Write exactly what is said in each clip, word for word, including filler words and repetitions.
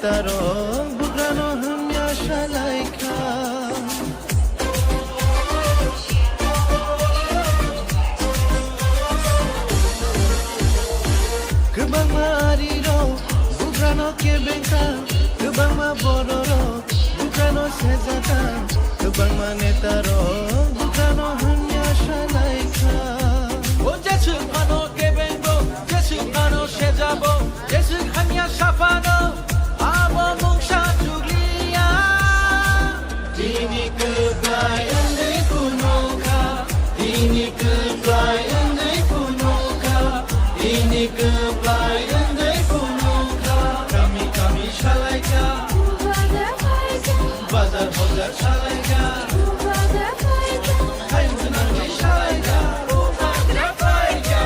Aro bugrano hamya salaikha. Kwbangma arirok bugrano kebengkha, kwbangma bororok bugrano sejata, kwbangma netarok bugrano hamya salaikha. O jeswk phano kebengbo, jeswk phano sejabo, jeswk hamya saphano, abo mungsa chugliya. Tini kwplai wngwi phunukha, tini kwplai wngwi phunukha, tini kwplai wngwi phunukha. Kami kami salaikha, bazar bazar salaikha, hai mwnangwi salaikha. Bubagra paikha.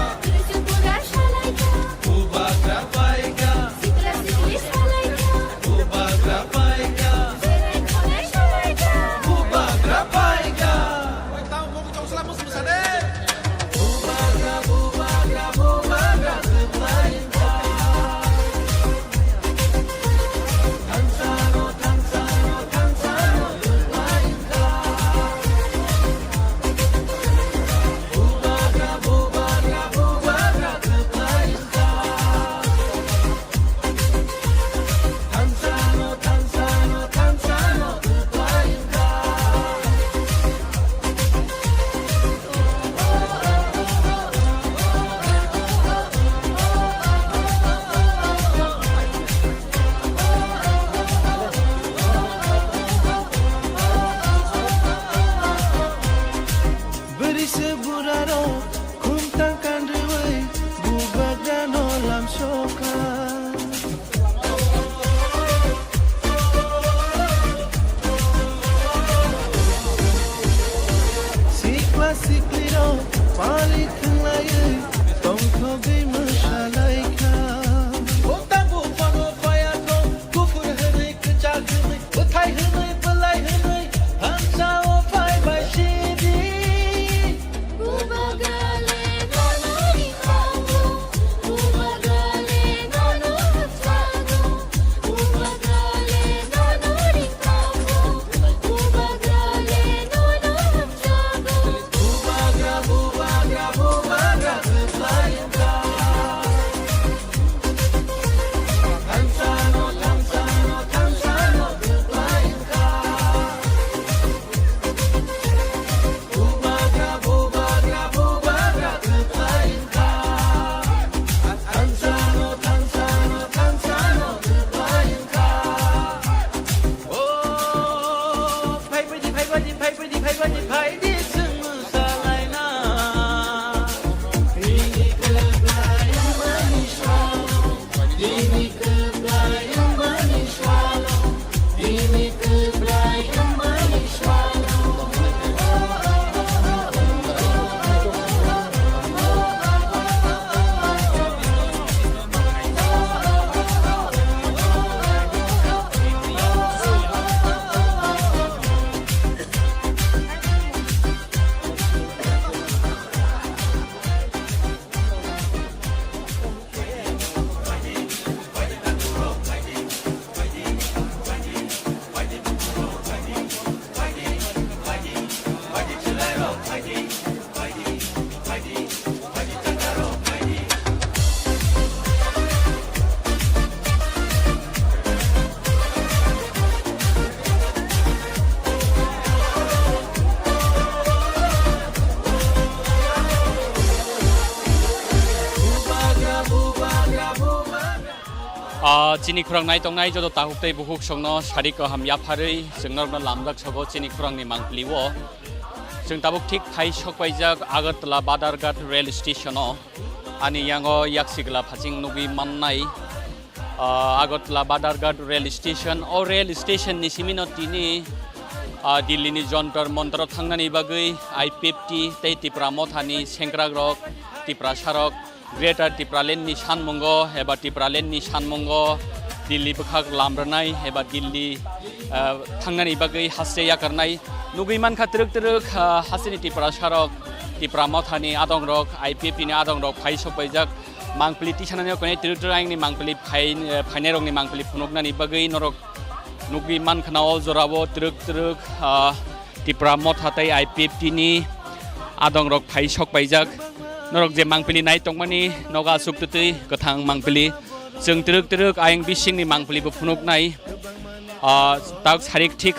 Sikla sikli salaikha. Bubagra paikha. Sirai khonai salaikha. Bubagra paikha. Bubagra, bubagra, bubagra kwplaikha. Thansano, thansano, thansano kwplaikha. Bubagra, bubagra, bubagra kwplaikha. Thansano, thansano, thansano kwplaikha. Bwrwi se burarok khumtang kanrwi bubagrano lamsokha. Sikla siklirok palik thwnglaiwi tongthogwi mwsalaikha. Bo tabuk phano phaiyakhwng, kuphur hwnwi, kwchak hwnwi, bwthai hwnwi, bwlai hwnwi, thansao phaibai sidi. Bubagra, bubagra, bubagra kwplaikha. Thansano, thansano, thansano kwplaikha. O, phaibaidi, phaibaidi, phaibaidi, phaibaidi, phaidi chwng mwsalaina. Tini kwplai wngmani salo. Tini kwplai wngmani salo, tini kwplai wngmani salo. Ah, chini khorang nai tongnai joto takhuk tei bukhuk songno sari kaham yapharwi chwng norokno lamjak sogo chini khorangni mangpili-o. Chwng tabuk thik phai sokpaijak Agartala Badharghat rail station-o. Ani yango yaksigla phaching nugwi mannai, ah, Agartala Badharghat rail station. O rail station ni simi no tini, ah, Delhi ni Jantar Mantar o thangnani bagwi I P F T tei Tipra Motha ni sengkrak rok, Tiprasa rok, Greater Tipraland ni sanmungo eba Tipraland ni sanmungo Delhi bwkhak lamrwnai eba Delhi, ah, thangnani bagwi haste yakarnai. Nugwi mankha twrwk twrwk, ah, hasteni Tiprasa rok, Tipra Motha ni adong rok, I P F T ni adong rok phai sokpaijak. Mangpili tisanani koinai twrwk twrwk ayangni mangpili phai-, eh, phainairokni mangpili phunuknani bagwi norok nugwi mankha na o jorao twrwk twrwk, ah, Tipra Motha tei I P F T ni adongrok phai sok paijak. Norok je mangpili nai tongmani nogo aswk twtwi kwthang mangpili. Chwng twrwk twrwk ayang bisingni mangpili bo phunuknai. Ah, tak sarik thik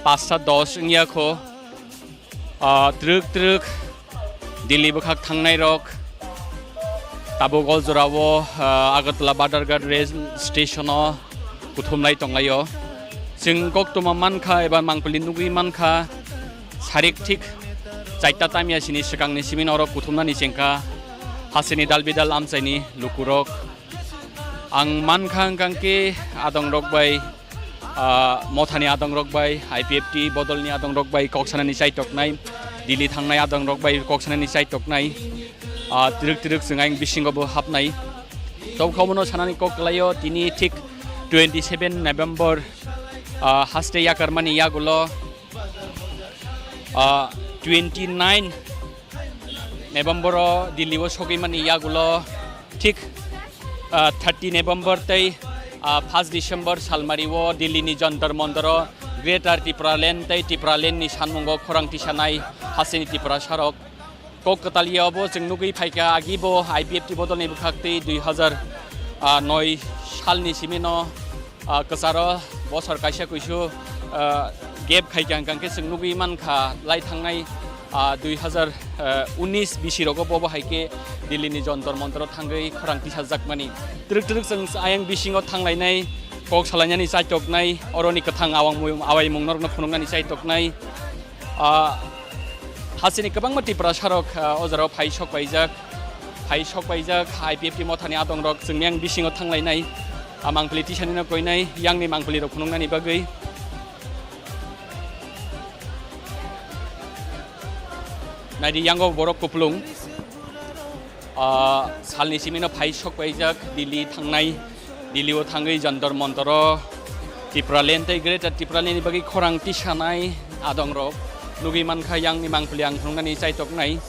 pasta dos wngya kho. Ah, twrwk twrwk Delhi bwkhak thangnai rok tabuk o jorao, ah, Agartala Badharghat rail station o kuthumlai tonglaio. Chwng koktwma mankha eba mangpili nugwi mankha, sarik thik chaita tamya sini swkangni simi norok kuthumnani chengkha hasini dalbidal amchaini lukurok. Ang mankha hwnkha khe adongrok bai, ah, Mothani adongrok bai, I P F T bodolni adongrok bai kok sanani chaitoknai, Delhi thangnai adongrok bai kok sanani chaitoknai, ah, twrwk twrwk chwng ayang bisingo bo hapnai. Tobokha omono sanani kok kwlaio, tini thik twenty seven November, ah, haste yakarmani yagulo, ah, twenty nine November o Delhi o sogwi mani yagulo thik, ah, thirty November tei, ah, first December salmari o Delhi ni Jantar Mantar o Greater Tipraland tei Tipraland ni sanmungo khorang tisanai hasini Tiprasa rok kok kwtal ya obo chwng nugwi phaikha. Agi bo I P F T bodol ni bwkhak tei dui hazar noi sal ni simi no ah, kwcharo bosor kaisa kuisu, ah, gap khaikha hwnkha khe chwng nugwi mankha lai thangnai, ah, dui hazar unis bisi rogo bo bo hai khe Delhi ni Jantar Mantar o thangwi khorang tisajakmani. Twrwk twrwk chwng ayang bisingo thanglainai, kok salainani chaitoknai, oroni kwthang awangmung-, awaimung norokno phunuknani chaitoknai. Ah, hasini kwbangma Tiprasa rok, ah, o jorao phai sok paijak, phai sok paijak, I P F T Mothani adongrok chwng yang bisingo thanglainai, ah, mangpili tisanino koinai, yangni mangpili rok phunuknani bagwi. Naidi yango borok kupulung. Ah, salni simino phai sok paijak Delhi thangnai, Delhi o thangwi Jantar Mantar o Tipraland tei Greater Tipraland ni bagwi khorang tisanai adongrok nugwi mankha, yangni mangpili ang phunuknani chaitoknai.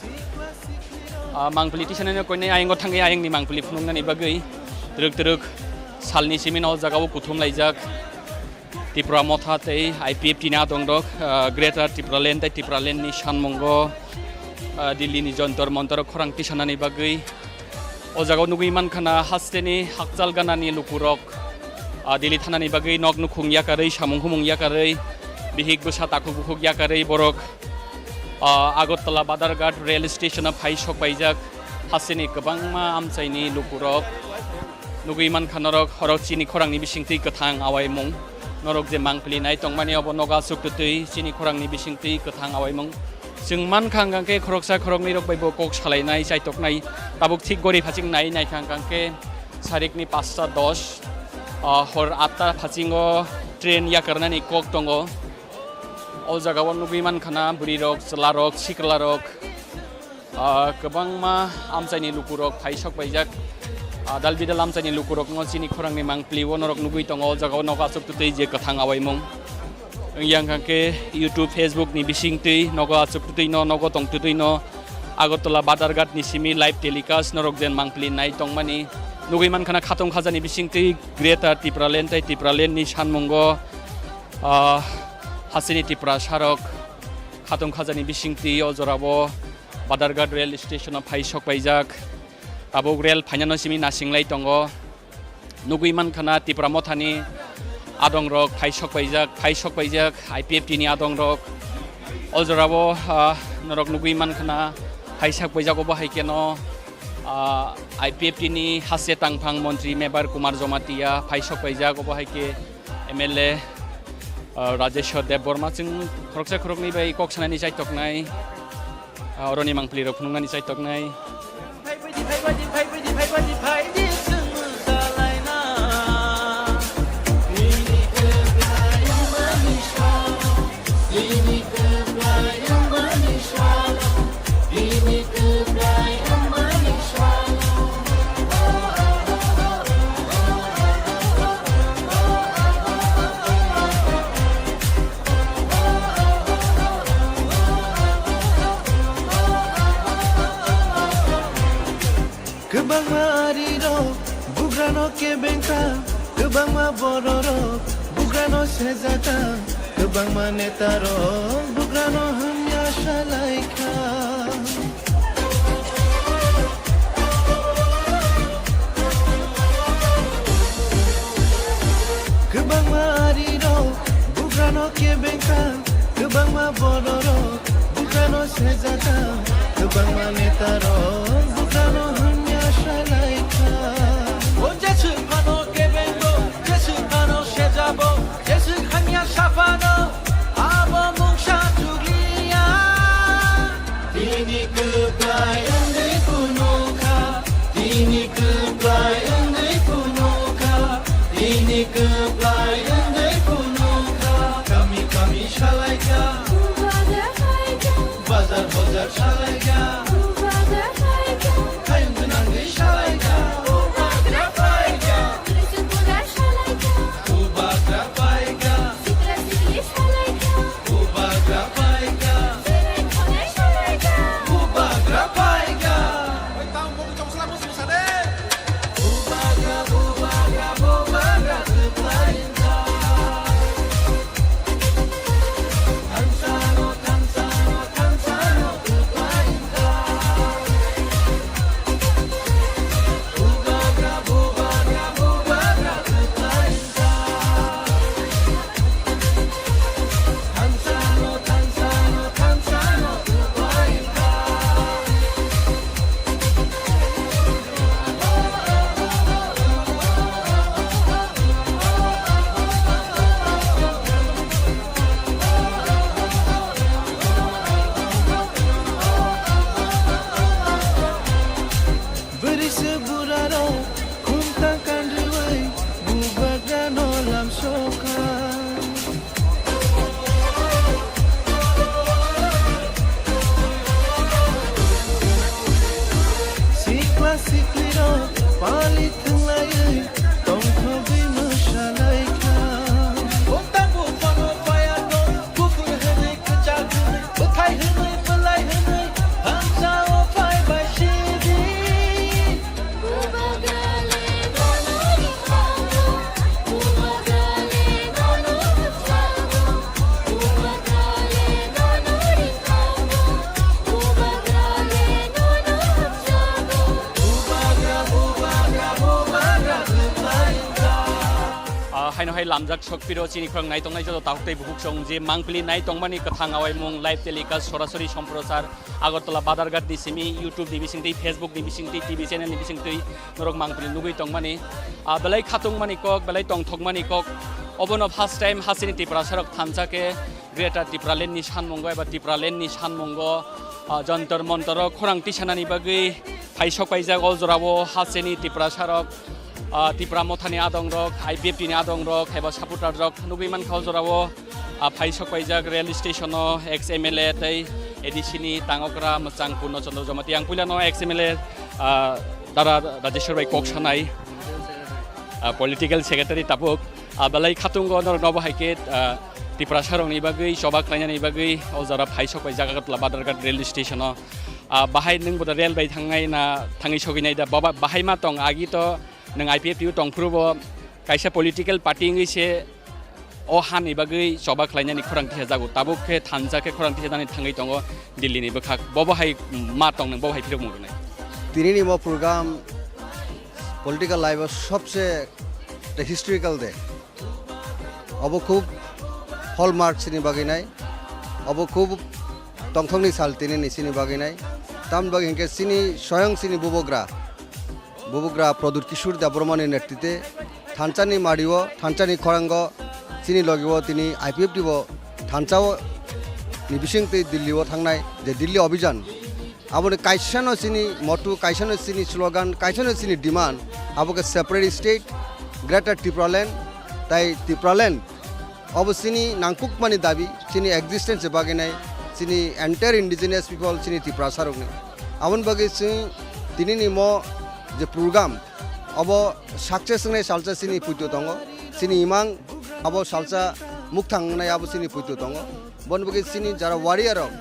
Ah, mangpili tisanai no koinai ayang o thangwi ayangni mangpili phunuknani bagwi twrwk twrwk salni simino o jaga o kuthum laijak. Tipra Motha tei I P F T ni adongrok, ah, Greater Tipraland tei Tipraland ni sanmungo, ah, Delhi ni Jantar Mantar o khorang tisanani bagwi. O jaga o nugwi mankha na hasteni hakchal ganani lukurok, ah, Delhi thanani bagwi nok nukhung yakarwi, samung humung yakarwi, bihik bwsa takhuk bukhuk yakarwi borok, ah, Agartala Badharghat rail station o phai sok paijak. Hasteni kwbangma amchaini lukurok nugwi mankha norok, horok chini khorangni bisingtwi kwthang awaimung. Norok je mangpili nai tongmani obo nogo aswk twtwi chini khorangni bisingtwi kwthang awaimung. Chwng mankha hwnkha khe khoroksa khoroknwi rok bai bo kok salainai, chaitoknai. Tabuk thik gori phaching nai naikha hwnkha khe sarikni pasta dos, ah, hor atta phasingo train yakarnani kok tongo. O jagao nugwi mankha na bwrwi rok, chwla rok, sikla rok, ah, kwbangma amchaini lukurok phai sok paijak. Ah, dal bidal amchaini lukurokno chini khorangni mangpili o norok nugwi tongo. O jagao nogo aswk twtwi je kwthang awaimung. Wngya hwnkha khe YouTube, Facebook ni bisingtwi nogo aswk twtwi no, nogo tong twtwi no Agartala Badharghat ni simi live telecast norok jen mangpili nai tongmani. Nugwi mankha na khatung khajani bisingtwi Greater Tipraland tei Tipraland ni sanmungo, ah, hasteni Tiprasa rok khatung khajani bisingtwi o jorao Badharghat rail station o phai sok paijak. Tabuk rail phainano simi nasinglai tongo. Nugwi mankha na Tipra Mothani adongrok phai sok paijak, phai sok paijak I P F T ni adongrok. O jorao, ah, norok nugwi mankha na phai sok paijak, obo hai kheno, ah, I P F T ni haste tangphang montri Mebar Kumar Jamatia phai sok paijak, obo hai khe M L A, ah, Rajeshwar Debbarma. Chwng khoroksa khoroknwi bai kok sanani chaitoknai, ah, oroni mangpili rok phunuknani chaitoknai. Kwbangma arirok bugrano kebengkha, kwbangma bororok bugrano sejaka, kwbangma netarok bugrano hamya salaikha. Kwbangma arirok bugrano kebengkha, kwbangma bororok bugrano sejaka, kwbangma netarok bugrano hamya salaikha. O jeswk phano kebengo, jeswk phano sejabo, jeswk hamya saphano, abo mungsa chukliya. Tini kwplai wngwi phunukha, tini kwplai wngwi phunukha, tini kwplai wngwi phunukha. Kami kami salaikha, bazar bazar salaikha, hayung gwnangwi salaikha. Bubagra paikha. Bubagra paikha. Bubagra paikha. Bubagra, bubagra, bubagra, kwplainjak. Thansano, thansano, thansano, kwplainjak. Bubagra, bubagra, bubagra, kwplainjak. Bwrwi se burarok khumta kanrwi bubagrano lamsokha. Sikla siklirok pali thwnglaiwi tongthogwi mwsalaikha. Bumtang buphano payakno bukur hwnwi kwchak hwnwi bwthai hwnwi bwlai hwnwi thansao phai bai sidi. Ah, haino hai lamjak sokphiro chini khorang nai tongnai joto takhuk tei bukhuk song je mangpili nai tongmani kwthang awaimung live telecast sorasori somprochar Agartala Badharghat ni simi YouTube ni bisingtwi, Facebook ni bisingtwi, T V channel ni bisingtwi norok mangpili nugwi tongmani. Ah, belai khatungmani kok, belai tongthokmani kok. Obono first time hasteni Tiprasarok thansa khe Greater Tipraland ni sanmungo eba Tipraland ni sanmungo, ah, Jantar Mantaro khorang tisanani bagwi phaisok paijak o jorao hasteni Tiprasarok, ah, Tipra Mothani adongrok, I P F T ni adongrok, eba supporter rok nugwi mankha o jorao, ah, phaisok paijak rail station o ex M L A tei A D C ni tangokra mwchang Purno Chandra Jamatia. Ang puilano ex M L A, ah, Dara Rajeshwar bai kok sanai, ah, political secretary tabuk, ah, belai khatungo norokno bo hai khe, ah, Tiprasarokni bagwi, choba khlainani bagwi o jora phaisok paijak Agartala Badharghat rail station o. Ah, bahai nwng bo da rail bai thangnai na thangwi sogwi nai da? Baba, bahai ma tong, agi to nwng I P F T o tong phuru bo kaisa political party wngwi se o hani bagwi choba khlainani khorang tisajago. Tabuk khe thansa khe khorang tisanani thangwi tongo Delhi ni bwkhak. Bobo hai ma tong nwng, bobo hai phirok mung rwnai. Tini ni mo program political life o sobse the historical day. Obo khub hallmark chini bagwi nai. Obo khub tongthokni sal tini ni chini bagwi nai. Tamni bagwi hinkhe chini soyang chini bubagra, bubagra Pradyut Kishore Debbarma ni netrite thansa ni mario, thansa ni khorango chini logi o tini I P F T bo thansa o ni bising twi Delhi o thangnai je Delhi Abhijan. Aboni kaisano chini motto, kaisano chini slogan, kaisano chini demand, abo khe separate state, Greater Tipraland, tai Tipraland. Abo chini nangkukmani dabi, chini existence bagwi nai, chini entire indigenous people, chini Tiprasarokni. Aboni bagwi chwng tinini mo je program, abo success wngnai salsa chini puito tongo, chini imang abo salsa mukthang wngnai abo chini puito tongo. Boni bagwi chini jara warrior rok,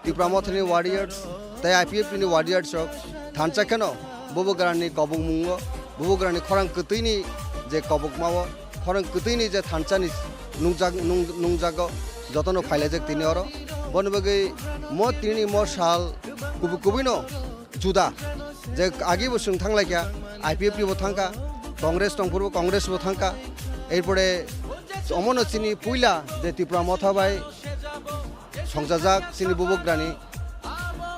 Tipra Mothani warriors tei I P F T ni warriors rok thansa kheno Bubagrani kobokmungo, Bubagrani khorang kwtwini je kobokmao, khorang kwtwini je thansani nungjak-, nung-, nungjago, jotono phailaijak tini oro. Boni bagwi mo tini mo sal kubui kubuino juda. Je agi bo chwng thanglaikha, I P F T bo thangkha, Congress tongphuru Congress bo thangkha. Erpore omono chini puila je Tipra Motha bai songchajak chini Bubagrani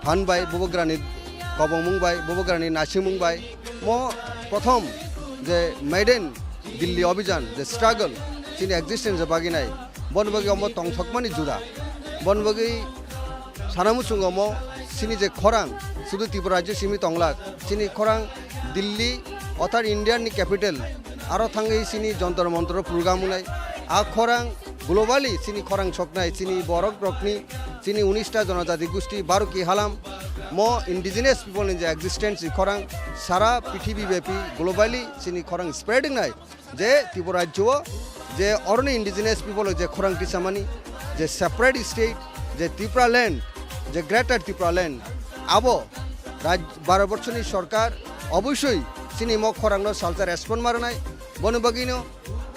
phan bai, Bubagrani kobongmung bai, Bubagrani naisingmung bai. Mo prothom je maiden Delhi Abhijan je struggle chini existence bagwi nai, boni bagwi omo tongthokmani juda. Boni bagwi sana muchungo mo chini je khorang sudu Tripura rajyo simi tonglak, chini khorang Delhi othar India ni capital aro thangwi chini Jantar Mantar program wngnai. A khorang globally chini khorang soknai, chini borok rokni, chini unista jonojati gusti Baruki halam mo indigenous people ni je existence ni khorang sara prithibi bepi globally chini khorang spread wngnai. Je Tripura rajyo o je oroni indigenous people je khorang tisamani, je separate state, je Tripura land, je greater Tripura land, abo raj-, baro borchoni sorkar oboisoi chini mo khorangno salsa respond ma rwnai. Boni bagwino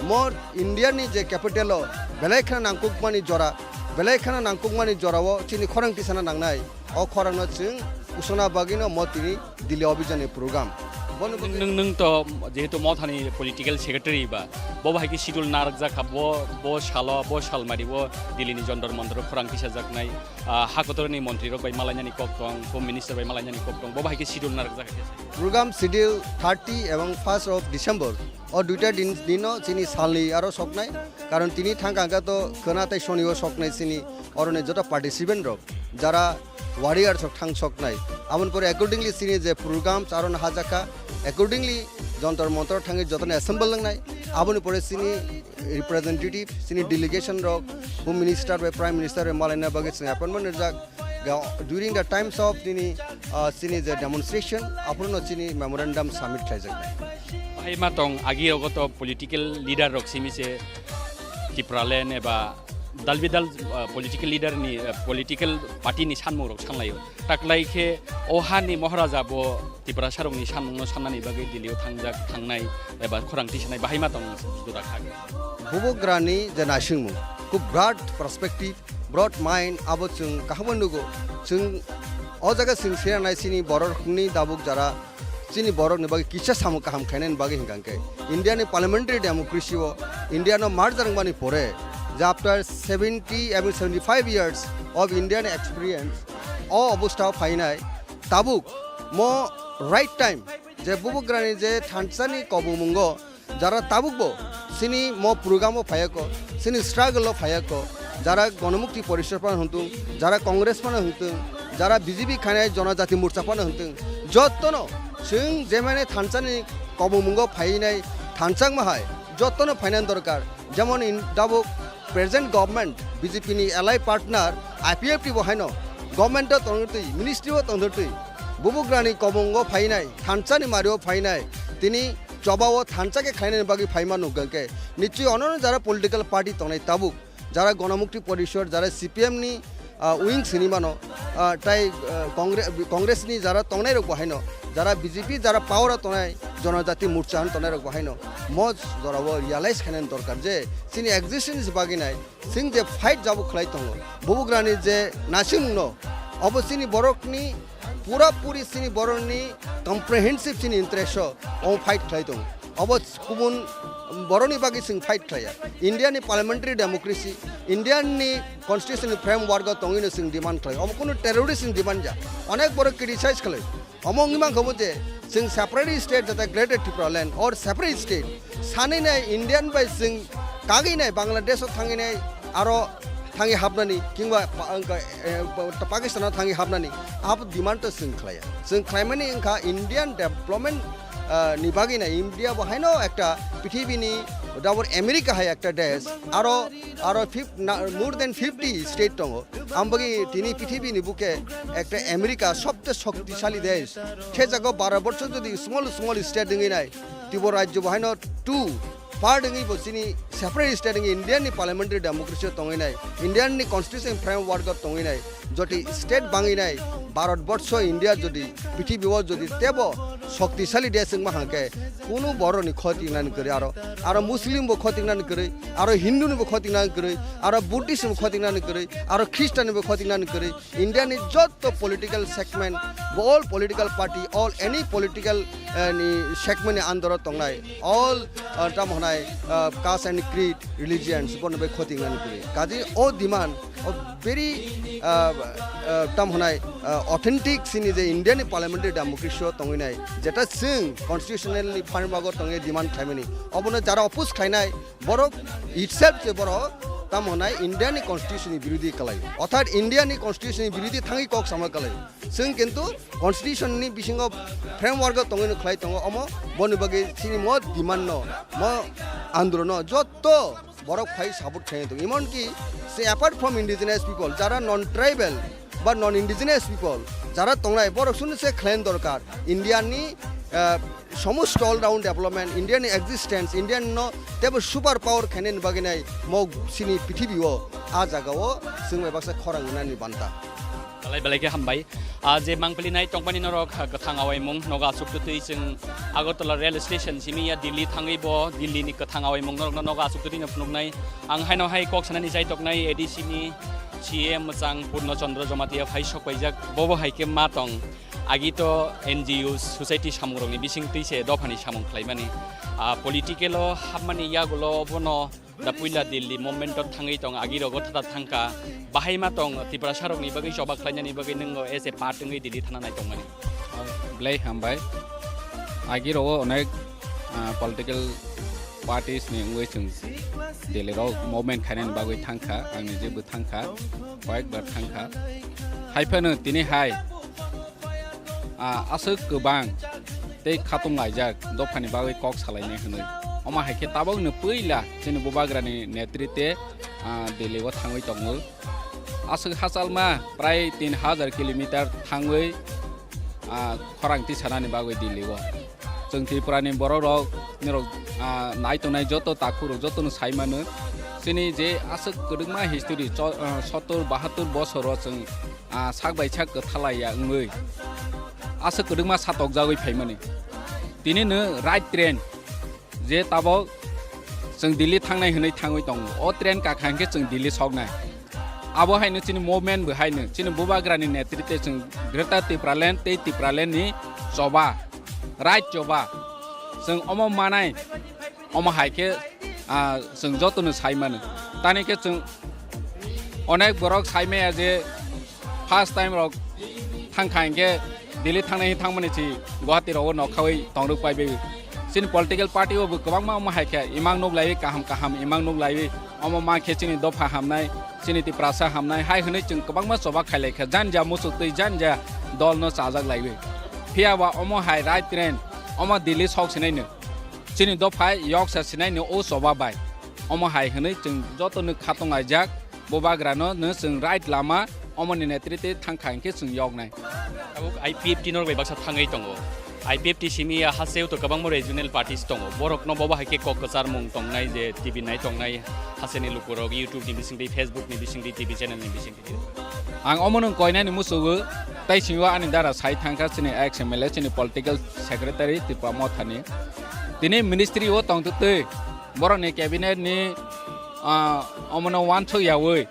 mo India ni je capital o belai kheno nangkukmani jora, belai kheno nangkukmani jorao chini khorang tisana nangnai. O khorangno chwng usona bagwino mo tini Delhi Abhijan ni program. Bono Nwng, bagwi nwng, nwng to jehetu Mothani political secretary ba, bo bahai khe schedule narwkjak kha, bo, bo salo, bo salmari o Delhi ni Jantar Mantar o khorang tisajaknai, ah, ha kotorni montri rok bai malainani kok tong, home minister bai malainani kok tong, bo bahai khe schedule narwkjak kha. Program schedule thirty ebong first of December, o duita din, dino chini salni aro soknai, karon tini thangka hwnkha to khwna tei soni o soknai chini oroni joto participant rok, jara warriors rok thang soknai. Aboni pore accordingly chini je programs aro no hajakha, accordingly Jantar Mantar thangwi jotono assemble wngnai. Aboni pore chini representative, chini delegation rok, Home Minister bai Prime Minister bai malaina bagwi chwng appointment rijak. Ga-, during the times of chini, ah, chini je demonstration, aphuru no chini memorandum submit khlaijak. Hai ma tong agi rogo to political leader rok simi se Tipraland eba dal bidal, ah, political leader ni, ah, political party ni sanmung rok sanlaio. Taklai khe o hani Maharaja bo Tiprasa rokni sanmung no sannani bagwi Delhi o thangjak, thangnai eba khorang tisanai bahai ma tong jora kha. Bubagrani je naisingmung, khub broad perspective, broad mind, abo chwng kaham nugo. Chwng o jaga chwng sinanai chini borok ni dabuk jara chini borok ni bagwi kisa samung kaham khainani bagwi hwnkha hwnkhe India ni parliamentary democracy o India no merge wngmani pore je after seventy ebong seventy five years of Indian experience o obostha o phainai tabuk mo right time je Bubagrani je thansani kobumungo jara tabukbo chini mo program o phaiya ko, chini struggle o phaiya ko, jara Ganamukti Porishad phano hwntung, jara Congress phano hwntung, jara B J P khainai Jonojati Morcha phano hwntung, jottono chwng jemani thansani kobumungo phainai thansa wngma hai, jottono phainani dorkar. Jemon in dabuk present government B J P ni ally partner I P F T bo haino government o tongtwi, ministry o tongtwi, Bubagrani kobumungo phainai, thansani mario phainai, tini chobao thansa khe khlainani bagwi phaima nukha khe, nichoi onono jara political party tongnai tabuk, jara Ganamukti Porishad, jara C P M ni, ah, wing sini mano, ah, tai, ah, Congre-, Congress ni jara tongnai rok bo haino, jara B J P, jara power o tongnai, Jonojati Morcha hwn tongnai rok bo haino, mo jorao realize khainani dorkar je chini existence bagwi nai, chwng je fight jabo khlai tongo, Bubagrani je naisingmungno, obo chini borokni pura puri chini borokni comprehensive chini interest o omo fight khlai tongo. Obo kubun borokni bagwi chwng fight khlaiya. India ni parliamentary democracy, India ni constitution ni framework o tongwi no chwng demand khlai. Omo kunu terrorist ni demand ya. Onek borok criticize khlai. Omo wngwi mankha bo je chwng separate state jata Greater Tripura Land or separate state sanwi nai Indian bai chwng kagwi nai Bangladesh o thangwi nai aro thangwi hapnani kingba pa-, wngkha, eh, pa-, Pakistan o thangwi hapnani abo demand to chwng khlaiya. Chwng khlaimani wngkha Indian development, ah, ni bagwi nai India bo haino ekta prithibi ni dabur America hai ekta desh aro, aro fif-, na-, more than fifty state tongo. Ambagwi tini prithibi ni buke ekta America sobte shoktisali desh. Khe jago baro borchor jodi small small state wngwi nai, Tripura rajyo bo haino two, Part wngwi bo chini separate state wngwi Indian ni parliamentary democracy o tongwi nai, Indian ni constitution framework o tongwi nai, jodi state bangwi nai, Bharat borsho India jodi prithibi o jodi tebo shoktisali desh wngma hangkhe kunu borok ni khoti nani kwrwi aro, aro Muslim bo khoti nani kwrwi, aro Hindu ni bo khoti nani kwrwi, aro Buddhist ni bo khoti nani kwrwi, aro Christian ni bo khoti nani kwrwi, India ni jotto political segment, all political party, all any political, eh, ni segment ni under o tongnai, all, eh, tamo hwnai, eh, caste and creed, religions, bono bai khoti nani kwrwi. Kaji o demand, o very, eh, eh, tamo hwnai, eh, authentic sini je India ni parliamentary democracy o tongwi nai, jeta chwng constitutional ni framework o tongwi demand khlaimani, obono jara oppose khlainai, borok itself je borok tamo hwnai India ni constitution ni birodhi kalai. Orthat India ni constitution ni birodhi thangwi kok sama kalai. Chwng kintu constitution ni bisingo framework o tongwi no khlai tongo omo, boni bagwi chini mo demand no, mo andolon no jotto borok phai support khlai tongo. Emon ki se apart from indigenous people, jara non tribal ba non indigenous people, jara tongnai borok sunu se khlai dorkar. India ni, eh, somosto all round development, India ni existence, India no tebo super power khainani bagwi nai mo sini prithibi o, a jaga o chwng bai baksa khorang wngnani banta. Belai belai khe hambai. Ah, je mangpili nai tongmani norok, ah, kwthang awaimung nogo aswk twtwi chwng Agartala rail station simi ya Delhi thangwi bo Delhi ni kwthang awaimung norokno nogo aswk twtwi no phunuknai. Ang haino hai kok sanani chai toknai A D C ni C M mwchang Purno Chandra Jamatia phai sok paijak, bobo hai khe ma tong. Agi to N G O society samungrokni bising twi se dophani samung khlaimani. Ah, political o hapmani yagulo bono da puila Delhi movement o thangwi tong, agi rogo thata thangkha. Bahai ma tong Tiprasa rokni bagwi choba khlainani bagwi nwng as a part wngwi Delhi thana nai tongmani. Belai hambai. Agi rogo onek, ah, political parties ni wngwi chwng Delhi rok movement khainani bagwi thangkha, ang nijebo thangkha, koyekbar thangkha. Haiphano tini hai, ah, aswk kwbang tei khatung laijak dophani bagwi kok salainai hwnwi. Omo hai khe tabukni puila chini bubagrani netrite, ah, Delhi o thangwi tongo. Aswk hachalma prai tin hazar kilometer thangwi, ah, khorang tisanani bagwi Delhi o. Chwng Tripura ni borok rok, nirok, ah, nai tongnai joto takhuk rok joto no sai mano. Chini je aswk kwdwkma history, cho-, ah, sottor bahattor bosor o chwng, ah, sak bai sak kwthalai ya wngwi aswk kwdwkma satokjagwi phaimani. Tini no right train je tabok chwng Delhi thangnai hwnwi thangwi tongo. O train kakha hwnkhe chwng Delhi soknai. Abo haino chini movement bo haino chini bubagrani netrite chwng Greater Tipraland tei Tipraland ni choba, right choba. Chwng omo manai, omo hai khe, ah, chwng jotono sai mano. Tani khe chwng onek borok sai maya je first time rok thangkha hinkhe Delhi thangnai thangmani si Guwahati rogo nokhawi tongrok paibai. Chini political party o bo kwbangma omo hai khe imang nuk laiwi kaham kaham imang nuk laiwi omo ma khe chini dopha hamnai, chini Tiprasa hamnai hai hwnwi chwng kwbangma choba khailai kha janja muchuk twi janja dol no chajak laiwi. Phiya ba omo hai right train omo Delhi sok sinai no chini dopha yok sa sinai no o choba bai. Omo hai hwnwi chwng joto no khatong laijak. Bubagrano no chwng right lama omoni netrite thangkha hinkhe chwng yoknai. Tabuk I P F T norok bai baksa thangwi tongo. I P F T simi ya hasteo to kwbangma regional parties tongo. Borokno bobo hai khe kok kwcharmung tongnai je T V nai tongnai, hasteni lukurok YouTube ni bisingtwi, Facebook ni bisingtwi, T V channel ni bisingtwi. Ang omono koinani musugo, tei singo ani dara sai thangkha chini ex M L A, chini political secretary Tipra Mothani. Tini ministry o tongtwtwi borokni cabinet ni, ah, omono uansuk yaui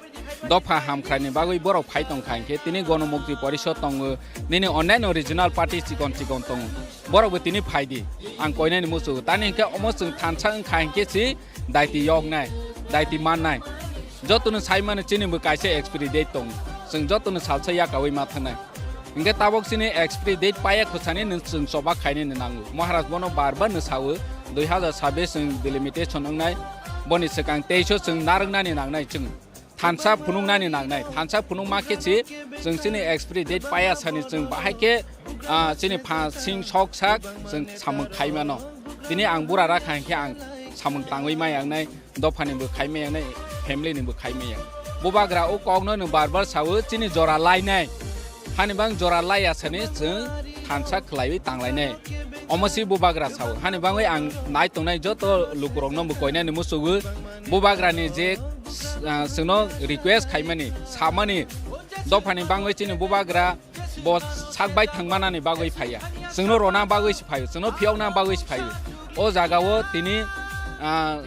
dopha hamkrai ni bagwi borok phai tongkha hinkhe tini Gonomukti Porishod tongo, nini onnaino regional party chikon chikon tongo, borok bo tini phai di, ang koinani muchungo. Tani hinkhe omo chwng thansa wngkha hinkhe si daiti yoknai, daiti mannai. Jotono sai mano chini bo kaisa expiry date tongo, chwng jotono salsa yakaui ma thangnai. Hinkhe tabok chini expiry date paiya khosani nwng chwng choba khainani nango. Maharaj bono bar bar no sao, dui hazar sabbish chwng delimitation wngnai, boni swkang teis o chwng narwknani nangnai chwng. Thansa phunuknani nangnai, thansa phunukma khe si chwng chini expiry date paiya sani chwng bahai khe, ah, chini pha sing sok sak chwng samung khai mano. Tini ang bura rakha hinkhe ang samung tangwi ma yangnai, dophani bo khai ma yangnai, family ni bo khai ma yang. Bubagra o kokno nwng bar bar sao chini jora lainai. Hani bang jora laiya sani chwng thansa khwlaiwi tanglainai. Omo si bubagra sao. Hani bangwi ang nai tongnai joto lukurokno bo koinani muchugwi bubagrani je, ah, chwngno request khaimani, samani dophani bangwi chini bubagra bo sak bai thangmanani bagwi phaiya. Chwngno rona bagwi se phaio, chwngno phiyokna bagwi se phaio. O jagao tini, ah,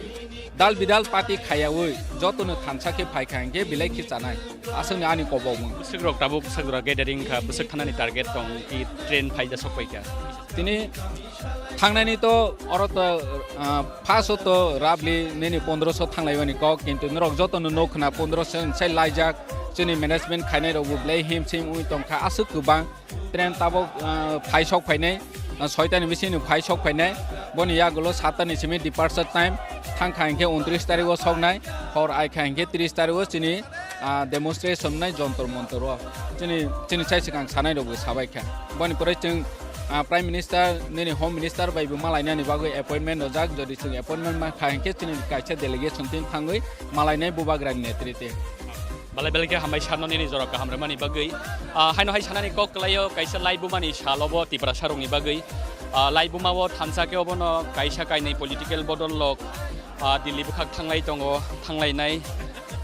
dal bidal party khaiyaui jotono thansa khe phaikha hinkhe belai khe chanai. Aswkni ani kobokmung. Bwswkrok tabuk bwswk jora gathering kha, bwswk thanani target tong, ki train phaida sok paikha. Tini thangnani to oro to, ah, first o to roughly nini pondroso thanglaimani kok, kintu norok jotono nuk khna pondroso sai laijak, chini management khainai rokbo belai him sim wi tongkha, aswk kwbang. Train tabuk, ah, phai sok phainai, ah, soitani bisingni phai sok phainai. Boni yagulo satta ni simi departure time. Thangkha hinkhe untris tarikh o soknai, hor aikha hinkhe tris tarikh o chini, ah, demonstration nai Jontor Montor o. Chini, chini sai swkang sanai rokbo sabaikha. Boni pore chwng, ah, Prime Minister, nini Home Minister bai bo malainani bagwi appointment rojak. Jodi chwng appointment mankha hinkhe chini kaisa delegation team thangwi malainai bubagrani netrite. Belai belai khe hambai sano nini jora kaham rwmani bagwi. Ah, haino hai sanani kok kwlaio kaisa laibumani salobo Tiprasarokni bagwi. Ah, laibumao thansa khe obono kaisa kainwi political bodol lok, ah, Delhi bwkhak thanglai tongo, thanglainai,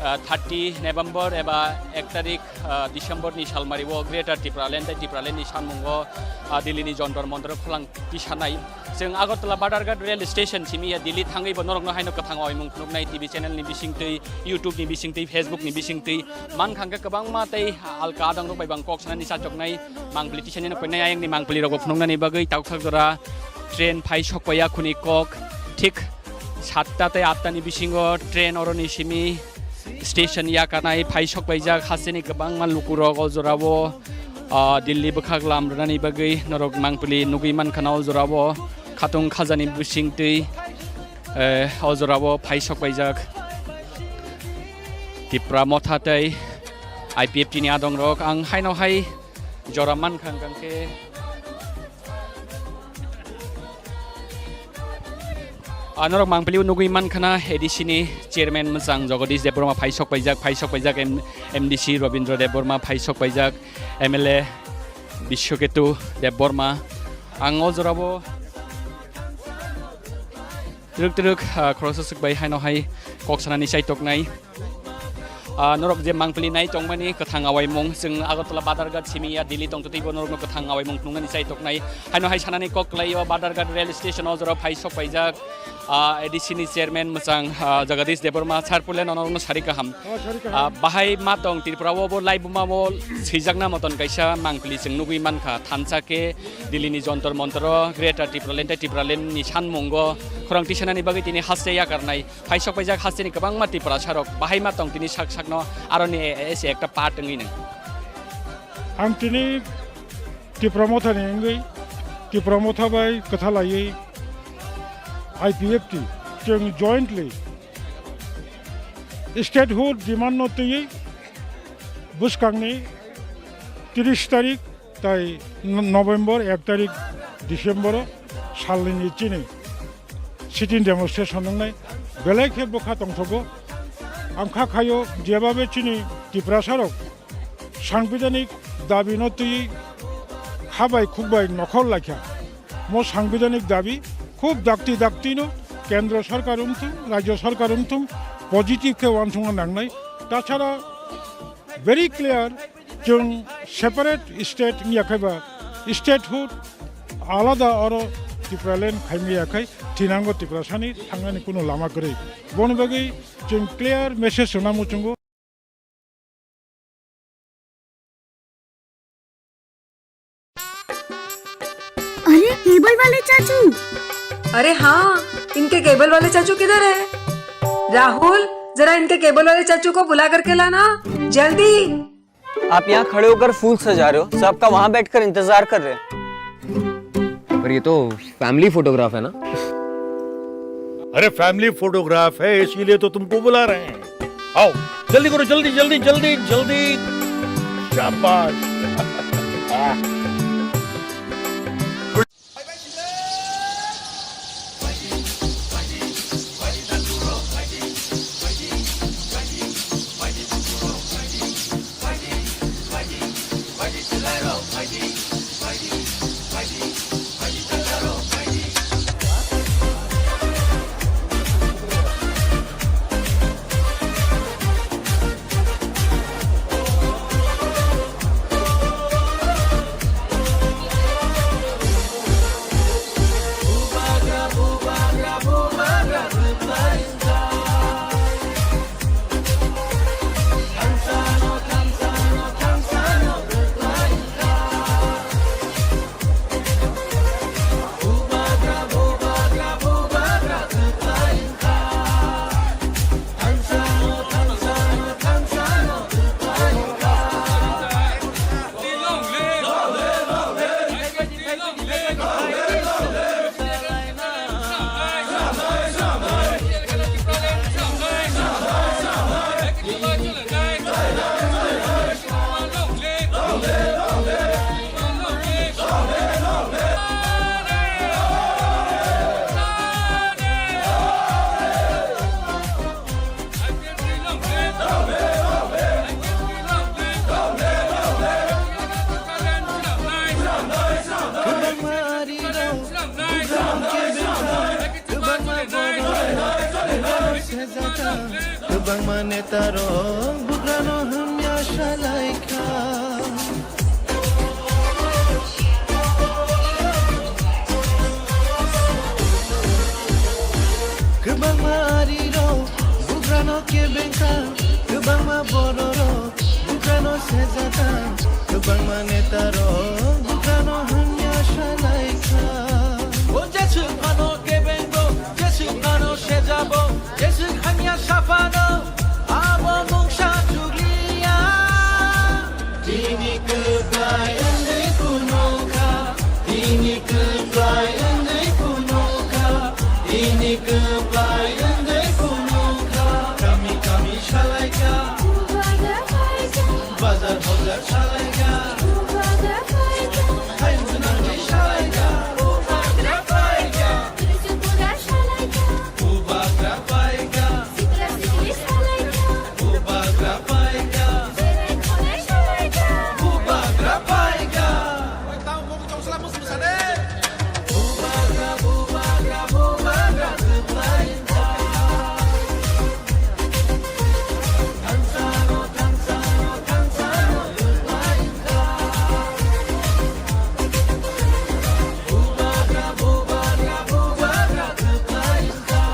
ah, thirty November eba ek tarik, ah, December ni salmario Greater Tipraland tei Tipraland ni sanmungo, ah, Delhi ni Jontor Montor o khwlang tisanai. Chwng Agartala Badharghat rail station simi ya Delhi thangwi bo norokno haino kwthang oimung phunuknai T V channel ni bisingtwi, YouTube ni bisingtwi, Facebook ni bisingtwi. Mankha hwnkhe kwbangma tei alka adang rok bai bang kok sanani chachoknai mangpili tisani no koinai ayang ni mangpili rok bo phunuknani bagwi taukthak jora train phai sokpaiya khuni kok thik satta tei atta ni bisingo train oroni simi station yakanai phai sokpaijak hasteni kwbangma lukurok o jorao, ah, Delhi bwkhak lam rwnani bagwi norok mangpili nugwi mankha na o jorao khatung khajani bisingtwi, eh, o jorao phai sokpaijak Tipra Motha tei I P F T ni adongrok. Ang haino hai jora mankha hwnkhe Ah, norok mangpili nugwi mankha na A D C ni chairman mwchang Jagadish Debbarma phai sok paijak, phai sok paijak M-, M D C Rabindra Debbarma phai sok paijak, M L A Biswaketu Debbarma. Ang o jorabo twrwk twrwk, ah, khoroksa swk bai haino hai kok sanani chaitoknai. Ah, norok je mangpili nai tongmani kwthang awaimung, chwng Agartala Badharghat simi ya Delhi tongtwtwi bo norokno kwthang awaimung phunuknani chaitoknai. Haino hai sanani kok kwlaio Badharghat rail station o jorao phai sok paijak, ah, A D C ni chairman mwchang, ah, Jagadish Debbarma sir puileno norokno sari kaham. Oh, sari kaham. Ah, bahai ma tong Tripura o bo laibuma o swijakna moton kaisa mangpili chwng nugwi mankha. Thansa khe Delhi ni Jontor Montor o Greater Tipraland tei Tipraland ni sanmungo khorang tisanani bagwi tini haste yakarnai. Phai sok paijak hasteni kwbangma Tiprasa rok bahai ma tong tini sak sakno aroni ese ekta part wngwi nang. Ang tini Tipra Mothani wngwi Tipra Motha bai kwtha laiwi I P F T chwng jointly statehood demand no twiwi bwskangni tris tarik tai November ek tarik December o salnini chini sitting demonstration wngnai belai khe bwkha tongthogo. Ang kha khaio jebabe chini Tiprasa rok sangbidanik dabi no twi kha bai khuk bai nokhor laikha. Mo sangbidanik dabi khub dakti dakti no kendro sarkar wngthung, rajyo sarkar wngthung positive khe uansukna nangnai. Tachara very clear, chwng separate state wngya khai ba statehood alada oro Tipraland khaimaya khai thinango Tiprasani thangnani kuno lama kwrwi. Boni bagwi chwng clear message rwna muchungo. अरे, केबल वाले चाचू। अरे हाँ, इनके केबल वाले चाचू किधर है? राहुल, जरा इनके केबल वाले चाचू को बुला करके लाना, जल्दी। आप यहाँ खड़े होकर फूल सजा रहे हो, सबका वहाँ बैठकर इंतजार कर रहे हैं। पर ये तो फैमिली फोटोग्राफ है ना? अरे, फैमिली फोटोग्राफ है, इसीलिए तो तुमको बुला रहे हैं। आओ, जल्दी करो, जल्दी, जल्दी, जल्दी, जल्दी। शाबाश। Kwbangma netarok bugrano hamya salaikha. Kwbangma arirok bugrano kebengkha. Kwbangma bororok bugrano sejata. Kwbangma netarok bugrano hamya salaikha. O Jeswk phano kebengo, Jeswk phano sejabo, Jeswk hamya saphano, abo mungsa chugliya. Tini kwplai wngwi phunukha, tini kwplai wngwi phunukha, tini kwplai wngwi phunukha. Kami kami salaikha, bazar bazar salaikha, hai mwnangwi salaikha. Bubagra paikha. Sikla sikli salaikha. Bubagra paikha. Jirai khonai salaikha. Bubagra paikha. Bubagra, bubagra, bubagra kwplaikha. Thansano, thansano, thansano kwplaikha. Bubagra, bubagra, bubagra kwplaikha.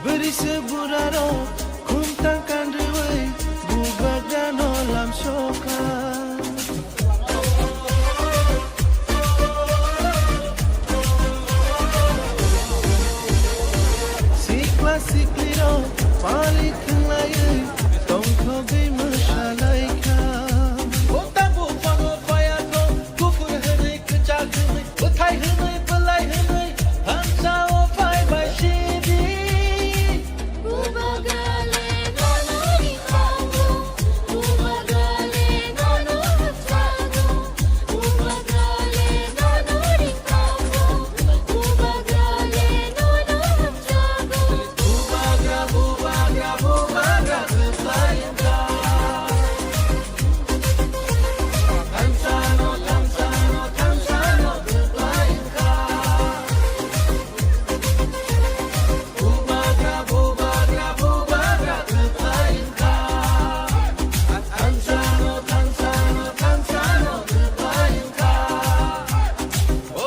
Bwrwi se burarok khumtang kandriwi bubagrano lamsokha. Sikla siklirok palik thwnglaiwi tongthogwi mwsalaikha. Bota buphano phaiyakho, kuphur hwnwi kwchak hwnwi, bwthai hwnwi bwlai hwnwi, thansa o phaibai sidi. Bubagrale nono ringkhango, bubagrale nono hapchago, bubagrale nono ringkhango, bubagrale nono hapchago. Bubagra, bubagra, bubagra kwplai wngkha. Thansano, thansano, thansano kwplai wngkha. Bubagra, bubagra, bubagra kwplai wngkha. Thansano, thansano, thansano kwplai wngkha. O,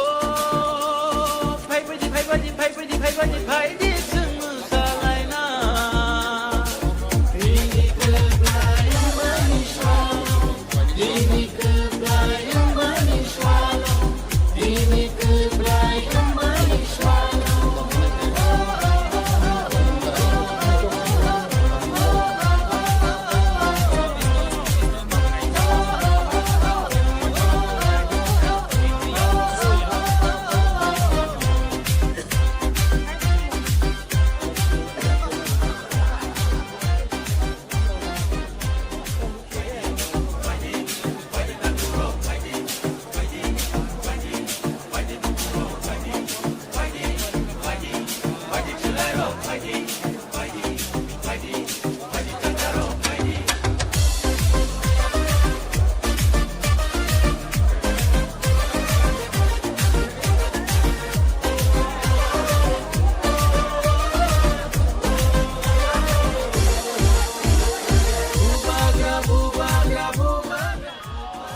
phai baidi, phai baidi, phai baidi, phai baidi, phai di, chwng mwsalaina. Bini kwplai wngmani salo. Bini kwplai wngmani salo, bini kwplai wngmani salo.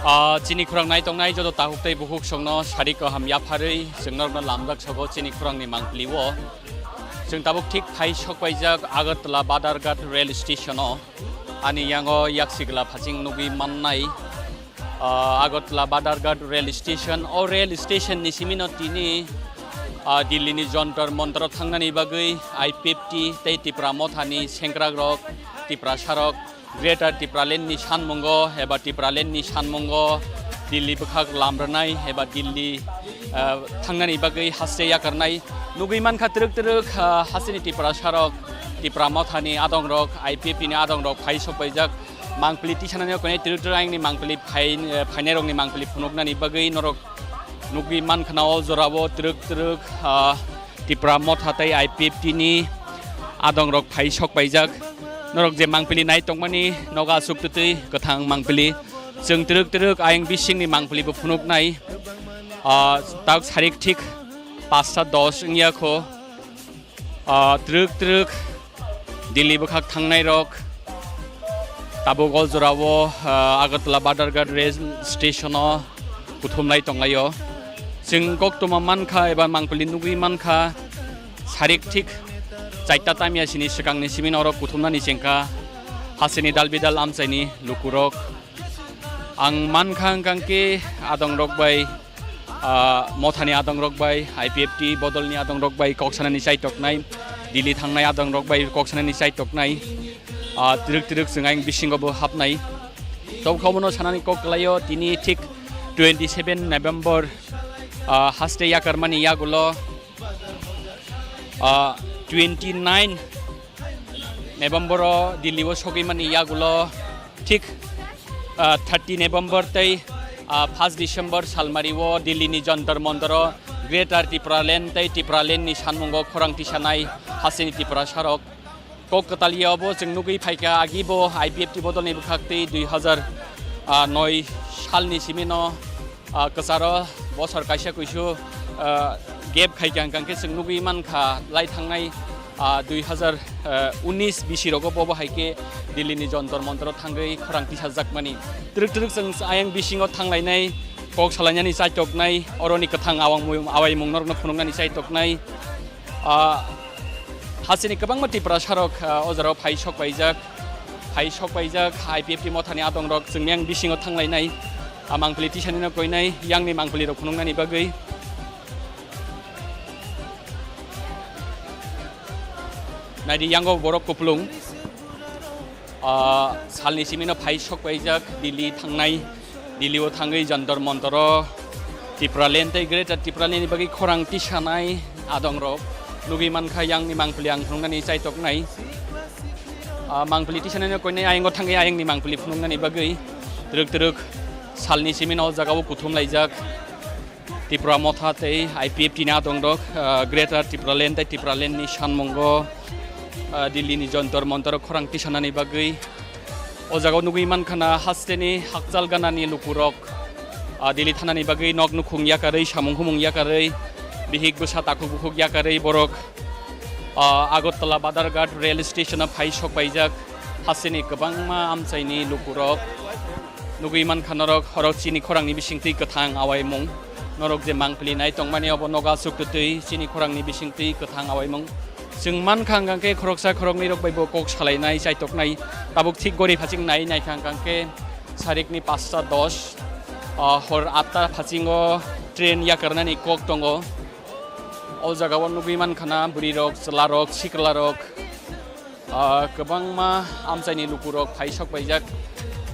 Ah, chini khorang nai tongnai joto takhuk tei bukhuk songno sari kaham yapharwi chwng norokno lamjak sogo chini khorangni mangpili o. Chwng tabuk thik phai sokpaijak Agartala Badharghat rail station o. Ani yango yaksigla phaching nugwi mannai, ah, Agartala Badharghat rail station. O rail station ni simino tini, ah, Delhi ni Jantar Mantar o thangnani bagwi I P F T tei Tipra Mothani sengkrakrok, Tiprasarok, Greater Tipraland ni sanmungo eba Tipraland ni sanmungo Delhi bwkhak lamrwnai eba Delhi, ah, thangnani bagwi haste yakarnai. Nugwi mankha twrwk twrwk, ah, hasteni Tiprasarok, Tipra Mothani adongrok, I P F T ni adongrok phai sokpaijak. mangpili tisanani koinai twrwk twrwk ayangni mangpili phai-, eh, phainairokni mangpili phunuknani bagwi norok nugwi mankha na o jorao twrwk twrwk, ah, Tipra Motha tei I P F T ni adongrok phai sok paijak. Norok je mangpili nai tongmani nogo aswk twtwi kwthang mangpili. Chwng twrwk twrwk ayang bisingni mangpili bo phunuknai. Ah, tak sarik thik pasta dos wngya kho. Ah, twrwk twrwk Delhi bwkhak thangnai rok tabuk o jorao, ah, Agartala Badharghat rail station o kuthumlai tonglaio. Chwng koktwma mankha eba mangpili nugwi mankha, sarik thik chaita tamya sini swkangni simi norok kuthumnani chengkha hasteni dalbidal amchaini lukurok. Ang mankha hwnkha khe adongrok bai, ah, Mothani adongrok bai, I P F T bodolni adongrok bai kok sanani chaitoknai, Delhi thangnai adongrok bai kok sanani chaitoknai, ah, twrwk twrwk chwng ayang bisingo bo hapnai. Tobokha bono sanani kok kwlaio, tini thik twenty seven November, ah, haste yakarmani yagulo, ah, twenty nine November o Delhi o sogwi mani yagulo thik, ah, thirty November tei, ah, first December salmari o Delhi ni Jantar Mantar o Greater Tipraland tei Tipraland ni sanmungo khorang tisanai hasteni Tiprasa rok kok kwtal ya obo chwng nugwi phaikha. Agi bo I P F T bodolni bwkhak tei dui hazar noi salni simi no ah, kwcharo bosor kaisa kuisu, ah, gap khaikha hwnkha khe chwng nugwi mankha lai thangnai, ah, dui hazar unis bisi rogo bobo hai khe Delhi ni Jantar Mantar o thangwi khorang tisajakmani. Twrwk twrwk chwng ayang bisingo thanglainai, kok salainani chaitoknai, oroni kwthang awangmung-, awaimung norokno phunuknani chaitoknai. Ah, hasteni kwbangma Tiprasa rok, ah, o jorao phai sok paijak, phai sok paijak, I P F T Mothani adongrok chwng yang bisingo thanglainai, ah, mangpili tisanino koinai, yangni mangpili rok phunuknani bagwi. Naidi yango borok kupulung. Ah, salni simino phai sok paijak Delhi thangnai, Delhi o thangwi Jantar Mantar o Tipraland tei Greater Tipraland ni bagwi khorang tisanai adongrok nugwi mankha, yangni mangpili ang phunuknani chaitoknai. Ah, mangpili tisanai no koinai ayang o thangwi ayangni mangpili phunuknani bagwi twrwk twrwk salni simino o jaga o kuthum laijak. Tipra Motha tei I P F T ni adongrok, ah, Greater Tipraland tei Tipraland ni sanmungo, ah, Delhi ni Jantar Mantar o khorang tisanani bagwi. O jaga o nugwi mankha na hasteni hakchal ganani lukurok, ah, Delhi thanani bagwi nok nukhung yakarwi, samung humung yakarwi, bihik bwsa takhuk bukhuk yakarwi borok, ah, Agartala Badharghat rail station o phai sok paijak. Hasteni kwbangma amchaini lukurok nugwi mankha norok, horok chini khorangni bisingtwi kwthang awaimung. Norok je mangpili nai tongmani obo nogo aswk twtwi chini khorangni bisingtwi kwthang awaimung. Chwng mankha hwnkha khe khoroksa khoroknwi rok bai bo kok salainai, chaitoknai. Tabuk thik gori phaching nai naikha hwnkha khe sarikni pasta dos, ah, hor atta phasingo train yakarnani kok tongo. O jagao nugwi mankha na bwrwi rok, chwla rok, sikla rok. Ah, kwbangma amchaini lukurok phai sok paijak.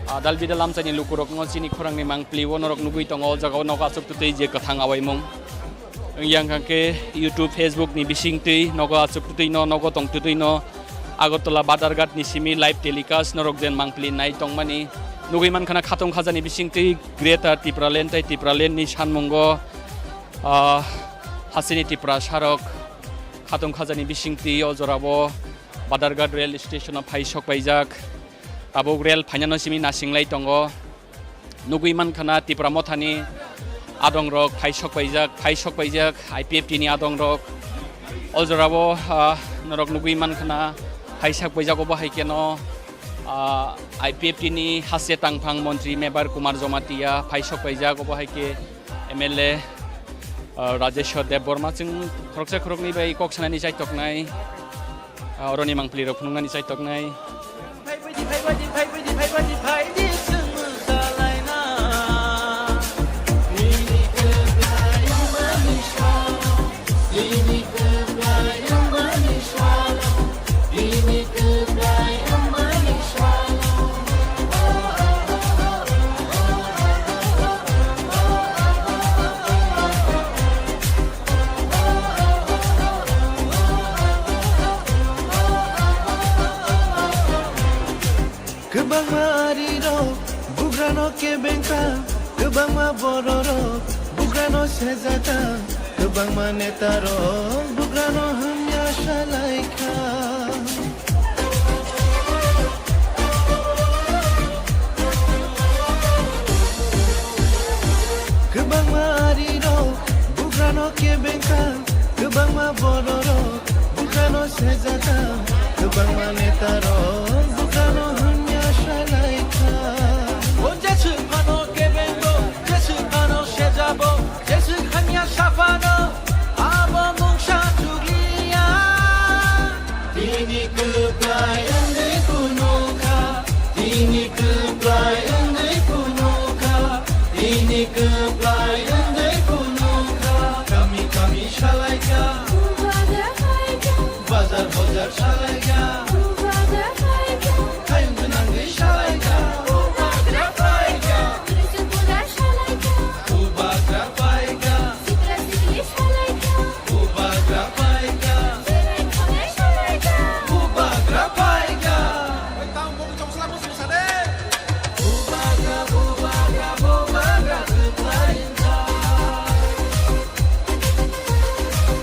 Ah, dal bidal amchaini lukurokno chini khorangni mangpili o norok nugwi tongo, o jagao nogo aswk twtwi je kwthang awaimung. Wngya hwnkha khe YouTube, Facebook ni bisingtwi nogo aswk twtwi no, nogo tong twtwi no Agartala Badharghat ni simi live telecast norok jen mangpili nai tongmani. Nugwi mankha na khatong khajani bisingtwi Greater Tipraland tei Tipraland ni sanmungo, ah, hasteni Tiprasa rok khatong khajani bisingtwi o jorao Badharghat rail station o phai sok paijak. Tabuk rail phainano simi nasinglai tongo. Nugwi mankha na Tipra Mothani adongrok phai sok paijak, phai sok paijak I P F T ni adongrok. O jorao, ah, norok nugwi mankha na phai sok paijak obo hai kheno, ah, I P F T ni haste tangphang montri Mebar Kumar Jamatia phai sok paijak obo hai khe M L A, ah, Rajeshwar Debbarma chwng khoroksa khoroknwi bai kok sanani chaitoknai. Ah, oroni mangpili rok phunuknani chaitoknai. Kwbangma arirok bugrano kebengkha, kwbangma bororok bugrano sejaka, kwbangma netarok bugrano hamya salaikha. Kwbangma arirok bugrano kebengkha, kwbangma bororok bugrano sejaka, kwbangma netarok bugrano hamya salaikha. O jeswk phano kebengo, jeswk phano sejabo, jeswk hamya saphano, abo mungsa chukliya. Tini kwplai wngwi phunukha, tini kwplai wngwi phunukha, tini kwplai wngwi phunukha. Kami kami salaikha, bazar bazar salaikha, hayung gwnangwi salaikha. Bubagra paikha. Bubagra paikha. Bubagra paikha. Bubagra, bubagra, bubagra, kwplai wngkha.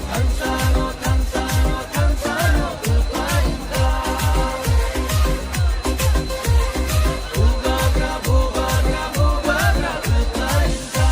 Thansano, thansano, thansano, kwplai wngkha. Bubagra, bubagra, bubagra, kwplai wngkha.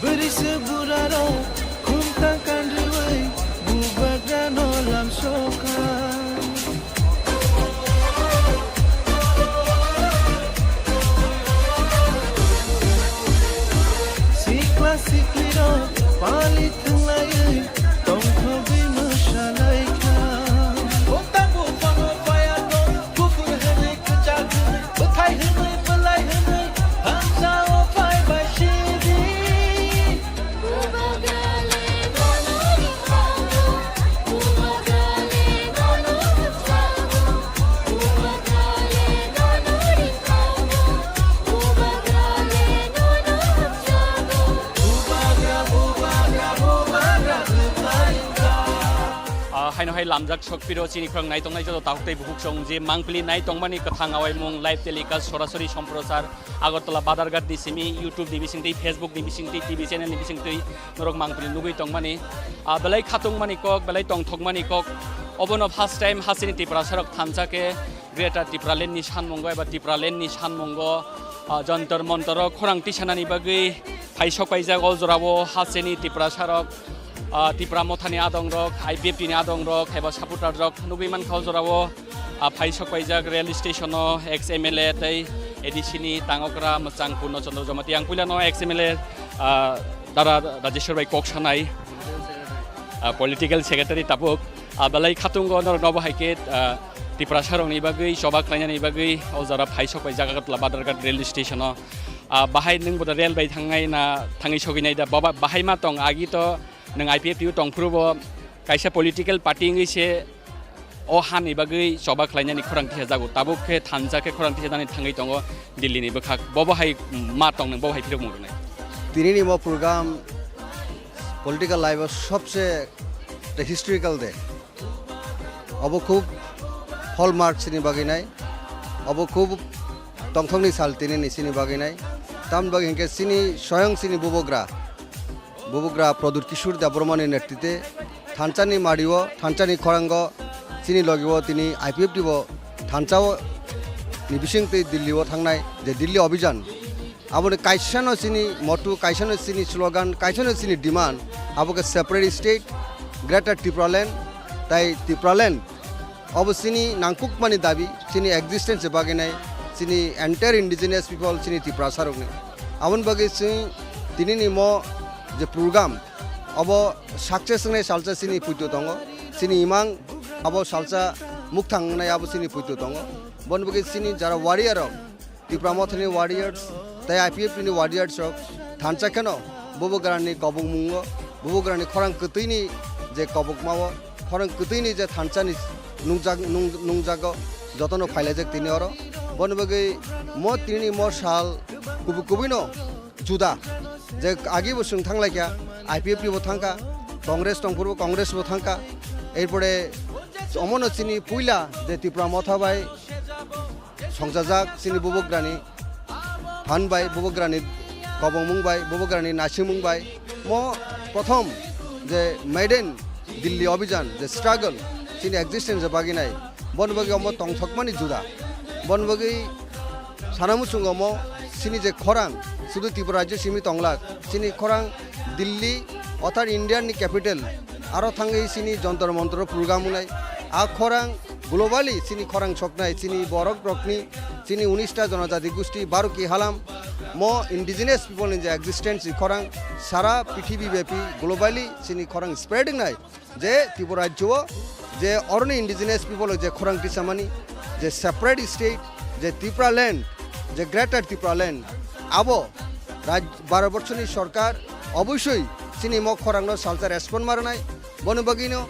Bwrwi se burarok khumta kanrwi bubagrano lamsokha. Sikla siklirok pali thwnglaiwi tongthogwi mwsalaikha. Buphang buphano paya tong, buphur hwnwi kwchak hwnwi, bwthai hwnwi bwlai hwnwi, thansa o phai bai sidi. Ah, haino hai lamjak sokphiro chini khorang nai tongnai joto takhuk tei bukhuk song je mangpili nai tongmani kwthang awaimung live telecast sorasori somprochar Agartala Badharghat ni simi YouTube ni bisingtwi, Facebook ni bisingtwi, T V channel ni bisingtwi norok mangpili nugwi tongmani. Ah, belai khatungmani kok, belai tongthokmani kok. Obono first time hasteni Tiprasarok thansa khe Greater Tipraland ni sanmungo eba Tipraland ni sanmungo, ah, Jantar Mantaro khorang tisanani bagwi phaisok paijak o jorao hasteni Tiprasarok, ah, Tipra Mothani adongrok, I P F T ni adongrok, eba supporter rok nugwi mankha o jorao, ah, phaisok paijak rail station o ex M L A tei A D C ni tangokra mwchang Purno Chandra Jamatia. Ang puilano ex M L A, ah, Dara Rajeshwar bai kok sanai, ah, political secretary tabuk. Ah, belai khatungo norokno bo hai khe, ah, Tiprasarokni bagwi, choba khlainani bagwi o jora phaisok paijak Agartala Badharghat rail station o. Ah, bahai nwng bo da rail bai thangnai na thangwi sogwi nai da? Baba, bahai ma tong, agi to nwng I P F T o tong phuru bo kaisa political party wngwi se o hani bagwi choba khlainani khorang tisajago. Tabuk khe thansa khe khorang tisanani thangwi tongo Delhi ni bwkhak. Bobo hai ma tong nwng, bobo hai phirok mung rwnai. Tinini mo program political life o sobse the historical day. Obo khub hallmark chini bagwi nai. Obo khub tongthokni sal tinini chini bagwi nai. Tamni bagwi hinkhe chini soyang chini bubagra, bubagra Pradyut Kishore Debbarmani netrite thansani mario, thansani khorango chini logio tini I P F T bo thansao ni bisingtwi Delhi o thangnai je Delhi Abhijan. Aboni kaisano chini motto, kaisano chini slogan, kaisano chini demand, abo khe separate state, Greater Tipraland, tai Tipraland. Obo chini nangkukmani dabi, chini existence bagwi nai, chini entire indigenous people, chini Tiprasarokni. Aboni bagwi chini tinini mo je program, obo success wngnai salsa chini puito tongo, chini imang abo salsa mukthang wngnai abo chini puito tongo. Boni bagwi chini jara warrior rok, Tipra Mothani warriors tei I P F T ni warriors rok thansa kheno Bubagrani kobokmungo, Bubagrani khorang kwtwini je kobokmao, khorang kwtwini je thansani nungjak-, nung-, nungjago, jotono phailaijak tini oro. Boni bagwi mo tini mo sal kubui kubuino juda. Je agi bo chwng thanglaikha, I P F T bo thangkha, Congress tongphuru Congress bo thangkha. Erpore omono chini puila je Tipra Motha bai songjajak chini Bubagrani phan bai, Bubagrani kobongmung bai, Bubagrani naisingmung bai. Mo prothom je maiden Delhi Abhijan je struggle chini existence bagwi nai, bon bagwi omo tongthokmani juda. Bon bagwi sana muchungo mo chini je khorang sudu Tripura rajyo simi tonglak, chini khorang Delhi othar India ni capital aro thangwi chini Jantar Mantar program wngnai. A khorang globally chini khorang soknai, chini borok rokni, chini unista jonojati gusti, Baruki halam, mo indigenous people ni je existence ni khorang sara prithibi bepi globally chini khorang spread wngnai. Je Tripura rajyo o je oroni indigenous people je khorang tisamani, je separate state, je Tripura land, je greater Tripura land, abo raj-, Bharat borshoni sorkar oboisoi chini mo khorangno salsa respond ma rwnai. Boni bagwino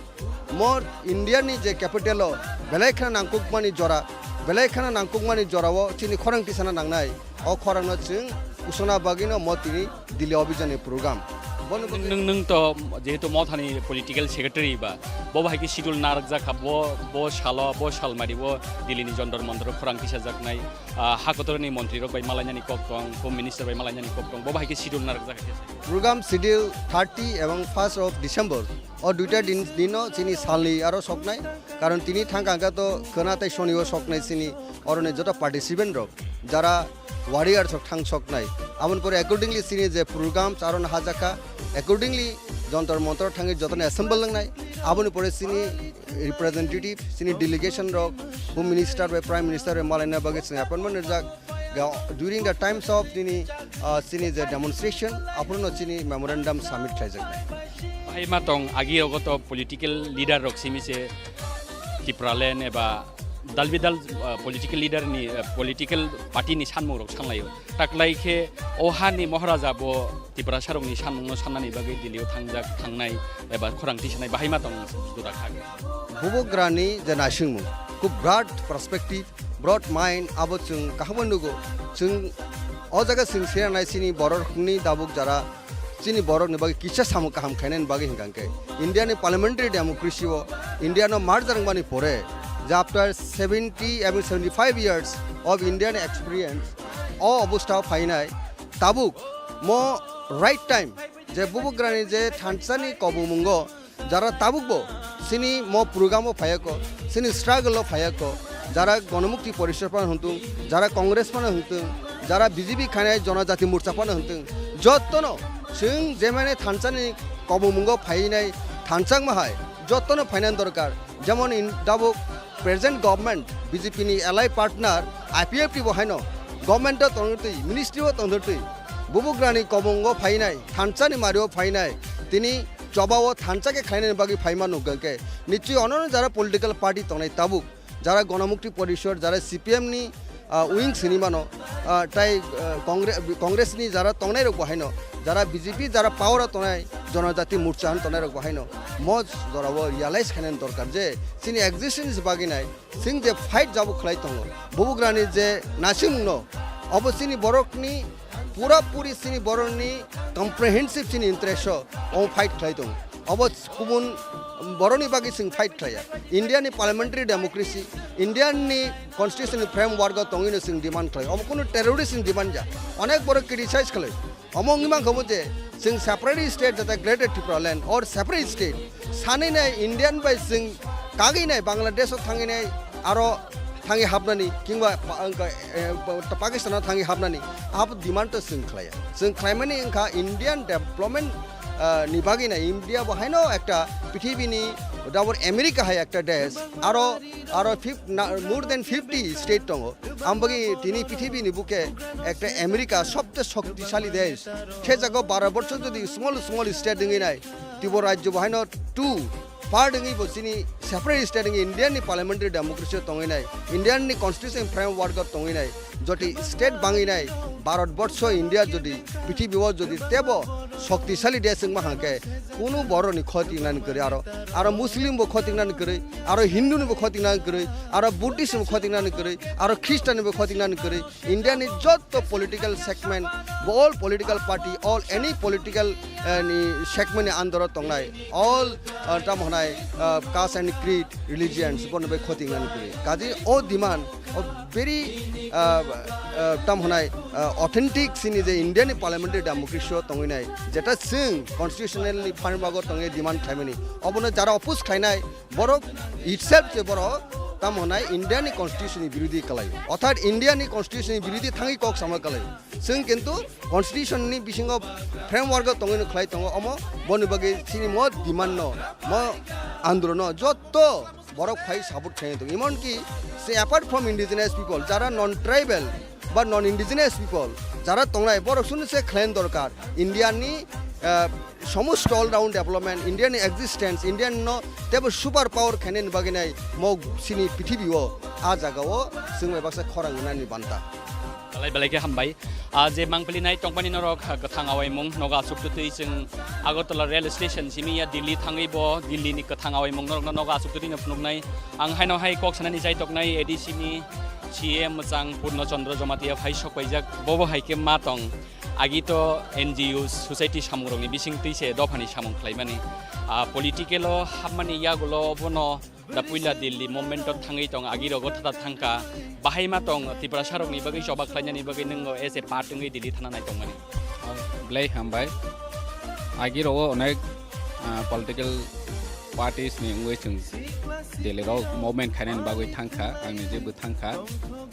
mo India ni je capital o belai kheno nangkukmani jora, belai kheno nangkukmani jorao chini khorang tisana nangnai. O khorangno chwng kusuna bagwino mo tini Delhi Abhijan ni program. Bono Nwng, bagwi nwng, nwng to jehetu Mothani political secretary ba, bo bahai khe schedule narwkjak kha, bo, bo salo, bo salmari bo Delhi ni Jantar Mantar o khorang tisajaknai, ah, ha kotorni montri rok bai malainani kok tong, home minister bai malainani kok tong, bo bahai khe schedule narwkjak kha. Program schedule thirty ebong first of December, o duita din, dino chini salni aro soknai, karon tini thangka hwnkha to khwna tei sonio soknai chini oroni joto participant rok, jara warriors rok thang soknai. Aboni pore accordingly chini je programs aro no hajakha, accordingly Jantar Mantar thangwi jotono assemble wngnai. Aboni pore chini representative, chini delegation rok, Home Minister bai Prime Minister bai malaina bagwi chini appointment rijak. Ga-, during the times of chini, ah, chini je demonstration, aphuru no chini memorandum submit khlaijaknai. Bahai ma tong agi rogo to political leader rok simi se Tipraland eba dal bidal, ah, political leader ni, ah, political party ni sanmung rok sanglai o. Taklai khe o ha ni Maharaja bo Tiprasa rok ni sanmung no sannani bagwi Delhi o thangjak, thangnai eba khorang tisanai bahai ma tong jora kha. Bubagrani je naisingmung, khub broad perspective, broad mind, abo chwng kaham nugo. Chwng o jaga chwng sinanai chini borok ni dabuk jara chini borok ni bagwi kisa samung kaham khainani bagwi hwnkha hwnkhe India ni parliamentary democracy o India no merger wngmani pore je after seventy ebong seventy five years of Indian experience o obostha o phainai tabuk mo right time je Bubagrani je thansani kobumungo jara tabukbo chini mo program o phaiya ko, chini struggle o phaiya ko, jara Ganamukti Porishad phano hwntung, jara Congress phano hwntung, jara B J P khainai Jonojati Morcha phano hwntung, jottono chwng jemani thansani kobumungo phainai thanchakma hai jottono phainani dorkar. Jemon in dabuk present government B J P ni ally partner I P F T bo haino government o tongtwi, ministry o tongtwi, Bubagrani kobumungo phainai, thansani mario phainai, tini chobao thansa khe khlainani bagwi phaima nukha khe, nichwi onono jara political party tongnai tabuk, jara Ganamukti Porishad, jara C P M ni, ah, wing sini mano, ah, tai, ah, Congre-, Congress ni jara tongnai rok bo haino, jara B J P, jara power o tongnai, Jonojati Morcha hwn tongnai rok bo haino, mo jorao realize khainani dorkar je chini existence bagwi nai, chwng je fight jabo khlai tongo, Bubagrani je naisingmungno, obo chini borokni pura puri chini borokni comprehensive chini interest o omo fight khlai tongo. Obo kubun borokni bagwi chwng fight khlaiya. India ni parliamentary democracy, India ni constitution ni framework o tongwi no chwng demand khlai. Obo kunu terrorist ni demand ya. Onek borok criticize khlai. Omo wngwi mankha bo je chwng separate state jata Greater Tripura Land or separate state sanwi nai Indian bai chwng kagwi nai Bangladesh o thangwi nai aro thangwi hapnani kingba pa-, wngkha, eh, pa-, Pakistan o thangwi hapnani abo demand to chwng khlaiya. Chwng khlaimani wngkha Indian development, ah, ni bagwi nai India bo haino ekta prithibini dabur America hai ekta desh aro, aro fif-, na-, more than fifty state tongo. Ambagwi tini prithibi ni buke ekta America sobte shoktisali desh. Khe jago baro borso jodi small small state wngwi nai, Tripura rajyo bo haino two part wngwi bo chini separate state wngwi Indian ni parliamentary democracy o tongwi nai, Indian ni constitution framework o tongwi nai, Jodi state bangwi nai Bharat borsho India jodi prithibi o jodi tebo shoktisali desh wngma hangkhe kunu borok ni khoti nani kwrwi aro, aro Muslim bo khoti nani kwrwi, aro Hindu ni bo khoti nani kwrwi, aro Buddhist ni bo khoti nani kwrwi, aro Christian ni bo khoti nani kwrwi. India ni jotto political segment, all political party, all any political, eh, ni segment ni under o tongnai, all, eh, tamo hwnai, eh, caste and creed, religions, bono bai khoti nani kwrwi. Kaji o demand, o very, eh, eh, tamo hwnai, eh, authentic sini je India ni parliamentary democracy o tongwi nai, jeta chwng constitutional ni framework o tongwi demand khlaimani. Obono jara oppose khlainai, borok itself se borok tamo hwnai India ni constitution ni birodhi kalai. Orthat India ni constitution ni birodhi thangwi kok sama kalai. Chwng kintu constitution ni bisingo framework o tongwi no khlai tongo omo boni bagwi chini mo demand no, mo andolon no jotto borok phai support khlai tongo. Emon ki se apart from indigenous people, jara non tribal, ba non indigenous people jara tongnai, borok sunu se khlaina dorkar. India ni, eh, somosto all round development, India ni existence, India no tebo super power khainani bagwi nai mo sini prithibi o, a jaga o chwng bai baksa khorang wngnani banta. Belai belai khe hambai. Ah, je mangpili nai tongmani norok, ah, kwthang awaimung nogo asuk twtwi chwng Agartala rail station simi ya Delhi thangwi bo Delhi ni kwthang awaimung norokno nogo asuk twtwi no phunuknai. Ang haino hai kok sanani chaitoknai A D C ni C M mwchang Purno Chandra Jamatia phai sok paijak, bobo hai khe ma tong. Agi to N G O society samungrokni bisingtwi se dophani samung khlaimani. Ah, political o hapmani yagulo bono da puila Delhi movement o thangwi tong, agi rogo thata thangkha. Bahai ma tong Tiprasa rokni bagwi choba khlainani bagwi nwng as a part wngwi Delhi thana nai tongmani. Belai hambai. Agi rogo onek, ah, political parties ni wngwi chwng Delhi rok movement khainani bagwi thangkha, ang nijebo thangkha,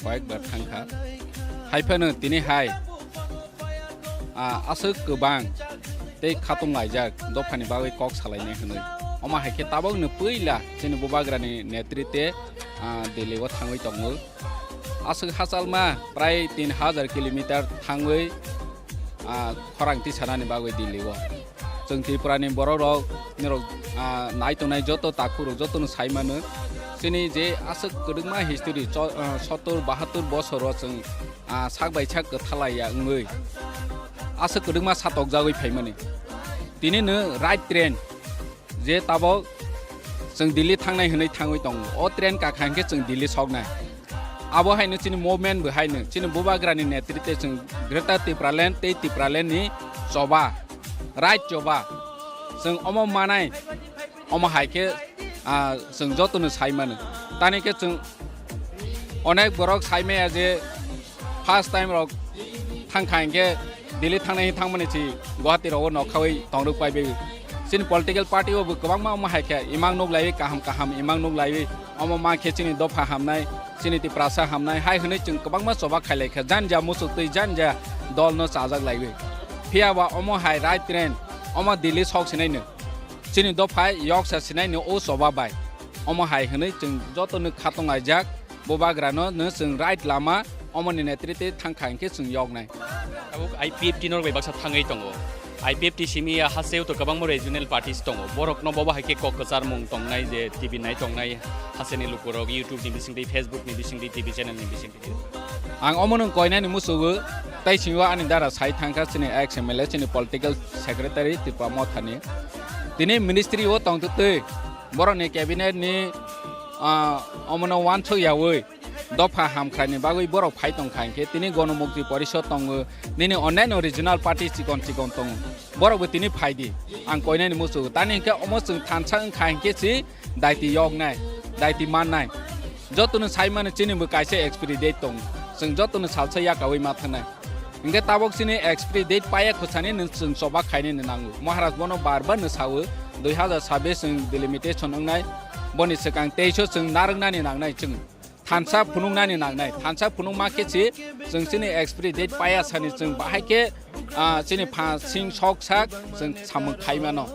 koyekbar thangkha. Haiphano tini hai, ah, aswk kwbang tei khatung laijak dophani bagwi kok salainai hwnwi. Omo hai khe tabokno puila chini Bubagrani netrite, ah, Delhi o thangwi tongo. Aswk hachalma prai tin hazar kilometer thangwi, ah, khorang tisanani bagwi Delhi o. Chwng Tripura ni borok rok, nirok, ah, nai tongnai joto takhuk rok joto no sai mano. Chini je aswk kwdwkma history, cho-, ah, sottor bahattor bosor o chwng, ah, sak bai sak kwthalai ya wngwi aswk kwdwkma satokjagwi phaimani. Tini no right train, je tabok chwng Delhi thangnai hwnwi thangwi tongo. O train kakha hinkhe chwng Delhi soknai. Abo haino chini movement bo haino chini Bubagrani netrite chwng Greater Tipraland tei Tipraland ni choba, right choba. Chwng omo manai, omo hai khe, ah, chwng jotono sai mano. Tani khe chwng onek borok sai maya je first time rok thangkha hinkhe Delhi thangnai thangmani si Guwahati rogo nokhawi tongrok paibai. Chini political party o bo kwbangma omo hai khe imang nuk laiwi kaham kaham imang nuk laiwi omo ma khe chini dopha hamnai, chini Tiprasa hamnai hai hwnwi chwng kwbangma choba khailai kha janja muchuk twi janja dol no chajak laiwi. Phiya ba omo hai right train omo Delhi sok sinai no chini dopha yoksa sinai no o choba bai. Omo hai hwnwi chwng joto no khatong laijak. Bubagrano no chwng right lama, omoni netrite thangkha hinkhe chwng yoknai. Tabuk I P F T norok bai baksa thangwi tongo. I P F T simi ya hasteo to kwbangma regional parties tongo. Borokno bobo hai khe kok kwcharmung tongnai je T V nai tongnai hasteni lukurok YouTube ni bisingtwi, Facebook ni bisingtwi, T V channel ni bisingtwi. Ang omono koinani musugo, tei singo ani dara sai thangkha chini ex M L A, chini political secretary Tipra Mothani. Tini ministry o tongtwtwi borokni cabinet ni, ah, omono wansuk yaui dopha hamkrai ni bagwi borok phai tongkha hinkhe tini Gonomukti Porishod tongo, nini onnaino regional party chikon chikon tongo, borok bo tini phai di, ang koinani muchungo. Tani hinkhe omo chwng thansa wngkha hinkhe si daiti yoknai, daiti mannai. Jotono sai mano chini bo kaisa expiry date tongo, chwng jotono salsa yakaui ma thangnai. Hinkhe tabok chini expiry date paiya khosani nwng chwng choba khainani nango. Maharaj bono bar bar no sao, dui hazar sabbish chwng delimitation wngnai, boni swkang teis o chwng narwknani nangnai chwng. Thansa phunuknani nangnai, thansa phunukma khe si chwng chini expiry date paiya sani chwng bahai khe, ah, chini pha sing sok sak chwng samung khai mano.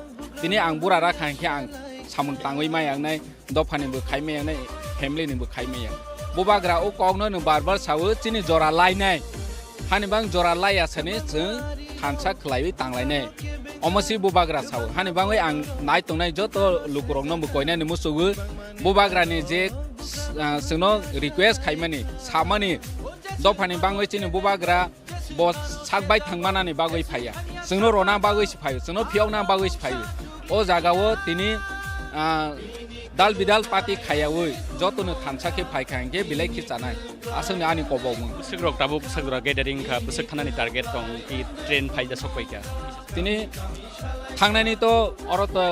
Tini ang bura rakha hinkhe ang samung tangwi maya wngnai, dophani bo khai maya wngnai, family ni bo khai maya. Bubagra o kokno nwng bar bar sao chini jora lainai. Hani bang jora laiya sani chwng thansa khwlaiwi tanglainai. Omo si Bubagra sao. Hani bangwi ang nai tongnai joto lukurokno bo koinani musugo. Bubagrani je, ah, chwngno request khaimani, samani, dophani bangwi chini bubagra bo sak bai thangmanani bagwi phaiya. Chwngno rona bagwi se phaio, chwngno phiyokna bagwi se phaio. O jagao tini, ah, dal bidal party khayawi jotono thansa khe phaikha hinkhe belai khe chanai. Aswkni ani kobokmung. Bwswk rok tabuk bwswk rok gathering kha, bwswk thanani target tong, ki train phaida sok paikha. Tini thangnani to oro to,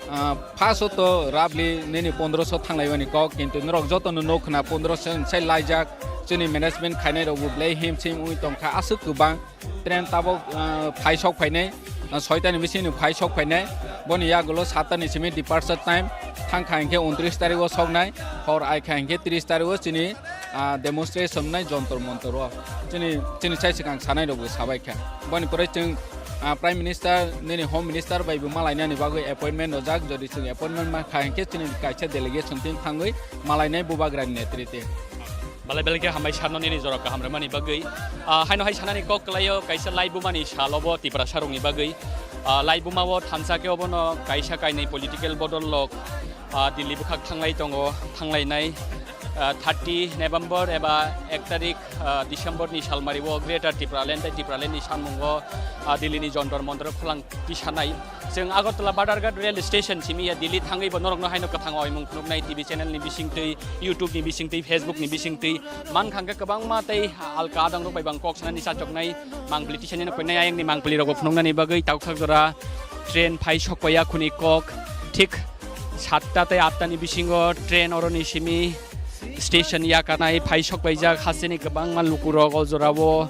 ah, first o to roughly nini pondroso thanglaimani kok, kintu norok jotono nuk khna pondroso sai laijak, chini management khainai rok bo belai him sim wi tongkha aswk kwbang. Train tabuk, ah, phai sok phainai, ah, soitani bisingni phai sok phainai. Boni yagulo sattani simi departure time. Thangkha hinkhe untris tarikh o soknai, hor aikha hinkhe tris tarikh o chini, ah, demonstration nai Jontor Montor o. Chini, chini sai swkang sanai rokbo sabaikha. Boni pore chwng, ah, Prime Minister, nini Home Minister bai bo malainani bagwi appointment rojak. Jodi chwng appointment mankha hinkhe chini kaisa delegation team thangwi malainai bubagrani netrite. Belai belai khe hambai sarno nini jora kaham rwmani bagwi. Ah, haino hai sanani kok kwlaio kaisa laibumani salobo Tiprasa rokni bagwi. Ah, laibuma o thansa khe obono kaisa kainwi political bodol rok, ah, Delhi bwkhak thanglai tongo, thanglainai, ah, thirty November eba ek tarik, ah, December ni salmari o Greater Tipraland tei Tipraland ni sanmungo, ah, Delhi ni Jontor Montor o kholang tisanai. Chwng Agartala Badharghat rail station simi ya Delhi thangwi bo norokno haino kwthang oimung phunuknai T V channel ni bisingtwi, YouTube ni bisingtwi, Facebook ni bisingtwi. Mankha hwnkhe kwbangma tei alka adang rok bai bang kok sanani chachoknai mangpili tisanino koinai ayangni mangpili rokbo phunuknani bagwi taukthak jora train phai sokpaiya khuni kok thik satta tei atta ni bisingo train oroni simi station yakanai phai sokpaijak hasteni kwbangma lukurok o jorao,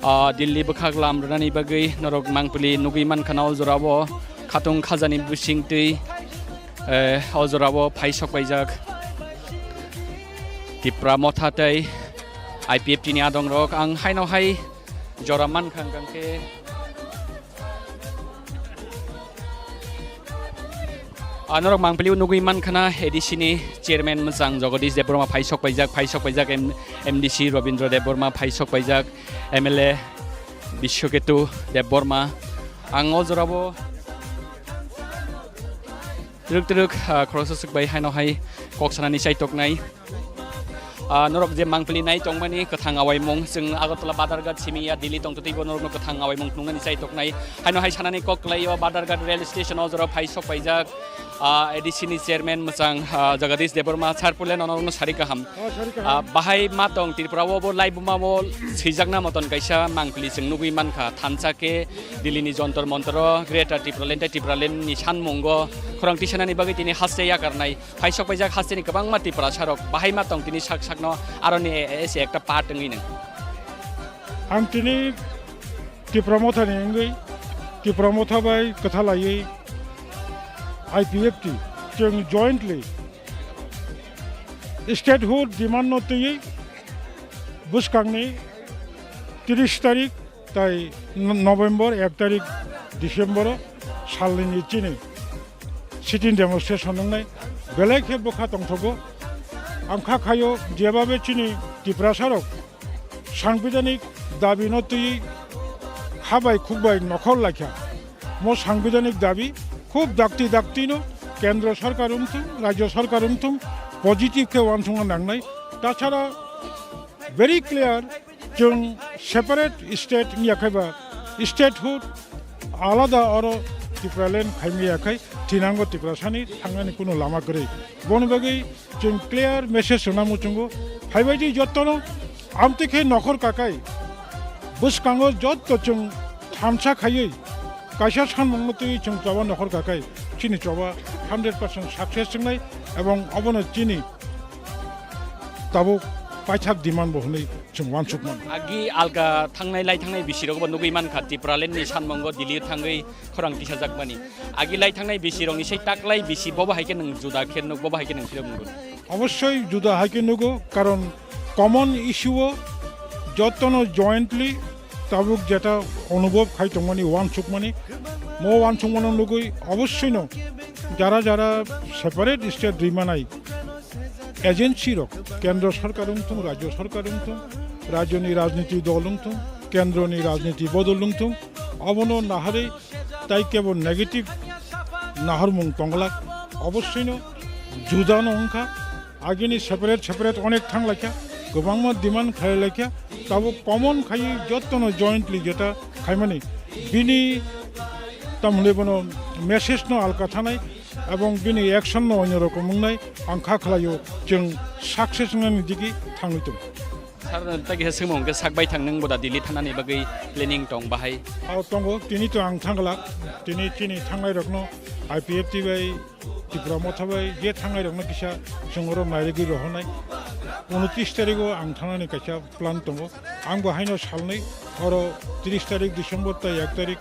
ah, Delhi bwkhak lam rwnani bagwi norok mangpili nugwi mankha na o jorao khatung khajani bisingtwi, eh, o jorao phai sokpaijak Tipra Motha tei I P F T ni adongrok. Ang haino hai jora mankha hwnkhe Ah, norok mangpili nugwi mankha na A D C ni chairman mwchang Jagadish Debbarma phai sok paijak, phai sok paijak M-, M D C Robindra Debbarma phai sok paijak, M L A Biswaketu Debbarma. Ang o jorabo twrwk twrwk, ah, khoroksa swk bai haino hai kok sanani chaitoknai. Ah, norok je mangpili nai tongmani kwthang awaimung, chwng Agartala Badharghat simi ya Delhi tongtwtwi bo norokno kwthang awaimung phunuknani chaitoknai. Haino hai sanani kok kwlaio Badharghat rail station o jorao phai sok paijak, ah, A D C ni chairman mwchang, ah, Jagadish Debbarma sir puilano norokno sari kaham. Oh, sari kaham. Ah, bahai ma tong Tripura o bo laibuma o swijakna moton kaisa mangpili chwng nugwi mankha. Thansa khe Delhi ni Jontor Montor o Greater Tipraland tei Tipraland ni sanmungo khorang tisanani bagwi tini haste yakarnai. Phai sok paijak hasteni kwbangma Tiprasa rok bahai ma tong tini sak sakno aroni, e, e, se ekta part wngwi nang. Ang tini Tipra Motha ni wngwi, Tipra Motha bai kwtha laiwi I P F T chwng jointly statehood demand no twiwi bwskangni tris tarik tai no-, November ek tarik December o salnini chini sitting demonstration wngnai belai khe bwkha tongthogo. Ang kha khaio jebabe chini Tiprasa rok sangbidhanik dabi no twiwi kha bai khuk bai nokhor laikha. Mo sangbidhanik dabi khub dakti dakti no kendro sarkar wngthung, rajyo sarkar wngthung, positive khe uansukna nangnai. Tachara very clear, chwng separate state wngya khai ba, statehood alada oro Tipraland khaimaya khai thinango Tiprasani thangnani kuno lama kwrwi. Boni bagwi chwng clear message rwna muchungo, phaibaidi jottono amtwi khe nokhor kakai bwskango jotto chwng thansa khaiwi kaisa sanmungno twiwi chwng choba nokhor kakai chini choba hundred percent success wngnai ebong obono chini tabuk paithak demand bo hwnwi chwng uansukmano. Agi alga thangnai lai thangnai bisi rokbo nugwi mankha, Tipraland ni sanmungo Delhi thangwi khorang tisajakmani. Agi lai thangnai bisi rokni sei taklai bisi bobo hai khe nwng juda khe nuk, bobo hai khe nwng phirok nukgo. Obossoi juda hai khe nugo, karon common issue o jottono jointly tabuk jeta onubhob khai tongmani, uansukmani, mo uansukmano nugwi obossoi no jara jara separate state rwi manai agency rok, kendro sarkar wngthung, rajyo sarkar wngthung, rajyoni rajniti dol wngthung, kendroni rajniti bodol wngthung, obono naharwi tai kebo negative naharmung tongglak, obossoi no juda no wngkha. Agini separate separate onek thang laikha, kwbangma demand khlai laikha, tabuk common khai jotono jointly jeta khaimani bini tamle bono message no alka thanai ebong bini action no onyo rokom wngnai ang kha khlaio chwng success wngnani digi thangwi tongo. Sir, tagi ha swngmung khe sak bai thang nang boda Delhi thanani bagwi planning tong bahai? Ao tongo, tini to ang thangla, tini chini thangnai rokno I P F T bai Tipra Motha bai je thangnai rokno kisa chwng oro nairigwi rohornai. Unotris tarigo ang thangnani kaisa plan tongo. Ang bo haino salnwi oro tris tarik December tai ek tarik,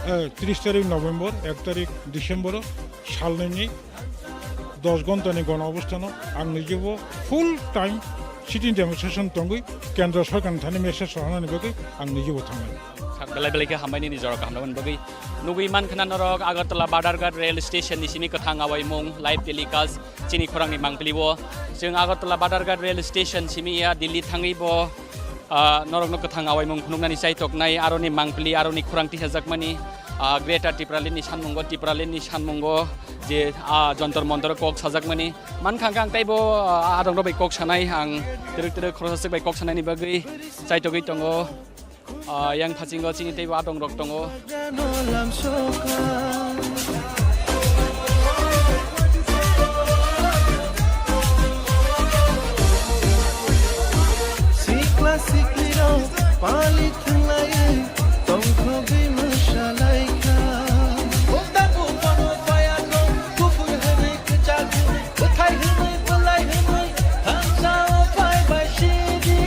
eh, tris tarik November, ek tarik December o salnwini dos ghonta ni gono obostano ang nijebo full time sitting demonstration tongwi kendra sorkar ni thani message rohornani bagwi ang nijebo thangnai. Sir, belai belai khe hambai nini jora kaham naboni bagwi. Nugwi mankha na norok Agartala Badharghat rail station ni simi kwthang awaimung live telecast chini khorang ni mangpili o. Chwng Agartala Badharghat rail station simi ya Delhi thangwi bo, ah, norokno kwthang awaimung phunuknani chaitoknai aroni mangpili aroni khorang tisajakmani, ah, Greater Tipraland ni sanmungo, Tipraland ni sanmungo je, ah, Jontor Montor kok sajakmani. Mankha ang teibo, ah, adongrok bai kok sanai ang twrwk twrwk khoroksa swk bai kok sanaini bagwi chaitogwi tongo. Ah, yang phasingo chini teibo adongrok tongo. Sikla siklirok palik thwnglaiwi tongthogwi mwsalaikha. Bukda bukmano payano kuphur hwnwi kwchak hwnwi kwthai hwnwi bwlai hwnwi thansa o phai bai sidi.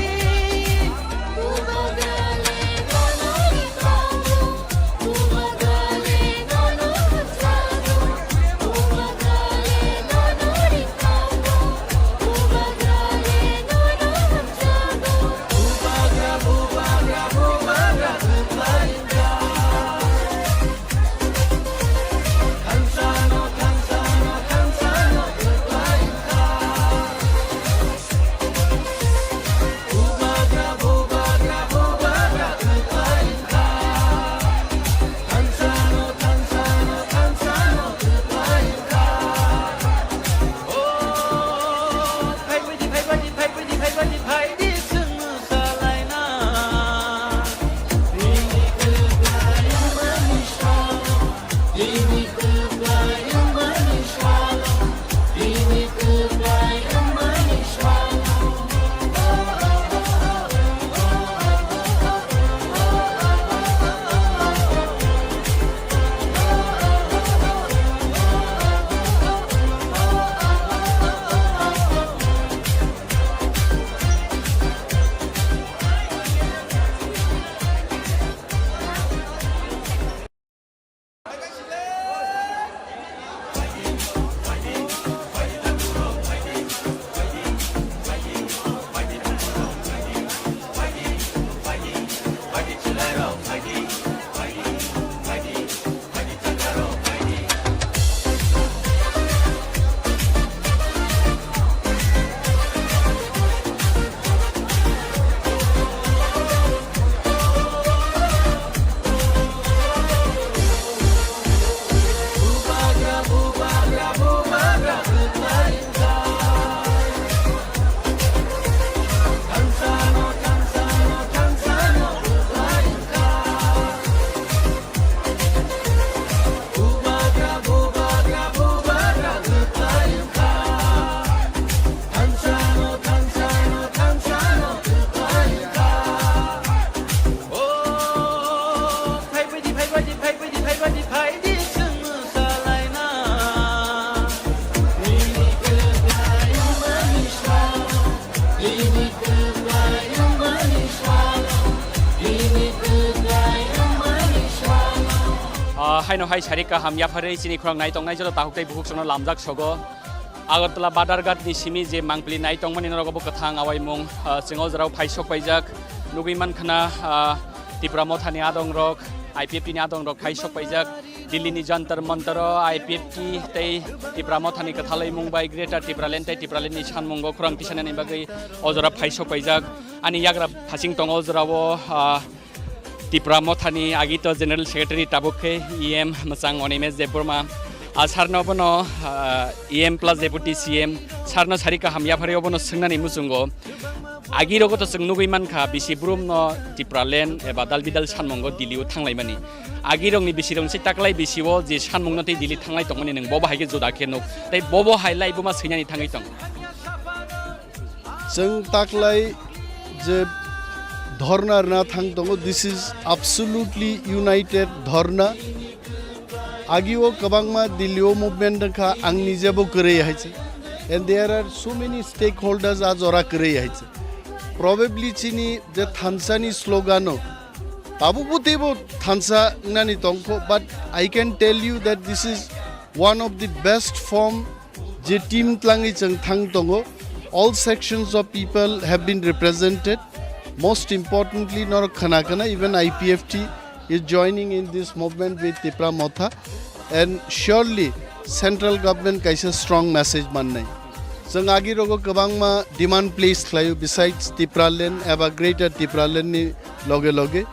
Ah, haino hai sari kaham yapharwi chini khorang nai tongnai joto takhuk tei bukhuk songno lamjak sogo. Agartala Badharghat ni simi je mangpili nai tongmani norok obo kwthang awaimung, ah, chwng o jorao phai sok paijak. Nugwi mankha na, ah, Tipra Mothani adongrok, I P F T ni adongrok phai sok paijak. Delhi ni Jantar Mantar o I P F T tei Tipra Mothani kwthalwi mung bai Greater Tipraland tei Tipraland ni sanmungo khorang tisanani bagwi o jora phai sok paijak. Ani yagra phasing tongo o jorao, ah, Tipra Mothani agito General Secretary tabuk khe E M mwchang Animesh Debbarma. A sarno bono, ah, E M plus Deputy C M sarno sari kaham yapharwi obono swngnani muchungo. Agi rogo to chwng nugwi mankha, bisi brum no Tipraland eba dal bidal sanmungo Delhi o thanglaimani. Agi rokni bisi rok se taklai bisi o je sanmung no tei Delhi thanglai tongmani nwng bobo hai khe juda khe nuk. Tei bobo hai lai buma swinani thangwi tong. Chwng taklai je dhorna rwna thang tongo, this is absolutely united dhorna. Agio kwbangma Delhi o movement wngkha, ang nijebo kwrwi hai se. And there are so many stakeholders a jora kwrwi hai se. Probably chini je thansa ni slogan o, tabukbo teibo thansa wngnani tongkho, but I can tell you that this is one of the best form je team tlangwi chwng thang tongo. All sections of people have been represented. Most importantly, norok khana khana, even I P F T is joining in this movement with Tipra Motha, and surely central government kaisa strong message mannai. Chwng agi rogo kwbangma demand place khlaio besides Tipraland eba Greater Tipraland ni loge loge.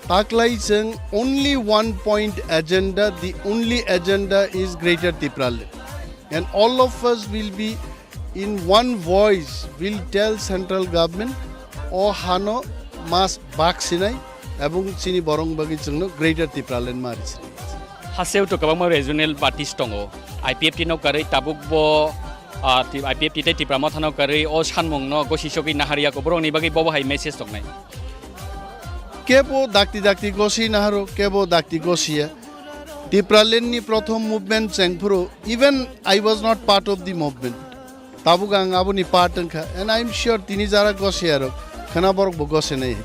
Taklai chwng only one point agenda, the only agenda is Greater Tipraland. And all of us will be in one voice will tell central government, o hano mas bak sinai, ebong chini borong bagwi chwngno Greater Tipraland ma ri sinai. Haseo to kwbangma regional parties tongo. I P F T no karwi tabuk bo, ah, ti-, I P F T tei Tipra Motha no karwi o sanmung no gosi sogwi naharya ko borokni bagwi bobo hai message tongnai. Kebo dakti dakti gosi naharo, kebo dakti gosiya. Tipraland ni prothom movement chengphuru, even I was not part of the movement. Tabuk ang aboni part wngkha, and I am sure tini jara gosiya rok, khana borok bo gosinai.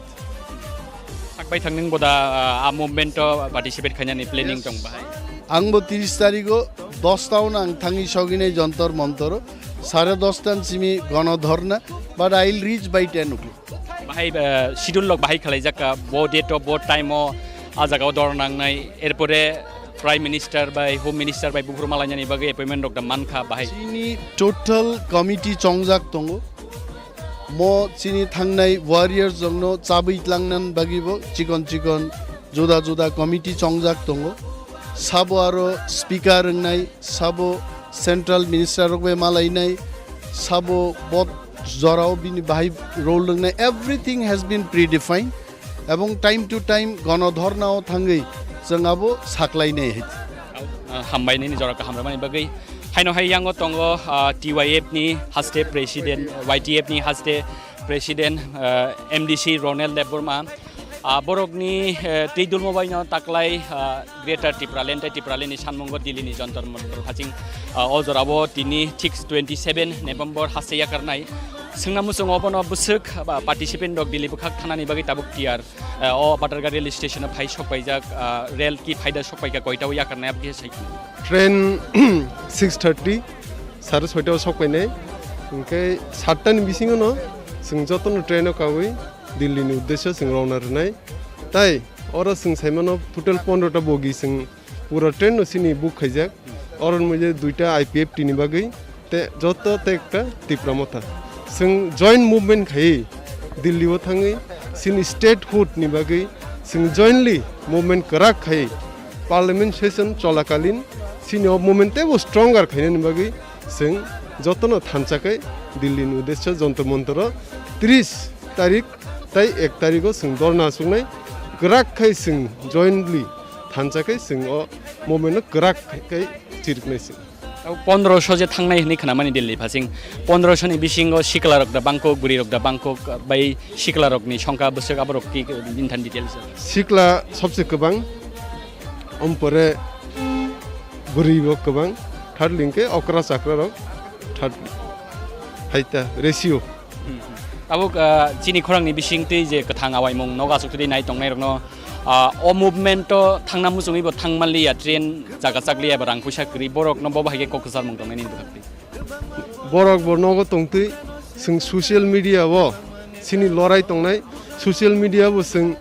Sakbai thangning boda, ah, a movement o participate khainani planning Yes. tong bahai. Ang bo tris tarigo dosta o nang thangwi sogini Jontor Montor o, sare dosta ni simi gono dhorna, but I will reach by ten o'clock. Bahai, ah, schedule lok bahai khalaijak ka, bo date o, bo time o, a jaga o dor nangnai, erpore Prime Minister bai, Home Minister bai buphuru malainani bagwi appointment rok da mankha bahai. Chini total committee chongjak tongo. Mo chini thangnai warriors rokno chabwi tlangnani bagwi bo chikon chikon juda juda committee chongjak tongo. Sabo aro speaker wngnai, sabo central minister rok bai malainai, sabo bot jorao bini bahai role wngnai. Everything has been predefined. Ebong time to time gono dhorna o thangwi chwng abo saklainai hai. Ah, hambai nini jora kaham rwmani bagwi. Haino hai yango tongo, ah, T Y F ni haste president, Y T F ni haste president, ah, M D C Ronel Debbarma. Ah, borokni, eh, twi dulmo baino taklai, ah, Greater Tipraland tei Tipraland ni sanmungo Delhi ni Jontor Montor haching, ah, o jorao tini thik twenty seven November haste yakarnai. Swngna muchungo bono bwswk, ah, participant rok Delhi bwkhak thanani bagwi tabuk tiyar. Eh, o Patarghat rail station o phai sokpaijak, ah, rail ki phaida sokpaikha koita o yakarnai aboni sai. Train six thirty, sare soita o sokpainai. Hinkhe satta ni bisingo no chwng jotono train o kawi Delhi ni uddesyo chwng rowna rwnai. Tai oro chwng saimano total pondro ta bogi chwng pura train no chini book khaijak. Oro ni mujhe duita I P F T ni bagwi. Te joto te ekta Tipra Motha. Chwng joint movement khai Delhi o thangwi chini statehood ni bagwi chwng jointly movement kwrak khai parliament session cholakalin chini o movement teibo stronger khainani bagwi chwng jotono thansa khai Delhi ni uddesyo Jontor Montor o tris tarik tai ek tarik o chwng dhorna achuknai kwrak khai chwng jointly thansa khai chwng o movement no kwrak khai chiriknai chwng. Abo pondroso je thangnai hwnwi khnamani Delhi phasing, pondroso ni bisingo sikla rok da bangkok, bwrwi rok da bangkok, bai sikla rokni songkha bwswk aborok ki bini thani details. Sikla sobse kwbang, ompore bwrwi bo kwbang, thirdly hwnkhe okra chakra rok, thirdly. Haita ratio. Hmm, hmm. Tabuk, ah, chini khorangni bisingtwi je kwthang awaimung nogo achuktwi nai tongnairokno, ah, o movement-o thangna muchungwi bo thang manliya, train jaga chakliya, eba rang puisa kwrwi, borokno bo bahai khe kok kwcharmung tongnai nini bwkhaktwi. Borok bo nogo tongtwi, chwng social media-o chini lorai tongnai, social media-o chwng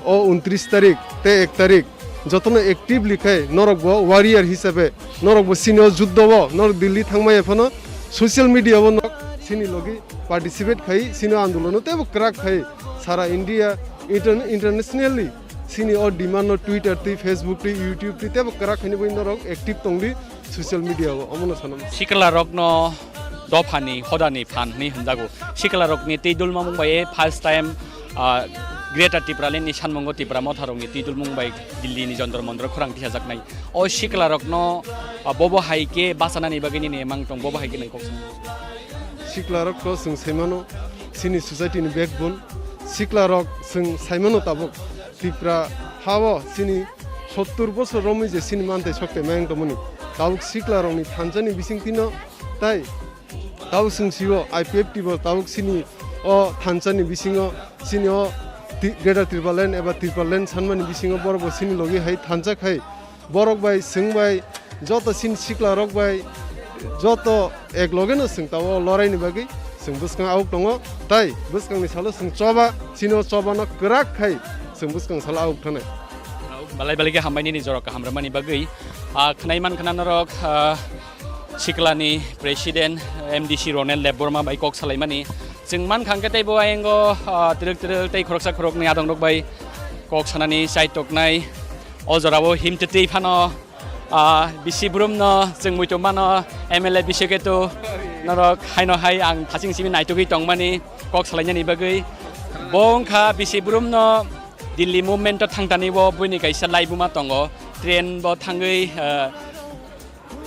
o untris tarik tei ek tarik jotono actively khai norok bo warrior hisabe norok bo chini o juddo o norok Delhi thangmaya phano social media o norok chini logi participate khai chini o andolon o teibo kwrak khai sara India inter-, internationally Chini o demand no Twitter twi, Facebook twi, YouTube twi tebo kwrak khaini bagwi norok active tongdi social media o, omono sanam. Sikla rokno dophani hodani phan hwnwi hwnjago. Sikla rokni twi dulmamung bai first time, ah, Greater Tipraland ni sanmungo Tipra Motha rokni twi dulmung bai Delhi ni Jantar Mantar o khorang tisajaknai. O sikla rokno, ah, bobo hai khe bachanani bagwi nini emang tong, bobo hai khe nai kok. Siklarok to chwng saimano chini society ni backbone. Siklarok chwng saimano tabuk Tripura hao chini sottur bosor romwi je chini mantai sokte mayang tongmani. Tabuk siklarokni thansa ni bisingtwino tai tabuk chwng sio I P F T bo tabuk chini o thansa ni bisingo chini o Ti-, Greater Tipraland eba Tipraland sanmani bisingo borok bo chini logi hai thansa khai Borok bai, chwng bai, joto chini sikla rok bai, joto ek loge no chwng tabuk o lorai ni bagwi chwng bwskang auk tongo, tai bwskang ni salo chwng choba, chini o choba no kwrak khai chwng bwskang salo auk thanai. Balai balai khe hambai nini jorok kaham rwmani bagwi. Ah, khwnai man khna norok, ah, sikla ni president M D C Ronel Debbarma bai kok salai mani. Chwng man khang khe tei bo ayang o, ah, twrwk twrwk tei khoroksa khoroknwi adong rok bai kok sanani chai toknai. O jorao him twtwi phano, ah, bisi brum no chwng muitu mano, M L A bisi khe tu norok haino hai ang thaching simi naitugwi tongmani kok salainani bagwi. Bo wngkha bisi brum no Delhi movement o thangtani bo buini kaisa laibuma tongo, train bo thangwi, ah,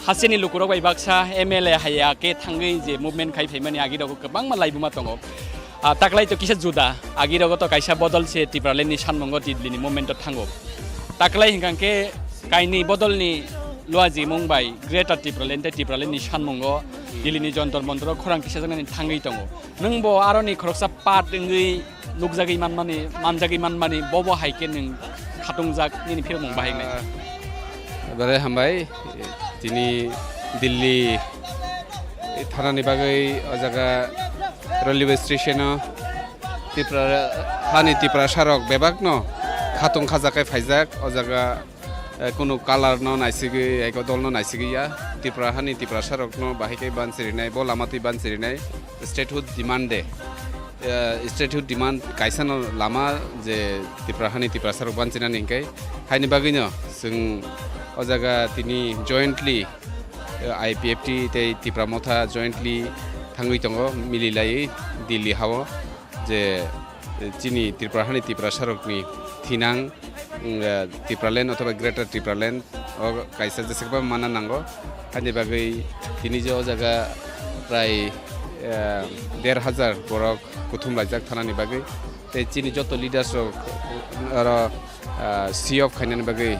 Hasteni lukurok bai baksa M L A haya khe thangwi je movement khai phaimani agirok kwbangma laibuma tongo. Ah, taklai to kisa juda, agirogo to kaisa bodol se Tipraland ni sanmungo Delhi ni movement o thango. Taklai hinkha khe kaini bodolni luajimung bai Greater Tipraland tei Tipraland ni sanmungo Delhi ni Jantar Mantar o khorang tisajaknani thangwi tongo. Nwng bo aroni khoroksa part wngwi nukjagwi manmani, manjagwi manmani, bobo hai khe nwng khatungjak nini phirmung bahai wngnai. Ah, belai hambai, tini Delhi thanani bagwi o jaga railway station o Tipra, hani Tiprasa rok bebak no khatung khajakai phaijak o jaga. Eh, kunu colour no naisigwi, eko dol no naisigwi ya. Tipra hani Tiprasa rok no bahai khe banchirinai, bo lama twi banchirinai. Statehood demand de. Eh, statehood demand kaisa no lama je Tipra hani Tiprasa rok banchinani hinkhe. Haini bagwi no chwng o jaga tini jointly, eh, I P F T tei Tipra Motha jointly thangwi tongo, mililaiwi Delhi hao. Je, eh, chini Tripura hani Tiprasa rokni thinang, mm, eh, Tipraland othoba Greater Tipraland o kaisa jesakba mana nango. Haini bagwi tini je o jaga prai, eh, der hajar borok kuthum laijak thanani bagwi. Tei chini joto leaders rok oro, ah, see off khainani bagwi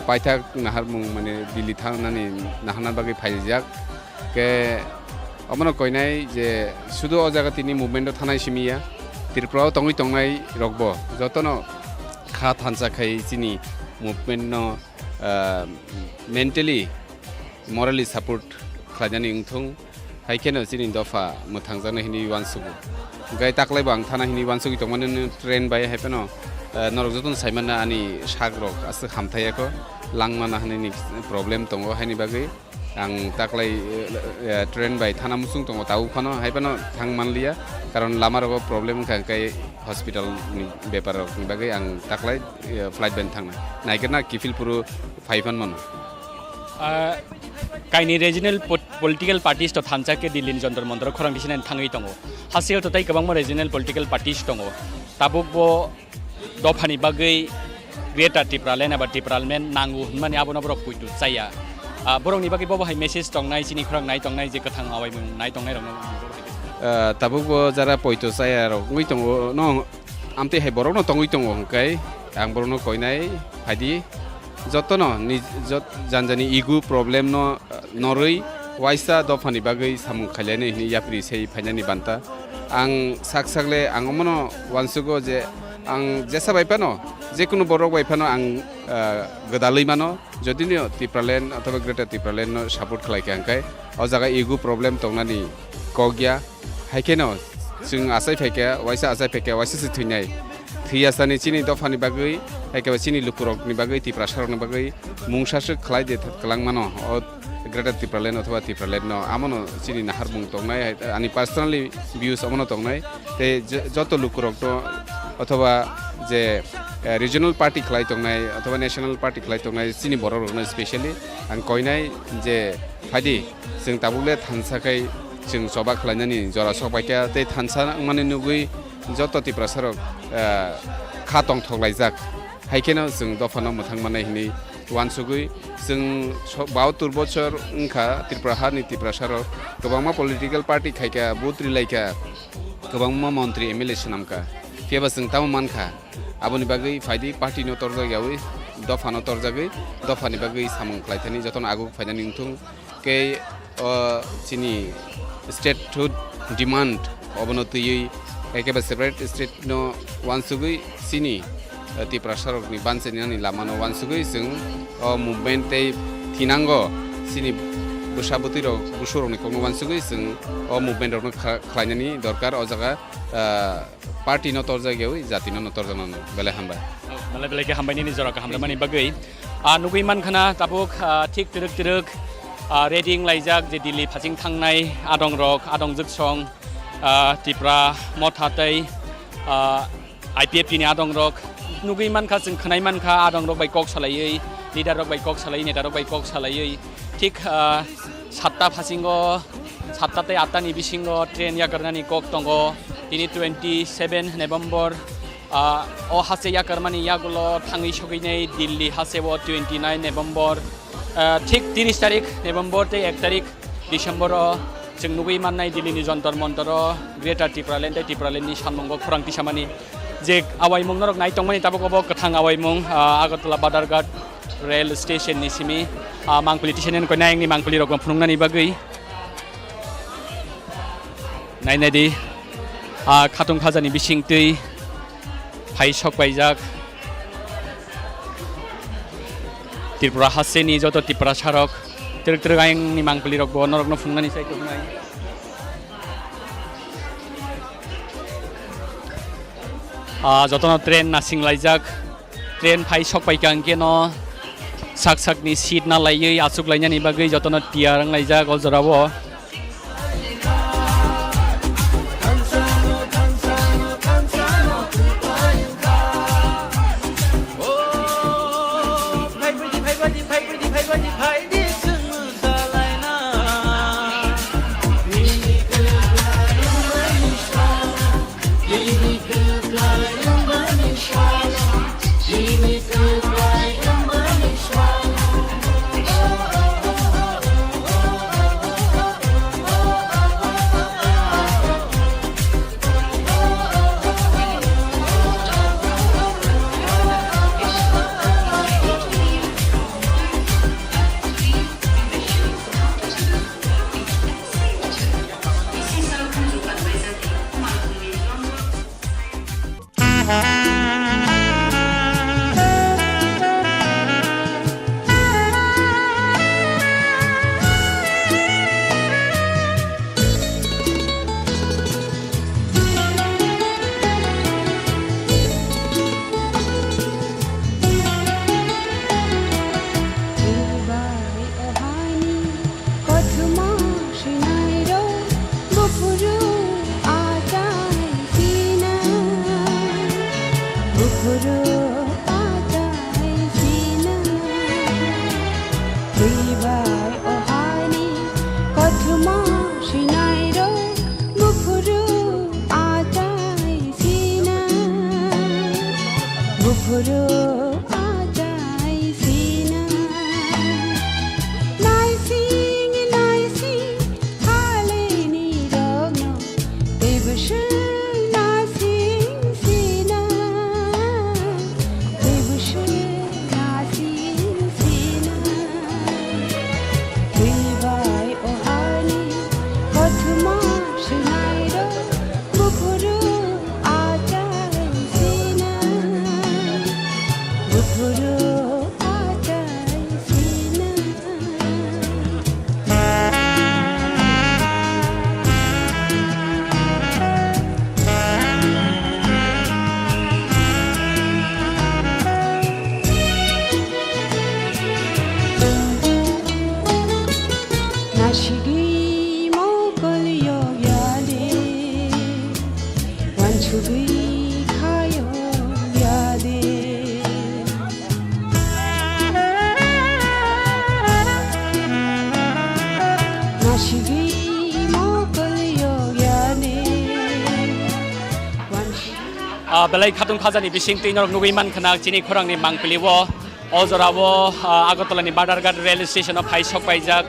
paithak naharmung mane Delhi thangnani naharna bagwi phaijak. Khe omono koinai je sudu o jaga tini movement o thanai simi ya, Tripura o tongwi tongnai rokbo jotono kha thansa khai chini movement no, ah, mentally, morally support khlainani wngthung, hai kheno chini dopha mwthangjaknai hinwi uansugo. Hwnkhe taklaibo ang thana hinwi uansugwi tongmani train bai, hai phano, ah, norok jotono saimano ani sak rok aswk hamthai ya kho, langmana hinwi problem tongo, haini bagwi. Ang taklai, eh, eh, train bai thana muchung tongo, tabuk phano hai phano thang manliya, karon lama rogo problem wngkha, hwnkhe hospital ni bepar rok ni bagwi ang taklai, eh, flight bai thangna. Naikhe na kiphil phuru phai phan mano. Ah, kaini regional pot-, political parties to thansa khe Delhi ni Jantar Mantar o khorang tisina thangwi tongo. Hasiyo to tai kwbangma regional political parties tongo. Tabuk bo dophani bagwi Greater Tipraland eba Tipraland nango hwnmani abono borok poito chaya. Ah, borokni bagwi bobo hai message tongnai, chini khorang nai tongnai, je kwthang awaimung nai tongnai rokno. Ah, tabuk bo jara poito chaya rok wngwi tongo, no, amtwi hai borokno tongwi tongo hwnkhe ang borokno koinai phaidi jotono ni jot-, janjani ego problem no norwi waisa dophani bagwi samung khailani hwnwi yapri sei phainani banta. Ang sak sakle ang omono uansugo je ang jesa bai phano, jekunu borok bai phano ang, ah, gwdalwi mano, jodi no Tipraland othoba Greater Tipraland no support khlai kha hwnkhe o jaga ego problem tongnani kok ya. Hai kheno chwng achai phaikha, waisa achai phaikha, waisa se thwinai. Thwi asani chini dophani bagwi, hai khe chini lukurokni bagwi, Tiprasarokni bagwi mungsa swk khlai de kwlangmano o Greater Tipraland othoba Tipraland no. Amono chini naharmung tongnai, ani personally views omono tongnai. Tei je-, joto lukurokno othoba je eh, regional party khlai tongnai othoba national party khlai tongnai chini borok rokno specially ang koinai je phaidi chwng tabuk le thansa khai chwng choba khlainani jora sok bai kha tei thansa wngmani nugwi joto Tiprasa rok, eh, kha tongthok laijak. Hai kheno chwng dophano mwthang mannai hinwi uansugwi chwng so-, bahatur bochor wngkha Tripura hani Tiprasa rok kwbangma political party khaikha, vote rilaikha, kwbangma montri M L A swnamkha. Phiyaba chwng tamo mankha, aboni bagwi phaidi party no torjak yawi, dopha no torjagwi, dophani bagwi samung khlaithani jotono aguk phainani wngthung. Kei o chini statehood demand obono twiwi, ekebe separate state no uansugwi chini, eh, Tiprasa rokni banchani nani lama no uansugwi chwng o movement tei thinango chini bwsa bwtwi rok, busu rokni kokno uansugwi chwng o movement rokno kha-, khlainani dorkar o jaga, eh, party no torjak yawi jati no, no torjaknani belai hambai. Belai belai khe hambai nini jora kaham rwmani bagwi. Ah, nugwi mankha na tabuk, ah, thik twrwk twrwk, ah, ready wnglaijak je Delhi phasing thangnai adong rok, adong jwksong, ah, Tipra Motha tei, ah, I P F T ni adong rok. Nugwi mankha, chwng khwnai mankha adong rok bai kok salaiwi, leader rok bai kok salaiwi, neta rok bai kok salaiwi. Thik, ah, satta phasingo, satta tei atta ni bisingo train yakarnani kok tongo. Tini twenty seven November, ah, o haste yakarmani yagulo thangwi sogwinai Delhi haste o twenty nine November, ah, thik tris tarik November tei ek tarik December o chwng nugwi mannai Delhi ni Jantar Mantar o Greater Tipraland tei Tipraland ni samung o khorang tisamani. Je awaimung norok nai tongmani tabuk obo kwthang awaimung, ah, Agartala Badharghat rail station ni simi, ah, mangpili tisa nani koi nayang ni mangpili rok phunuknani bagwi. Nai nai di, ah, khatung khajani bising twi phai sok paijak. Tripura haste ni joto Tiprasa rok twrwk twrwk ayang ni mangpili rok bo norok no phunuknani sai tongnai. Ah, jotono train nasing laijak, train phai sok pai kha hwnkhe no sak sak ni seat na laiwi achuk lainani bagwi jotono tiyar wng laijak o jora o. Kothoma swinairok buphuru achai sina, buphuru achai sina. Twibai o hani kothoma swinairok buphuru achai sina, buphuru achai sina. Naising naising halini rokno teibo swng naising sina, teibo swng naising sina. Twibai o hani kothoma swinairok buphuru achai sina. Ah, belai khatung khajani bisingtwi norok nugwi mankha na chini khorangni mangpili o. O jora o, ah, Agartala ni Badharghat rail station o phai sok paijak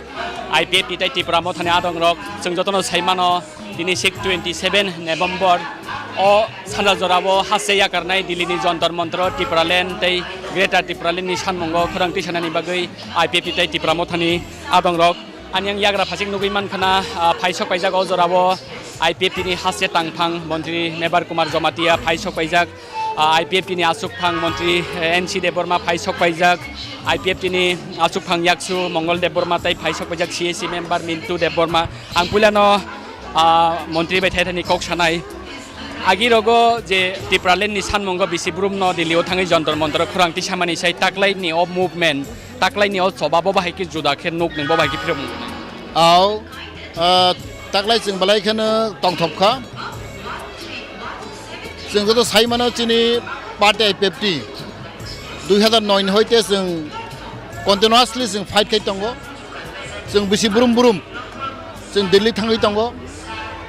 I P F T tei Tipra Motha ni adong rok. Chwng jotono sai mano, tini six twenty seven November o sanja jora o haste yakarnai Delhi ni Jantar Mantar o Tipraland tei Greater Tipraland ni sanmungo khorang tisanani bagwi I P F T tei Tipra Motha ni adong rok. Ani ang yagra phasik nugwi mankha na, ah, phai sok paijak o jora o I P F T ni haste tangphang montri Mebar Kumar Jamatia phai sok paijak, ah, I P F T ni aswk phang montri, eh, N C Debbarma phai sok paijak, I P F T ni aswk phang yaksu Mongol Debbarma tei phai sok paijak C A C member Mintu Debbarma. Ang puilano, ah, montri bai thaithani kok sanai. Agi rogo je Tipraland ni sanmungo bisi brum no Delhi o thangwi Jantar Mantar o khorang tisamani sai taklai ni o movement, taklai ni o choba bo bahai khe juda khe nuk nung bo bahai khe phirok nung. Au, ah, taklai chwng belai kheno tongthok kha. Chwng joto sai mano chini party I P F T dui hazar noi ni hoite chwng continuously chwng fight khai tongo. Chwng bisi brum brum chwng Delhi thangwi tongo,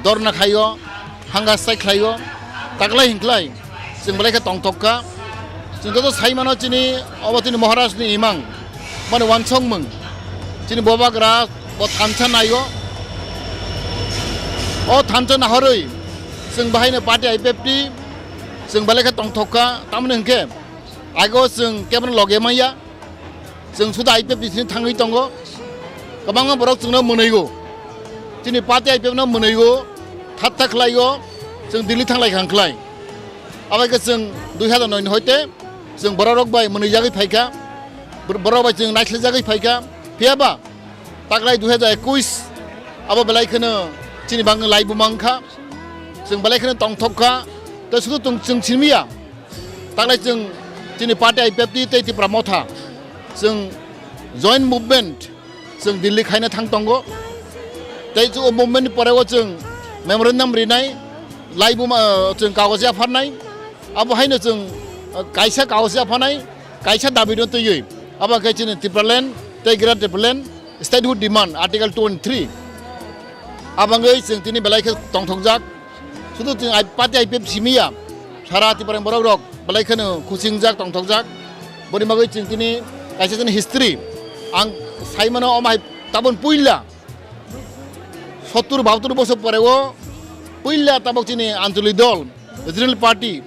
dorna khaio, hanga strike khlaio, taklai hinklai chwng belai khe tongthok kha. Chwng joto sai mano chini obo chini Maharaj ni imang, mani wansokmung, chini bobagra bo thansa naio. O thansa nahorwi chwng bahaino party I P F T chwng belai khe tongthok kha, tamoni hinkhe ago chwng kebono loge manya. Chwng suda I P F T sini thangwi tongo. Kwbangma borok chwngno mwnwigo. Chini party I P F no mwnwigo, thatha khlaigo, chwng Delhi thanglai khang khlai. Abai khe chwng dui hazar noi ni hoite chwng borok rok bai mwnwijagwi phaikha. Bor-, borok bai chwng naislerjagwi phaikha. Phiyaba taklai dui hazar ekush abo belai kheno chini bagwi laibu mankha. Chwng belai kheno tongthok kha. Tei sudu tong chwng simiya. Taklai chwng chini party I P F T tei Tipra Motha chwng joint movement chwng Delhi khaina thang tongo. Tei chwng o movement ni pore o chwng memorandum rinai, laibuma, chwng kagoj yapharnai. Abo haino chwng, uh, kaisa kagoj yapharnai, kaisa dabi no twiwi. Abo khe chini Tipraland tei Greater Tipraland statehood demand Article twenty-three. Abangwi chwng tini belai khe tongthokjak. Sudu chwng I-, party I P F simiya, sara Tiprani borok rok belai kheno khusingjak, tongthokjak. Boni bagwi chwng tini kaisa chini history ang sai mano, omo hai tabon puila sottur bahattor bosor pore o puila tabok chini Anchalik dol, regional party,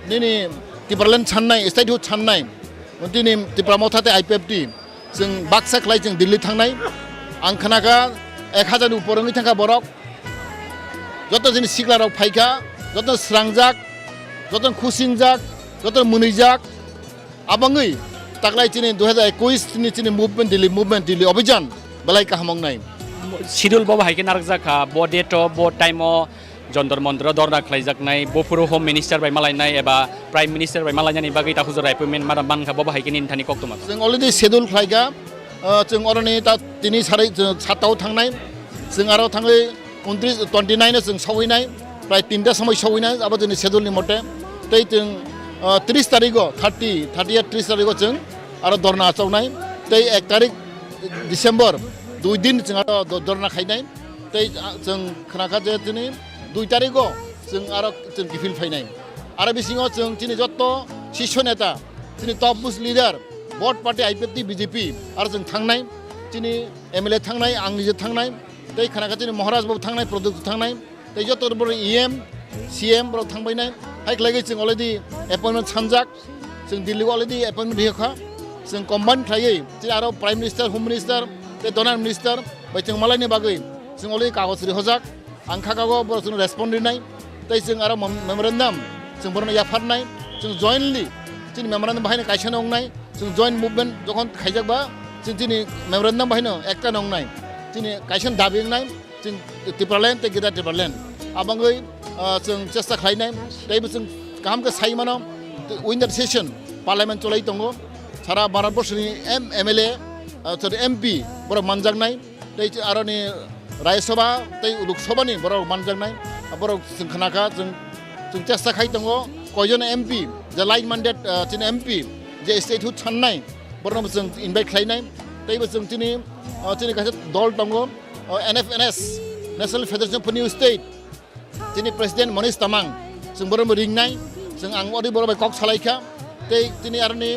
nini Tipraland sannai, statehood sannai, tini Tipra Motha tei I P F T. Chwng baksa khlai chwng Delhi thangnai. Ang khnakha ek hazar ni upor wngwi thangkha borok. Joto chini sikla rok phaikha, joto srangjak, joto khusingjak, joto mwnwijak. Abangwi taklai chini dui hazar ekush ni chini movement Delhi, movement Delhi Abhijan belai kaham wngnai. Schedule bo bahai khe narwkjak kha, bo date o, bo time o Jantar Mantar o dorna khlaijaknai, buphuru Home Minister bai malainai eba Prime Minister bai malainani bagwi ta hujura appointment mada mankha, bo bahai khe nini thani koktwma. Chwng already schedule khlaikha, ah, chwng oroni ta tini sarai, chwng satta o thangnai, chwng aro thangwi untris, twenty nine o chwng sogwinai, prai tinta somoi sogwinai, abo chwngni schedule ni mote. Tei chwng, ah, tris tarikh o, thirty, thirty eight tris tarikh o chwng aro dorna achoknai, tei ek tarikh December, dui din chwng aro do-, dorna khainai. Tei, ah, chwng khnakha je chini dui tarikh o chwng aro chwng kiphil phainai. Aro bisingo chwng chini jotto sisho neta, chini top bush leader, both party I P F T B J P, aro chwng thangnai, chini M L A thangnai, ang nije thangnai, tei khnakha chini Maharaj bo thangnai, Pradyot thangnai, tei jotto borok E M, C M borok thangbainai. Hai khlaiwi chwng already appointment sanjak. Chwng Delhi o already appointment rihokha. Chwng combine khlaiwi, chini aro Prime Minister, Home Minister, tei Donor Minister bai chwng malaini bagwi chwng already kagoj rihojak. Ang kha kago borok chwngno respond rinai. Tei chwng aro mem-, memorandum chwng borokno yapharnai. Chwng jointly chini memorandum bahaino kaisa no wngnai. Chwng joint movement jokhon khaijak ba, chwng chini memorandum bahaino ekta no wngnai. Chini kaisa dabi wngnai. Chwng Tipraland tei Greater Tipraland. Abangwi, ah, chwng chesta khlainai, teibo chwng kaham khe sai mano, winter session, parliament cholai tongo, sara Bharat borsoni M-, M L A, ah, sorry, M P borok manjaknai, tei aroni Rajya Sabha tei Lok Sabha ni borok manjaknai, borok chwng khnakha, chwng, chwng chesta khai tongo, koijon M P, je line mandate, ah, chini M P, je statehood sannai, borokno chwng invite khlainai, teibo chwng chini, ah, chini kaisa dol tongo, o N F N S, National Federation of New State, chini President Manish Tamang, chwng borokno ringnai, Chwng ang ori borok bai kok salai kha, tei tini aroni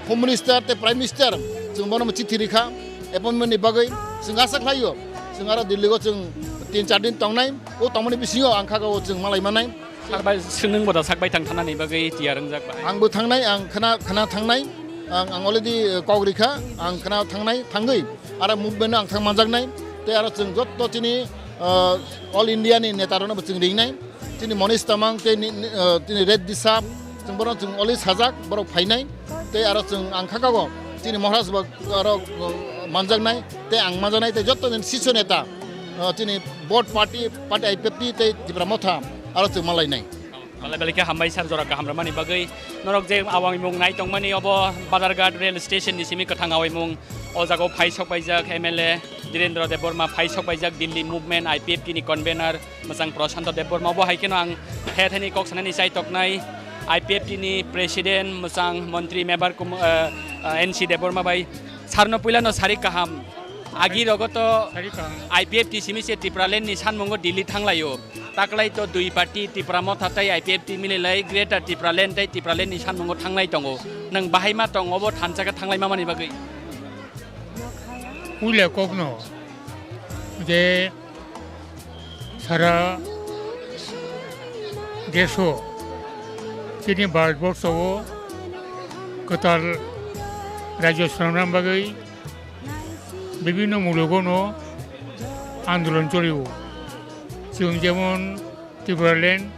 Home Minister tei Prime Minister chwng bono chithi ri kha appointment ni bagwi. Chwng asa khlai o, chwng aro Delhi o chwng tin char din tongnai, o tongmani bisingo ang kha o chwng malai manai. Sakbai, swngwng bo da sakbai thang thanani bagwi tiyar wngjak bai. Ang bo thangnai, ang khna, khna thangnai, ang, ang already, eh, kok ri kha, ang khna thangnai, thangwi aro movement no ang thang manjaknai, tei aro chwng jotto chini, eh, All India ni neta rok no bo chwng ringnai. Chini Monish Tamang tei ni, ni, eh, chini Reddy Sap, chwng borok chwng already sajak, borok phainai, tei aro chwng ang kha o chini Maharaj bo aro, eh, manjaknai, tei ang manjaknai, tei jotto chini siso neta, eh, chini both party, party I P F T tei Tipra Motha aro chwng malainai. Belai belai khe hambai sir, jora kaham rwmani bagwi. Norok je awai mung nai tongmani obo Badharghat rail station ni simi kwthang awai mung. O jaga o phai sok paijak M L A Dhirendra Debbarma, phai sok paijak Delhi movement I P F T ni convener mwchang Prashanto Debbarma. Obo hai kheno ang the thani kok sanani chai toknai I P F T ni president mwchang montri member kum-, eh, eh, N C Debbarma bai. Sarno puila no sari kaham. Agi rogo to sari kaham. I P F T simi se Tipraland ni sanmungo Delhi thanglaio. Taklai to dui party Tipra Motha tei I P F T mililai Greater Tipraland tei Tipraland ni sanmungo thanglai tongo. Nwng bahai ma tong obo thansa khe thanglai mamani bagwi? Puila kokno je sara deso chini Bharatborsho o kwtal rajyo swnamna bagwi bibhinno mulogono andolon cholio. Chwng jemon Tipraland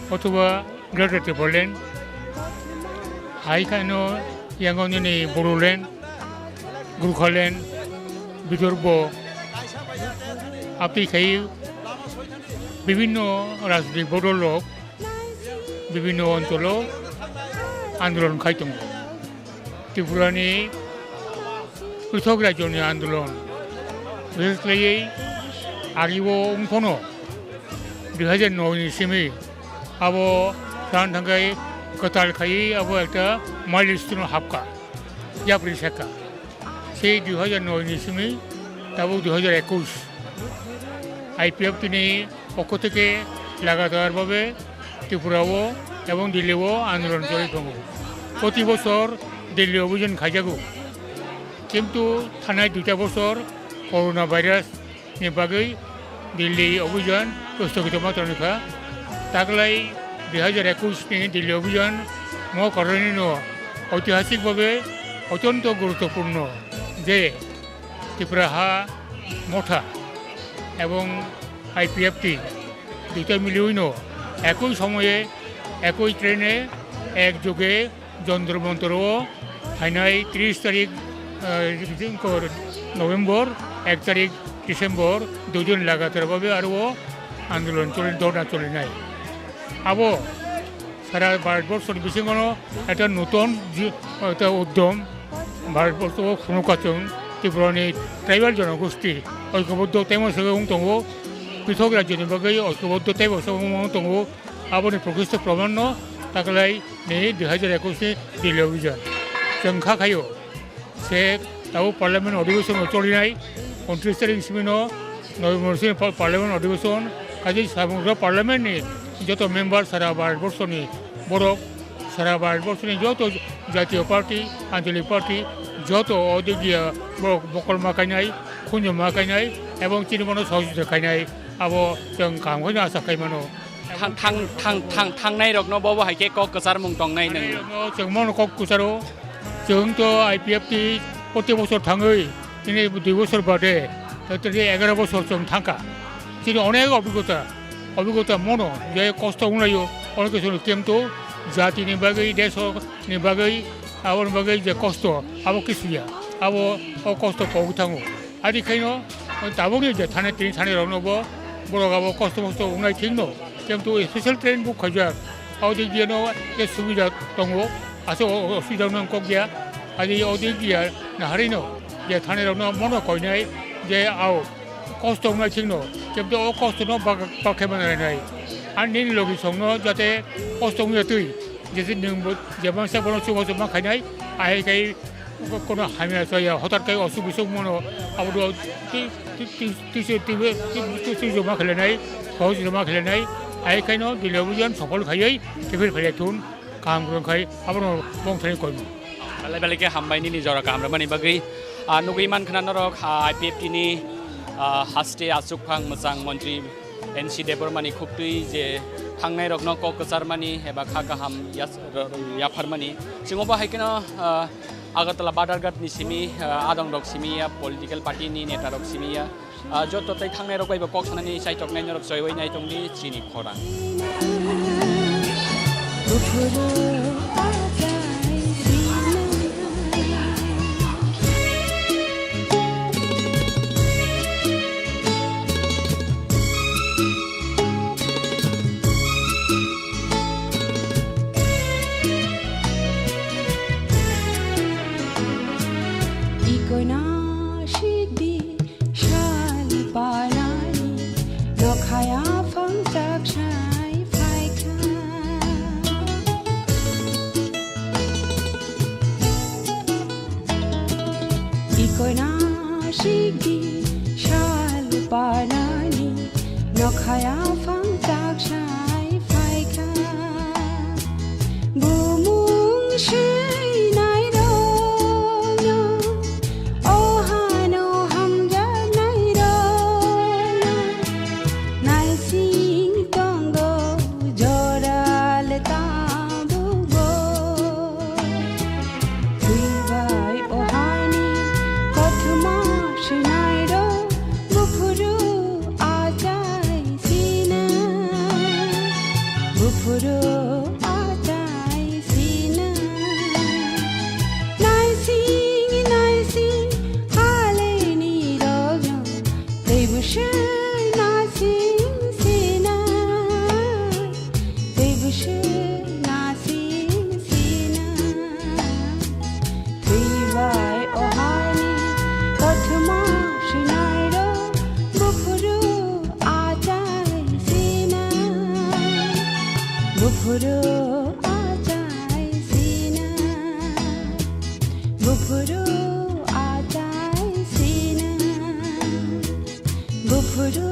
othoba Greater Tipraland, hai kheno yango nini Bodoland, Gorkhaland, Bidorbo, aphi khai bibhinno rajnitik bodol rok bibhinno oncholo andolon khai tongo. Tripurani pwithok rajyoni andolon, bishesh khlaiwi agio wngphano dui hajar noi ni simi abo san thangkhai kwtal khaiwi abo ekta milestone hapkha, yapri sekha. Sei dui hajar noi ni simi tabuk dui hajar ekush I P F T ni পক্ষ থেকে লাগাতারভাবে ত্রিপুরাও এবং দিল্লিও আন্দোলন চলে tongo. প্রতি বছর দিল্লি অভিযান খাইজাগো, কিন্তু থানায় দুইটা বছর corona virus ni bagwi Delhi অভিযান স্থগিত ma tongkha. Taklai dui hajar ekush ni Delhi অভিযান mo karonino ঐতিহাসিকভাবে অত্যন্ত গুরুত্বপূর্ণ যে Tipra ha Motha এবং I P F T দুইটা মিলিয়েই একই সময়ে একই ট্রেনে একযোগে যন্ত্র মন্ত্র ও থাইনাই ত্রিশ তারিখ, আহ, November, এক তারিখ December দুজন লাগাতারভাবে আরও আন্দোলন চলে, ধর্ণা চলে নাই। আবো সারা ভারতবর্ষের বিশিঙ্গনো একটা নতুন জি-, একটা উদ্যম। ভারতবর্ষ ও খুনুকাচং ত্রিপুরানি ট্রাইবাল জনগোষ্ঠী ঐক্যবদ্ধ তেমন সঙ্গে tongo, পৃথক রাজ্যনি বাকি ঐক্যবদ্ধ তেমন সঙ্গে tongo, আবনি প্রকৃষ্ট প্রমাণ তাকলাই ni dui hajar ekush ni Delhi অভিযান। Chwng kha khaio, se tabo parliament অধিবেশন চলিনাই, ঊনত্রিশ তারিখ simino November sini pa-, parliament অধিবেশন, kaisa samung parliament ni joto member সারা ভারতবর্ষনি borok, সারা ভারতবর্ষনি joto জাতীয় পার্টি, আঞ্চলিক party, joto o digia borok mokol ma kainai, khunju ma kainai, এবং chini bono সহযোগিতা khainai, abo chwng kaham khe asa khaimano. Thang, thang, thang, thang, thangnai rokno bobo hai khe kok kwchar mung tongnai nwng. Chwng mono kok kwcharo, chwng to I P F T proti bosor thangwi, tini dui bosor bade, to tini egaro bosor chwng thangkha. Chini onek obhigota, obhigota mono, je kosto wnglaio, onek kisu kemto, jatini bagwi, desoni bagwi, aboni bagwi je kosto, abo kisuya, abo o kosto kogwi thango. Adi khaino, tabukni je thani tini thani rokno bo, borok abo kosto mosto wngnai thikno, kemto special train book khaijak. Abo dik diano je subida tongo, aswk o, o, osubida wngna kok ya. Adi o dik dia naharino, je thani rokno mono koinai, je ao kosto wngnai thikno, kemto o kosto no bak-, bakhe manai nai. Ani nini logi songno jate kosto wngya twi, jese nwng bo, je mangsa bono chubachu ma khainai, ahai kai Ko-, kono hamya chaya, hotat kai osuk bisuk mono, abo do ti-, ti-, ti-, ti-, ti-, ti-, ti-, ti-, joma khelenai, sahoj joma khelenai, Ai khaino dilo bujon sokol khaiwi kefir phaiya thun kaham kwrwng khai abono bong thani koimo. Belai belai khe hambai nini jora kaham rwmani bagwi. Ah, nugwi mankha na norok, ah, I P F T ni, ah, haste achukphang mwchang montri N C Debbarmani khuktwi je thangnai rokno kok kwcharmani eba kha kaham yas-, r-, r-, yapharmani. Chwng obo hai kheno, ah, Agartala Badharghat ni simi, ah, adong rok simi ya, political party ni neta rok simi ya. Ah, joto tei thangnai rok bai bo kok sanani chaitok nai norok choi wai nai tong di chini khorang. Ikoina sikdi sal panani nokhaya phangchak sai phaikha. Ikoina sikdi sal panani nokhaya phangchak sai phaikha. Bumung seinai rokno, o hano hamjaknai rokno, naising tongo joral tabukbo. Twi bai o hani kothoma sinairo buphuru achai sina, buphuru achai sina. Naising naising haleni rogno tei bushe naising sina. Tei bushe naising sina. Twi bai o hani kothoma sinairo buphuru achai sina. Buphuru achai sina. Buphuru achai sina. Buphuru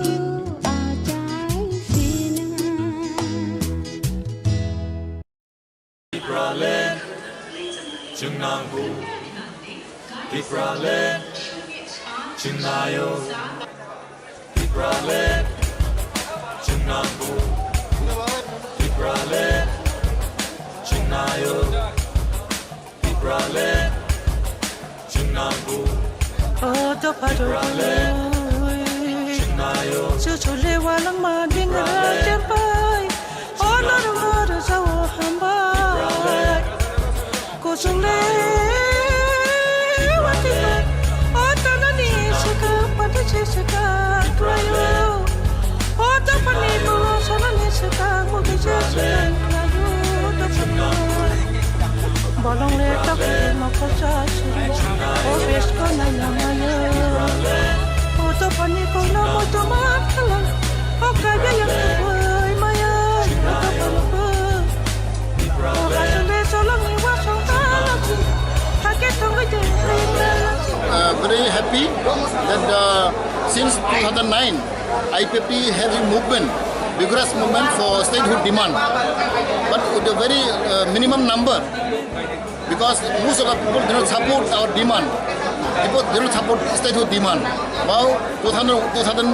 achai sina. Tipraland chwng nangkuk. Tipraland chwng naio. Tipraland chwng nangkuk. Tipraland chwng naio. Tipraland chwng nangkuk. O dopha rok, chwng naio. Chuchule walangma dingra champai. O norok no rwjao hambai. Kuchungle watika. O tanani swkang pati se swkang klaio. O dophani bolo sanani swkang mugi se swkang klaio dophani. Bolong le tokni mokol sa siri. O besko nai namayo. O dophani kono moto ma khala. O kaya yang kubui maya. O dophani ko. O hasung le solong ni wasong talachi. Hake tongoi de. Uh, very happy that, uh, since two thousand nine, I P F T has a movement, vigorous movement for statehood demand, but with a very, uh, minimum number, because most of the people do not support our demand. People do not support statehood demand. Now, two thousand, two thousand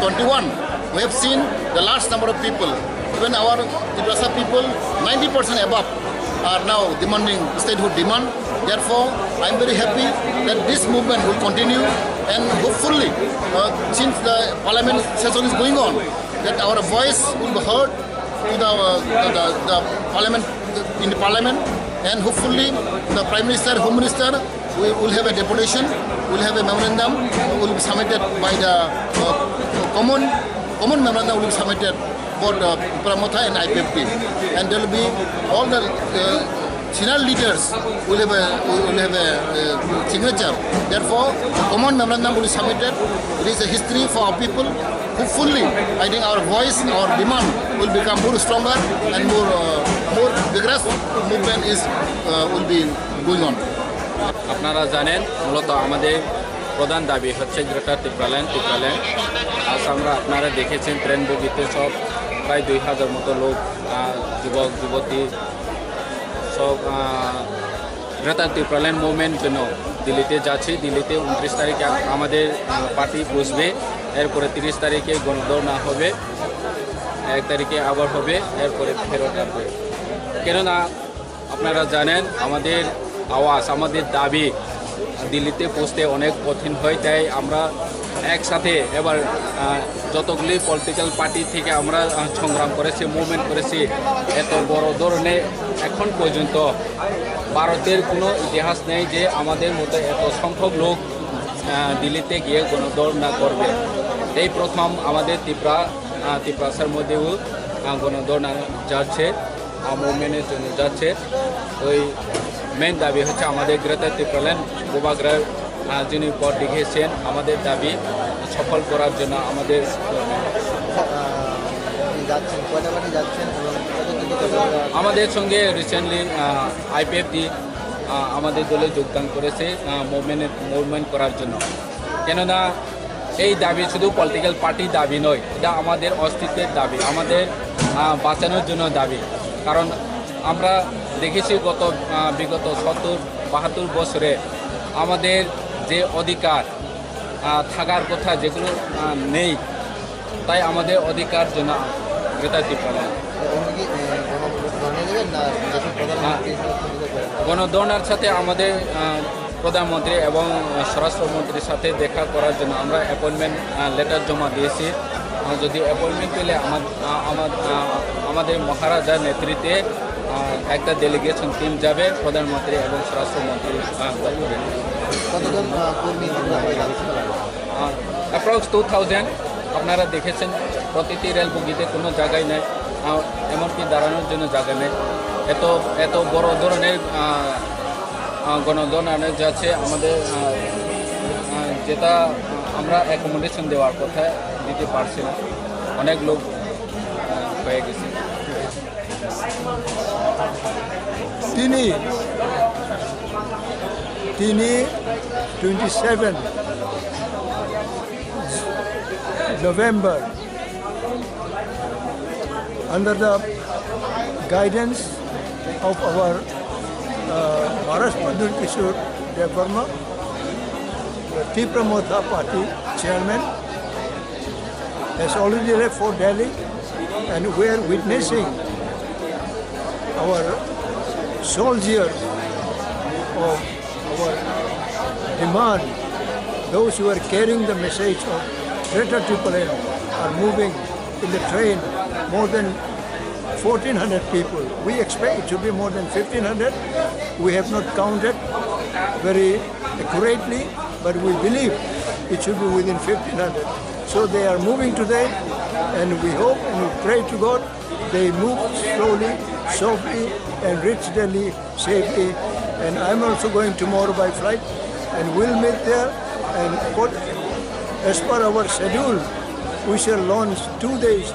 twenty-one, we have seen the large number of people, even our Tiprasa people, ninety percent above are now demanding statehood demand. Therefore, I am very happy that this movement will continue, and hopefully, uh, since the parliament session is going on, that our voice will be heard to the, uh, the, the, the parliament, in the parliament, and hopefully the Prime Minister, Home Minister, we will have a deputation, we will have a memorandum, will be submitted by the, uh, common, common memorandum will be submitted for the Tipra Motha and I P F T. And there will be all the, uh, senior leaders will have a, will have a, uh, signature. Therefore, common memorandum will be submitted. It is a history for our people. Hopefully, I think our voice, our demand will become more stronger and more, uh, more vigorous movement is, uh, will be going on. আপনারা জানেন, মূলত আমাদের প্রধান দাবি হচ্ছে গ্রেটার টিপ্রাল্যান্ড, টিপ্রাল্যান্ড। আজ আমরা, আপনারা দেখেছেন, ট্রেন বগিতে সব প্রায় দুই হাজার মতো লোক, আহ, যুবক যুবতী সব, আহ, গ্রেটার ত্রিপুরাল্যান্ড মুভমেন্ট জন্য দিল্লিতে যাচ্ছি। দিল্লিতে ঊনত্রিশ তারিখে আমাদের, আহ, পার্টি বসবে, এরপরে তিরিশ তারিখে গণধর্ণা হবে, এক তারিখে আবার হবে, এরপরে ফেরত আসবে। কেননা আপনারা জানেন, আমাদের আওয়াজ, আমাদের দাবি দিল্লিতে পৌঁছতে অনেক কঠিন হয়, তাই আমরা একসাথে এবার, আহ, যতগুলি পলিটিক্যাল পার্টি থেকে আমরা, আহ, সংগ্রাম করেছি, মুভমেন্ট করেছি, এত বড় ধরনের এখন পর্যন্ত ভারতের কোনো ইতিহাস নেই যে আমাদের মতো এত সংখ্যক লোক, আহ, দিল্লিতে গিয়ে গণধর্ণা করবে। এই প্রথম আমাদের ত্রিপুরা, আহ, ত্রিপ্রাসার মধ্যেও, আহ, গণধর্ণা যাচ্ছে। আহ, মুভমেন্টের জন্য যাচ্ছে। ওই মেইন দাবি হচ্ছে আমাদের গ্রেটার ত্রিপুরাল্যান্ড বুবাগ্রা, আহ, যিনি পথ দেখিয়েছেন, আমাদের দাবি সফল করার জন্য আমাদের আহ, আপনি যাচ্ছেন, কয়টা পার্টি যাচ্ছেন এবং কতদিন ধরে? আমাদের সঙ্গে রিসেন্টলি, আহ, আইপিএফটি, আহ, আমাদের দলে যোগদান করেছে, আহ, মুভমেন্ট, মুভমেন্ট করার জন্য। কেননা এই দাবি শুধু পলিটিক্যাল পার্টির দাবি নয়, এটা আমাদের অস্তিত্বের দাবি, আমাদের, আহ, বাঁচানোর জন্য দাবি। কারণ আমরা দেখেছি গত, আহ, বিগত সত্তর বাহাত্তর বছরে আমাদের যে অধিকার, আহ, থাকার কথা, যেগুলো, আহ, নেই, তাই আমাদের অধিকার জন্য গ্রেটার ত্রিপুরা। আপনি কি, আহ, গণ-, ধর্ণা দেবেন না দেশের প্রধানমন্ত্রী হিসেবে উত্থাপিত করবেন? গণধর্ণার সাথে আমাদের, আহ, প্রধানমন্ত্রী এবং স্বরাষ্ট্রমন্ত্রীর সাথে দেখা করার জন্য আমরা অ্যাপয়েন্টমেন্ট, আহ, লেটার জমা দিয়েছি। আহ, যদি অ্যাপয়েন্টমেন্ট পেলে আমার, আহ, আমার, আহ, আমাদের মহারাজার নেতৃত্বে, আহ, একটা ডেলিগেশন টিম যাবে প্রধানমন্ত্রী এবং স্বরাষ্ট্রমন্ত্রীর, আহ, দপ্তরে। কতজন, আহ, কর্মী ত্রিপুরা হয়ে যাচ্ছে? আহ, অ্যাপ্রক্স টু থাউজেন্ড। আপনারা দেখেছেন, প্রতিটি রেল বগিতে কোনো জায়গায় নেই, আহ, এমনকি দাঁড়ানোর জন্য জায়গা নেই। এত, এত বড় ধরনের, আহ, আহ, গণধর্ণা যাচ্ছে আমাদের, আহ, আহ, যেটা, আহ, আমরা অ্যাকোমোডেশন দেওয়ার কথা, দিতে পারছি না, অনেক লোক, আহ, হয়ে গেছে। তিনি, তিনি, twenty seven November, under the guidance of our, uh, Maharaj Pradyut Kishore Debbarma, the Tipra Motha Party chairman, has already left for Delhi, and we are witnessing our soldiers of our demand, those who are carrying the message of Greater Tipraland are moving in the train, more than fourteen hundred people. We expect it to be more than fifteen hundred. We have not counted very accurately, but we believe it should be within fifteen hundred. So they are moving today, and we hope and we pray to God they move slowly, softly, and reach Delhi safely. And I'm also going tomorrow by flight, and we'll meet there. And for, as per our schedule, we shall launch two days,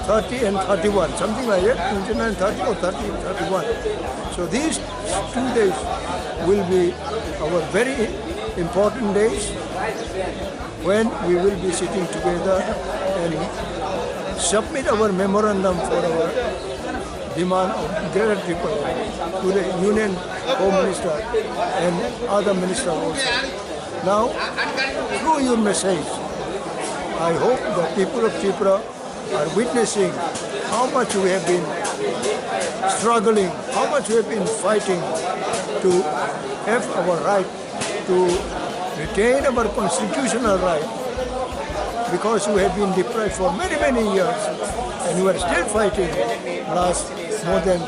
thirty and thirty-one, something like that, twenty-nine, thirty or thirty, thirty-one. So these two days will be our very important days when we will be sitting together and submit our memorandum for our demand of Greater Tipraland to the Union Home Minister and other minister also. Now, through your message, I hope the people of Tripura are witnessing how much we have been struggling, how much we have been fighting to have our right to retain our constitutional right, because we have been deprived for many, many years, and we are still fighting. Last more than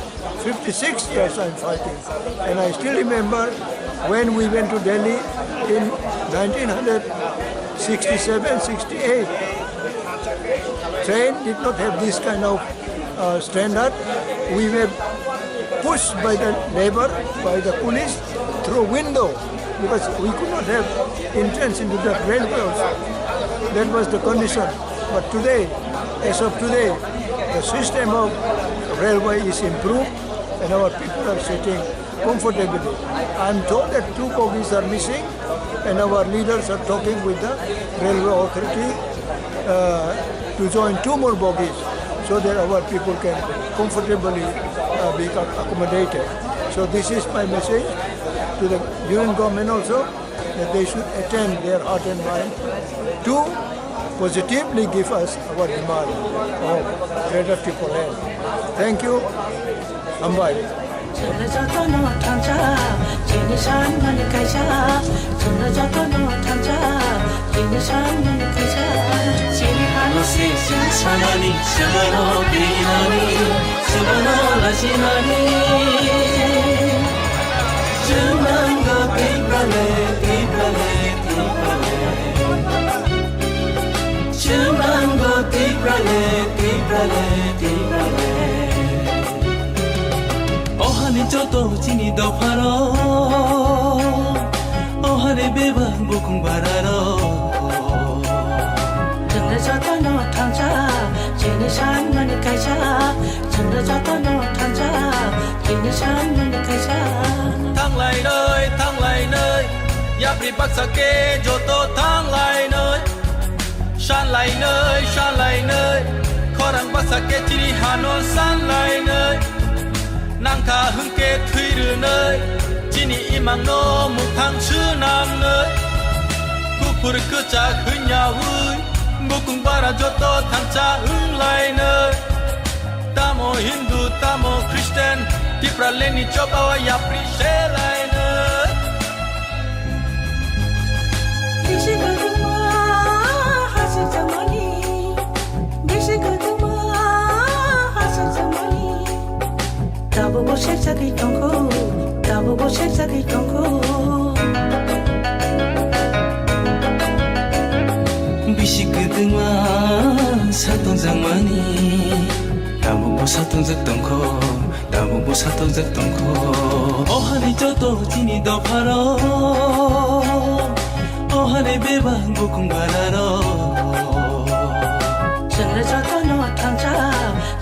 fifty-six years I'm fighting, and I still remember when we went to Delhi in nineteen sixty-seven sixty-eight. Train did not have this kind of uh, standard. We were pushed by the neighbor, by the police, through window, because we could not have entrance into the railway also. That was the condition. But today, as of today, the system of railway is improved and our people are sitting comfortably. I'm told that two bogies are missing, and our leaders are talking with the railway authority uh, to join two more bogies. so that our people can comfortably uh, be accommodated. So this is my message to the union government also, that they should attend their heart and mind to positively give us our demand of Greater Tipraland. Thank you. Hambai. Chwngno jotono thansa, chini sanmani kaisa. Chwngno jotono thansa, chini sanmani kaisa. Chini hano se chwng sanani, chwngno binani, chwngno lachinani. Chwng nango Tiprale, Tiprale, Tiprale. Chwng nango Tiprale, Tiprale, Tiprale. Ohani joto chini dopharo, ohani bebak bukung bararo. Chwngno jotono thansa, chini sanmani kaisa. Chwngno jotono thansa, chini sanmani kaisa. Thanglainai, thanglainai, yapri baksa khe joto thanglainai. Sanlainai, sanlainai, khorang bwsa khe chini hano sanlainai. Nangkha hwnkhe thwi rwnai, chini imangno muthang swnamnai. Kuphur kwchak hwnyaui, bukung bara joto thansa wnglainai. Tamo Hindu, tamo Christian, Tipralandni chobao yapri selainai. Bisi kwbangma hachal chamani, bisi kwbangma hachal chamani. Tabukbo serjagwi tongkho, tabukbo serjagwi tongkho. Bisi kwbangma satong jakmani, tabukbo satong jak tongkho. Tabukbo satokjak tongkho. Ohani joto chini dopharo, ohani bebak bukung bararo. Chwngno jotono thansa,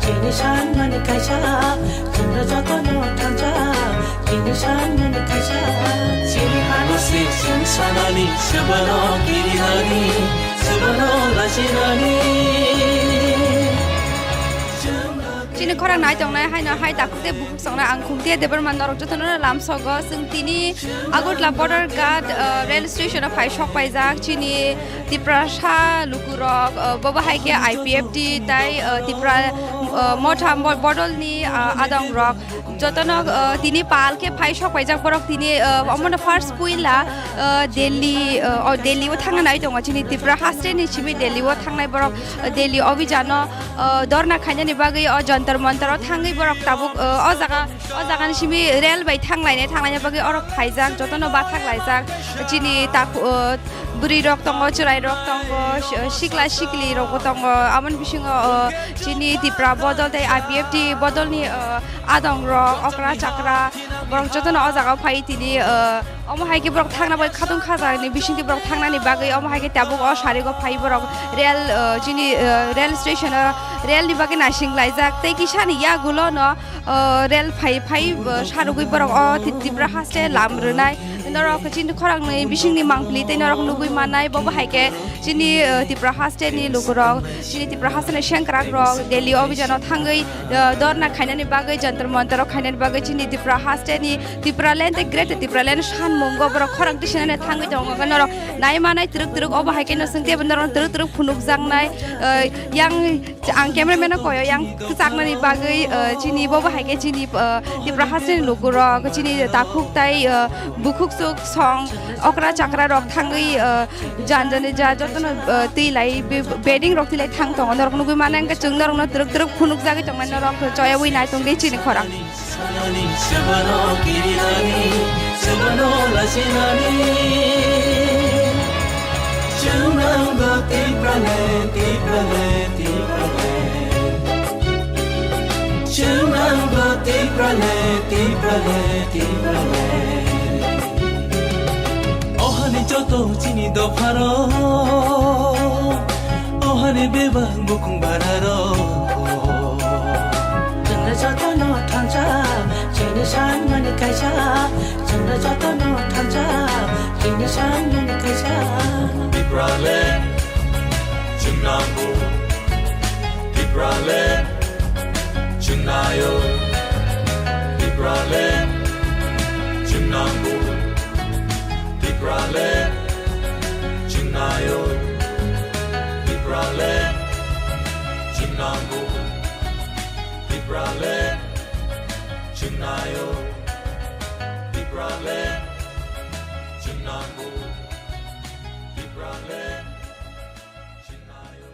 chini sanmani kaisa. Chwngno jotono thansa, chini sanmani kaisa. Chini hano se chwng sanani, swbano kirinani, swbano lachinani. Chini khorang nai tongnai haino hai takhuk tei bukhuk songnai ang Khumtia Debbarma norok jotono lamsogo. Chwng tini Agartala Border Ghat, uh, rail station o phai sok paijak chini Tiprasa lukurok, uh, bobo hai khe I P F T tai, uh, Tipra, uh, Motha mo-, bodolni, uh, adongrok jotono, uh, tini pal khe phai sok paijak borok tini, uh, omono first puila, uh, Delhi, uh, o Delhi o thangna nai tongo chini Tipra hasteni simi Delhi o thangnai borok, uh, Delhi obijano. Uh, dorna khainani bagwi o Jantar Mantar o thangwi borok tabuk, uh, o jaga, o jagani simi rel bai thanglainai, thanglaina bagwi orok phaijak, jotono bathak laijak. Chini tak, uh, bwrwi rok tongo, chwrai rok tongo, si-, sikla sikli rokbo tongo. Aboni bisingo, uh, chini Tipra bodol tei I P F T bodolni, uh, adong rok, okra chakra, borok jotono o jaga o phai tini, uh, Omo hai khe borok thangna bai khatung khajakni bisingtwi borok thangnani bagwi omo hai khe tabuk o sarigo phai borok rel, uh, chini, uh, rel station o rel ni bagwi naising laijak tei kisani yagulo no, uh, rel phai phai, uh, sarugwi borok o Ti-, Tipra haste lam rwnai norok chini khorang ni bisingni mangpili tei norok nugwi mannai. Bobo hai khe chini, uh, Tipra haste ni lukurok, chini Tipra haste ni sengkrak rok Delhi obijano thangwi, uh, dorna khainani bagwi, Jantar Mantar o khainani bagwi chini Tipra haste ni Tipraland tei Greater Tipraland sanmungo borok khorang tisinani thangwi tongo. Norok nai manai twrwk twrwk obo hai khe no chwng teibo norok twrwk twrwk phunukjaknai, eh, yang ang cameraman no koyo yang kwchaknani bagwi, eh, chini bobo hai khe chini, eh, Tipra hasteni lukurok chini takhuk tai, eh, bukhuk chuk song okra chakra rok thangwi, eh, jan jani ja jotono, eh, twi lai be-, bedding rok twi lai thang tongo. Norok nugwi mano hwnkhe chwng norokno twrwk twrwk phunukjagwi tongmani norok choyawi nai tongdi chini khorang. Sanani, sebano kirinani, sebano lachinani. Chunango Tiprale, Tiprale, Tiprale. Chunango Tiprale, Tiprale, Tiprale. Ohani joto chini dopharo, ohani bebak bukung bararo. Chwngno jotono thansa, chini sanmani kaisa. Chwngno jotono thansa, chini sanmani kaisa. Tipraland, chunango, Tipraland. Nayo, Tipraland, chwng nango. Tipraland, chwng nayo. Tipraland, chwng nango. Tipraland, chwng nayo. Tipraland, chwng nango. Tipraland, chwng nayo.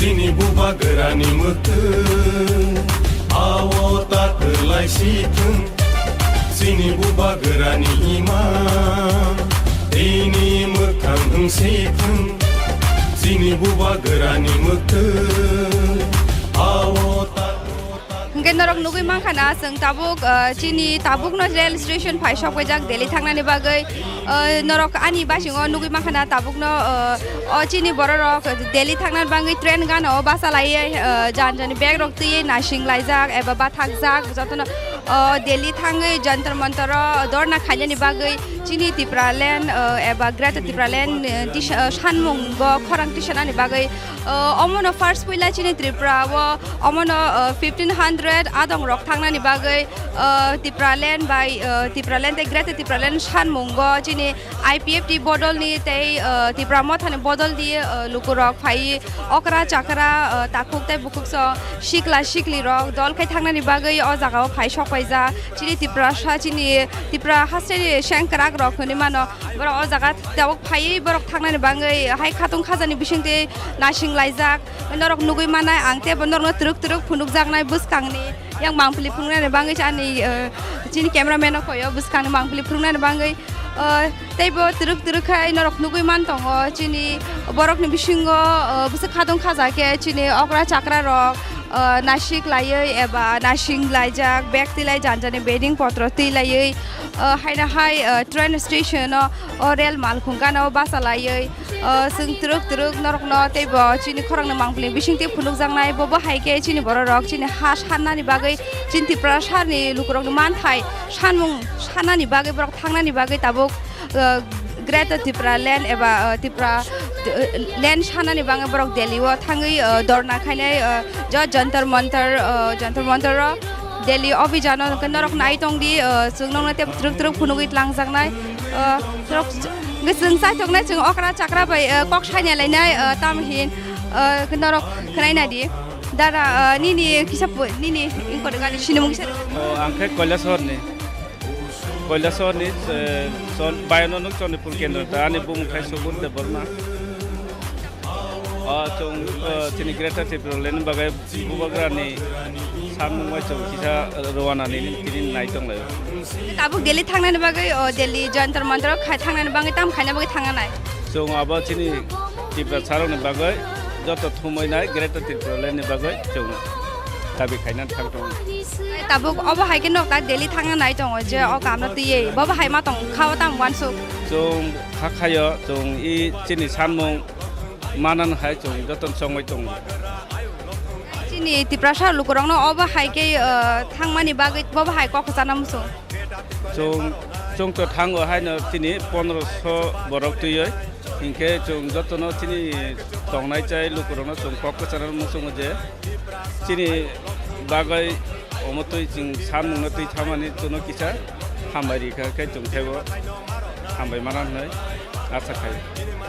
Chini bubagrani mwktwi, ao ta kwlai si thung. Chini bubagrani ima, tini mwkhang wng si thung. Chini bubagrani mwktwi, ao ta Hwnkhe norok nugwi mankha na, chwng tabuk, ah, chini tabukno rail station phai sokpaijak Delhi thangnani bagwi. Ah, norok ani basingo nugwi mankha na, tabukno, ah, o chini bororok Delhi thangnani bagwi train gana o basa laiwi, ah, jan jani bag rok twiwi nasing laijak eba bathakjak, jotono, ah, Delhi thangwi Jantar Mantar o dorna khainani bagwi chini Tipraland, ah, eba Greater Tipraland, ah, tisa-, ah, sanmung bo khorang tisanani bagwi. O, omono first puila chini Tripura o, omono, o, fifteen hundred adong rok thangnani bagwi, o, Tipraland bai, o, Tipraland tei Greater Tipraland sanmungo chini I P F T bodolni tei, o, Tipra Mothani bodolni, o, lukurok phai okra chakra, o, takhuk tei bukhuk song sikla sikli rok dol khai thangnani bagwi o jagao phai sokpaijak. Chini Tiprasa, chini Tipra hasteni sengkrak rok hwnwi mano. Borok o jaga tabuk phaiwi borok thangnani bagwi hai khatung khajani bisingtwi nasing laijak. Norok nugwi manai ang teibo norokno twrwk twrwk phunukjaknai bwskangni. Yang mangpili phunuknani bagwi se ani, eh, chini cameraman no koyo bwskangni mangpili phunuknani bagwi, eh, teibo twrwk twrwk khai norok nugwi man tongo. Chini borokni bisingo, eh, bwswk khatung khaja khe chini okra chakra rok, eh, nasik laiwi eba nasing laijak, bag twi lai janjani bedding potro twi laiwi, eh, haino hai, eh, train station o, o rel malkhung gana o basa laiwi, eh, chwng twrwk twrwk norokno teibo chini khorangni mangpili bisingtwi phunukjaknai. Bo bo hai khe chini bororok chini ha sannani bagwi, chini Tiprasani lukurokni manthai sanmung sannani bagwi borok thangnani bagwi tabuk, eh, Greater Tipraland eba, eh, Tipra, eh, land sanani bagwi borok Delhi o thangwi, eh, dorna khainai, eh, jo Jantar Mantar, eh, Jantar Mantar o Delhi obhijano hwnkhe norok nai tongdi, eh, chwng nokno tei twrwk twrwk phunugwi tlangjaknai. Eh, norok hwnkhe chwng chaithoknai, chwng okra chakra bai, eh, kok saina lainai, eh, tamo hin, eh, norok khwnai naidi. Dara, eh, nini kisa pho-, nini inkorgani sinimung kisa. O, ang khe Kailasahar ni. Kailasahar ni, eh, chon-, bayano nuk Chonipur kendro ta, ani bumung khai Subur Debbarma. O, chwng, eh, chini Greater Tipraland ni bagwi bubagrani samung bai chwng kisa rwna nini tini nai tong lai. Tabuk Delhi thangnani bagwi, o, Delhi Jantar Mantar o khai thangnani bagwi tam khaina bagwi thangna nai. Chwng abo chini Tiprasa rokni bagwi joto thumui nai Greater Tipraland ni bagwi chwng dabi khaina thang tongo. Tabuk obo hai khe nok ta Delhi thangna nai tongo je o kamno twiwi bobo hai ma tong kha o tamo uansuk. Chwng kha khaio chwng i chini sanmung manan hai chwng joto chongwi tongo. Chini Tiprasa lukurokno obo hai khe, uh, thangmani bagwi bobo hai kok kwchana muchung. Chwng, chwng to thango haino chini pondroso borok twiwi. Hinkhe chwng jotono chini tongnai chai lukurokno chwng kok kwchana muchungo je chini bagwi omo twi chwng sanmungno twi thamani chwngno kisa hambai rikha khe chwng thaibo hambai mana hwnwi acha khai.